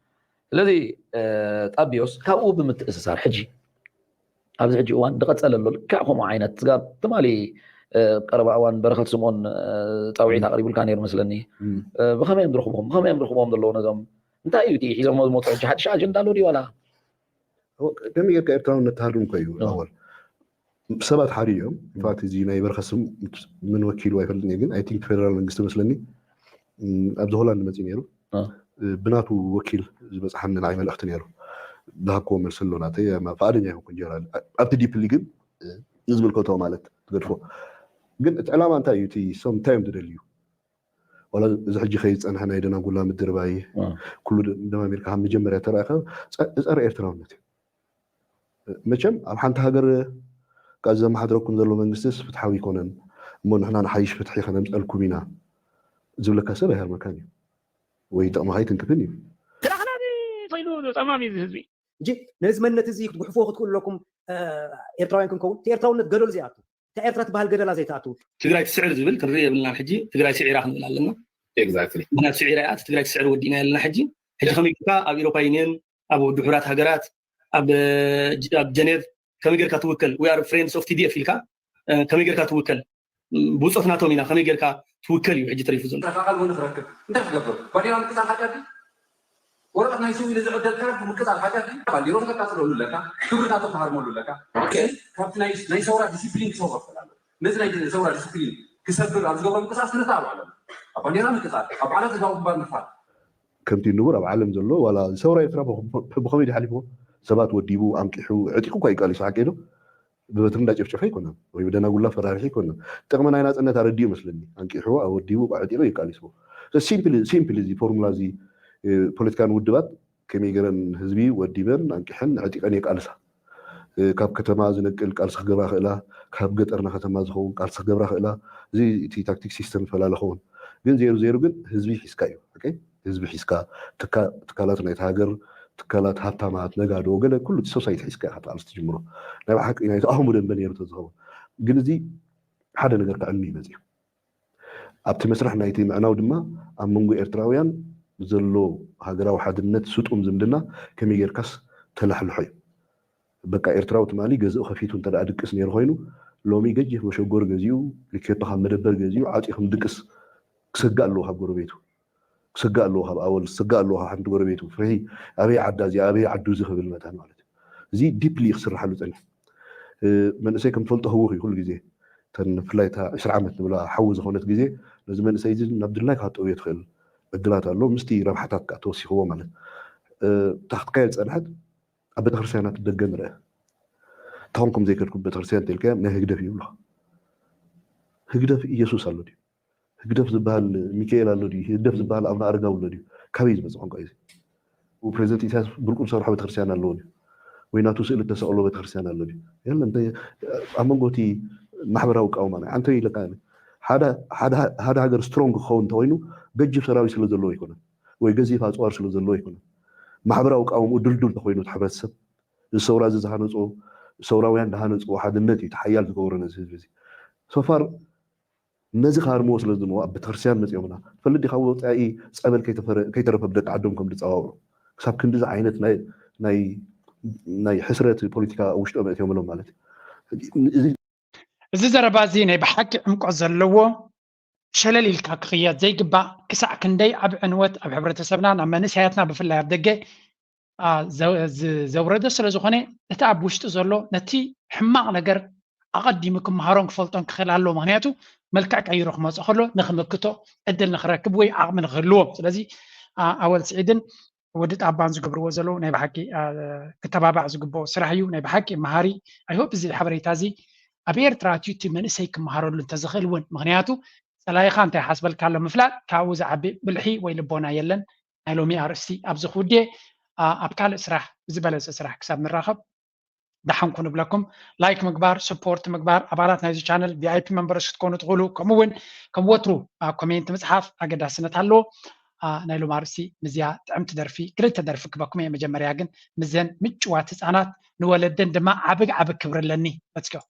ስለዚ ጣቢዮስ ካብኡ ብምትእስሳር ሕጂ ኣብዚ ሕጂ እዋን ዝቐፀለ ኣሎ ልክዕ ከምኡ ዓይነት ስጋብ ትማሊ ቀረባ እዋን በረኸት ስምኦን ፃውዒት ኣቕሪቡልካ ነይሩ መስለኒ ብኸመይ እዮም ዝረኽብኹም ብኸመይ እዮም ዝረኽብዎም ዘለዉ ነዞም እንታይ እዩ እቲ ሒዞሞ ዝመፁ ሕጂ ሓድሽ ኣጀንዳ ኣሎ ድዩ ዋላ ከመይ ጌርካ ኤርትራውነት ትሃድም እኮ እዩ ኣወል ሰባት ሓሪ እዮም ኢንፋክት እዚ ናይ በረኸት ስም ምን ወኪሉ ኣይፈልጥን ግን ኣይ ቲንክ ፌደራል መንግስቲ መስለኒ ኣብዚ ሆላንድ መፅኡ ነይሩ ብናቱ ወኪል ዝበፅሓኒ ንዓይ መልእኽቲ ነይሩ ዝሃብክዎ መልሲ ኣሎ ናተይ ፈቓደኛ ይኹንኩ ጀነራል ኣብቲ ዲፕሊ ግን ንዝምልከቶ ማለት ትገድፎ ግን እቲ ዕላማ እንታይ እዩ እቲ ሶም እንታይ እዮም ትደልዩ ዋላ እዚ ሕጂ ከይዝፀንሐ ናይ ደናጉላ ምድርባይ ኩሉ ደማሚርካ ካብ መጀመርያ ተረእከ ዝፀረ ኤርትራውነት እዩ መቸም ኣብ ሓንቲ ሃገር ካብ ዘመሓድረኩም ዘሎ መንግስትስ ፍትሓዊ ኣይኮነን እሞ ንሕና ንሓይሽ ፍትሒ ከነምፀልኩም ኢና ዝብለካ ሰብ ኣይሃርመካን እዩ ወይ ጥቕምኻ ኣይትንክፍን እዩ። ክላኽላቢ ተይሉ ጸማም እዩ ህዝቢ። እንጂ ነዚ መንነት እዚ ክትጉሕፍዎ ክትክእሉ ኣለኩም ኤርትራውያን ክንከውን እቲ ኤርትራውነት ገደሉ ዘይኣቱ እታ ኤርትራ ትበሃል ገደላ ዘይትኣቱ። ትግራይ ትስዕር ዝብል ክንርኢ የብልናን ሕጂ ትግራይ ስዒራ ክንብል ኣለና። ምክንያቱ ስዒራ እያ ትግራይ ትስዕር ወዲእና የለና ሕጂ ሕጂ ከመይ ጌርካ ኣብ ኤሮፓ ዩኒየን ኣብ ድሑራት ሃገራት ኣብ ጀኔቭ ከመይ ጌርካ ትውከል we are friends of T D F ኢልካ ከመይ ጌርካ ትውከል ብጾት ናቶም ኢና ከመይ ጌርካ ትውከል እዩ ሕጂ ተሪፉ ዘሎ። ተኻኸል እውን ክረክብ እንታይ ክትገብር ባንዴራ ምቅጻል ሓጢኣት ድዩ? ወረቐት ናይ ስው ኢሉ ዝዕደል ካርድ ምቅጻል ሓጢኣት ድዩ? ባንዴርኡ ከተቃጽለሉ ኣለካ፣ ክብርታቱ ክሃርመሉ ኣለካ። ግን ካብቲ ናይ ናይ ሰውራ ዲሲፕሊን ክሰውሮ ክኽእል ኣለዎ። ነዚ ናይ ሰውራ ዲሲፕሊን ክሰብር ኣብ ዝገብሮ ምንቅስቃስ ክንተባብዖ ኣለና። ኣብ ባንዴራ ምቅጻል፣ ኣብ በዓላት ህዝባዊ ግንባር ምኽፋል። ከምቲ ንቡር ኣብ ዓለም ዘሎ ዋላ ሰውራ ኤርትራ ብኸመይ ድዩ ሓሊፍዎ? ሰባት ወዲቡ፣ ኣንቂሑ፣ ኣዕጢቑ እኳ እዩ ቃሊሱ ሓቀይ ዶ? ብበትሪ እንዳጨፍጨፈ ኣይኮነን ወይ ብደናጉላ ፈራሪሑ ኣይኮነን። ጥቕሚ ናይ ናፅነት ኣረዲኡ መስለኒ። ኣንቂሑ፣ ኣወዲቡ፣ ኣዕጢቑ እዩ ቃሊስዎ። ሲምፕሊ እዚ ፎርሙላ እዚ ፖለቲካን ውድባት ከመይ ገረን ህዝቢ ወዲበን ኣንቂሐን ኣዕጢቐን የቃልሳ። ካብ ከተማ ዝነቅል ቃልሲ ክገብራ ክእላ፣ ካብ ገጠር ንከተማ ዝኸውን ቃልሲ ክገብራ ክእላ። እዚ እቲ ታክቲክ ሲስተም ይፈላለ ኸውን። ግን ዜሩ ዜሩ ግን ህዝቢ ሒዝካ እዩ። ህዝቢ ሒዝካ ትካላት ናይቲ ሃገር ትካላት ሃብታማት ነጋዶ ገለ ኩሉ እቲ ሶሳይቲ ሒዝካ ኢኻ ትቃልስ ትጅምሮ ናይ ብሓቂ ናይ ተቃውሞ ደንበ ነይሩ ተዝኸውን ግን እዚ ሓደ ነገር ከዕኑ ይመፅእ እዩ። ኣብቲ መስርሕ ናይቲ ምዕናው ድማ ኣብ መንጎ ኤርትራውያን ዘሎ ሃገራዊ ሓድነት፣ ስጡም ዝምድና ከመይ ጌርካስ ተላሕልሖ እዩ። በቃ ኤርትራዊ ትማሊ ገዝኡ ከፊቱ እንተ ደኣ ድቅስ ነይሩ ኮይኑ፣ ሎሚ ገጂፍ መሸጎር ገዚኡ፣ ልኬቶ ካብ መደበር ገዚኡ ዓፂኹም ድቅስ ክሰግእ ኣለዎ ካብ ጎረቤቱ። ክሰግእ ኣለዎ ካብ ኣወል፣ ክሰግእ ኣለዎ ካብ ሓንቲ ጎረቤቱ። ፍርሒ ኣበይ ዓዳ እዚኣ፣ ኣበይ ዓዱ እዚ ክብል መታን ማለት እዩ። እዚ ዲፕሊ ክስርሓሉ ጸኒሑ። መንእሰይ ከም ትፈልጦ ህውኽ እዩ ኩሉ ግዜ። እተን ብፍላይ እታ ዕስራ ዓመት ንብላ ሓዊ ዝኾነት ግዜ ነዚ መንእሰይ እዚ ናብ ድላይካ ክትጠውዮ ትኽእል ዕድላት ኣሎ፣ ምስቲ ረብሓታት ከዓ ተወሲኽዎ ማለት። እታ ክትካየድ ዝጸንሐት ኣብ ቤተክርስትያናት ደገ ንርአ። እንታይ ኮንኩም ዘይከድኩም ቤተክርስትያን እንተልካዮም ናይ ህግደፍ እዩ ይብሉኻ። ህግደፍ ኢየሱስ ኣሎ ድዩ? ህግደፍ ዝበሃል ሚካኤል ኣሎ ድዩ? ህግደፍ ዝበሃል ኣቡነ ኣረጋዊ ኣሎ ድዩ? ካበይ ዝመጽእ ቋንቋ እዩ እዚ? ፕሬዚደንት ኢሳያስ ብርቁ ዝሰርሖ ቤተክርስትያን ኣለዎ ድዩ? ወይ ናቱ ስእሊ እተሰቕሎ ቤተክርስትያን ኣሎ ድዩ? የለን። እንተ ኣብ መንጎ እቲ ማሕበራዊ ቃውማ ናይ ኣንተ ኢለካ ሓደ ሓደ ሃገር ስትሮንግ ክኸውን እንተኮይኑ ገጅፍ ሰራዊት ስለ ዘለዎ ኣይኮነን፣ ወይ ገዚፍ ኣፅዋር ስለ ዘለዎ ኣይኮነን። ማሕበራዊ ቃውምኡ ድልዱል እንተኮይኑ እቲ ሕብረተሰብ እዚ ሰውራ እዚ ዝሃነፆ ሰውራውያን ዝሃነፅዎ ሓድነት እዩ እቲ ሓያል ዝገብሮ ነዚ ህዝቢ እዚ። ሶፋር ነዚ ክሃርምዎ ስለ ዝድንዎ ኣብ ቤተክርስትያን መፂኦምና። ትፈልጥ ዲኻ ወፃኢ ፀበል ከይተፈረ- ከይተረፈ ብደቂ ዓዶም ከም ዝፀዋውዑ ክሳብ ክንድዚ ዓይነት ናይ ናይ ናይ ሕስረት ፖለቲካ ኣብ ውሽጦም ኣእትዮምሎም ማለት እዩ። እዚ እዚ ዘረባ እዚ ናይ ብሓቂ ዕምቆት ዘለዎ ሸለል ኢልካ ክኽየድ ዘይግባእ ክሳዕ ክንደይ ዓብ ዕንወት ኣብ ሕብረተሰብና ናብ መንእሰያትና ብፍላይ ኣብ ደገ ዘውረደ ስለ ዝኾነ እቲ ኣብ ውሽጢ ዘሎ ነቲ ሕማቕ ነገር ኣቐዲሙ ክመሃሮን ክፈልጦን ክኽእል ኣለዎ። ምክንያቱ መልክዕ ቀይሩ ክመፅእ ከሎ ንክምክቶ ዕድል ንክረክብ ወይ ዓቕሚ ንክህልዎ። ስለዚ ኣወል ስዒድን ወዲ ጣባን ዝገብርዎ ዘለዉ ናይ ብሓቂ ክተባባዕ ዝግብኦ ስራሕ እዩ። ናይ ብሓቂ መሃሪ። I hope እዚ ሓበሬታ እዚ ኣብ ኤርትራ ኣትዩ እቲ መንእሰይ ክመሃረሉ እንተዝኽእል እውን፣ ምክንያቱ ጸላኢኻ እንታይ ሓስበልካ ኣሎ ምፍላጥ ካብኡ ዝዓቢ ብልሒ ወይ ልቦና የለን። ናይ ሎሚ ኣርእስቲ ኣብዚ ክውድየ። ኣብ ካልእ ስራሕ ብዝበለጸ ስራሕ ክሳብ ንራኸብ ደሓንኩ ንብለኩም። ላይክ ምግባር፣ ስፖርት ምግባር፣ ኣባላት ናይዚ ቻነል ቪኣይፒ መንበረስ ክትኮኑ ትኽእሉ። ከምኡ እውን ከም ወትሩ ኣብ ኮሜንት ምፅሓፍ ኣገዳስነት ኣለዎ። ናይ ሎሚ ኣርእስቲ ምዝያ ጥዕምቲ ደርፊ ክልተ ደርፊ ክበኩም እየ። መጀመርያ ግን ምዘን ምጭዋት ህፃናት ንወለደን ድማ ዓብግ ዓብግ ክብሪ ኣለኒ። Let's go።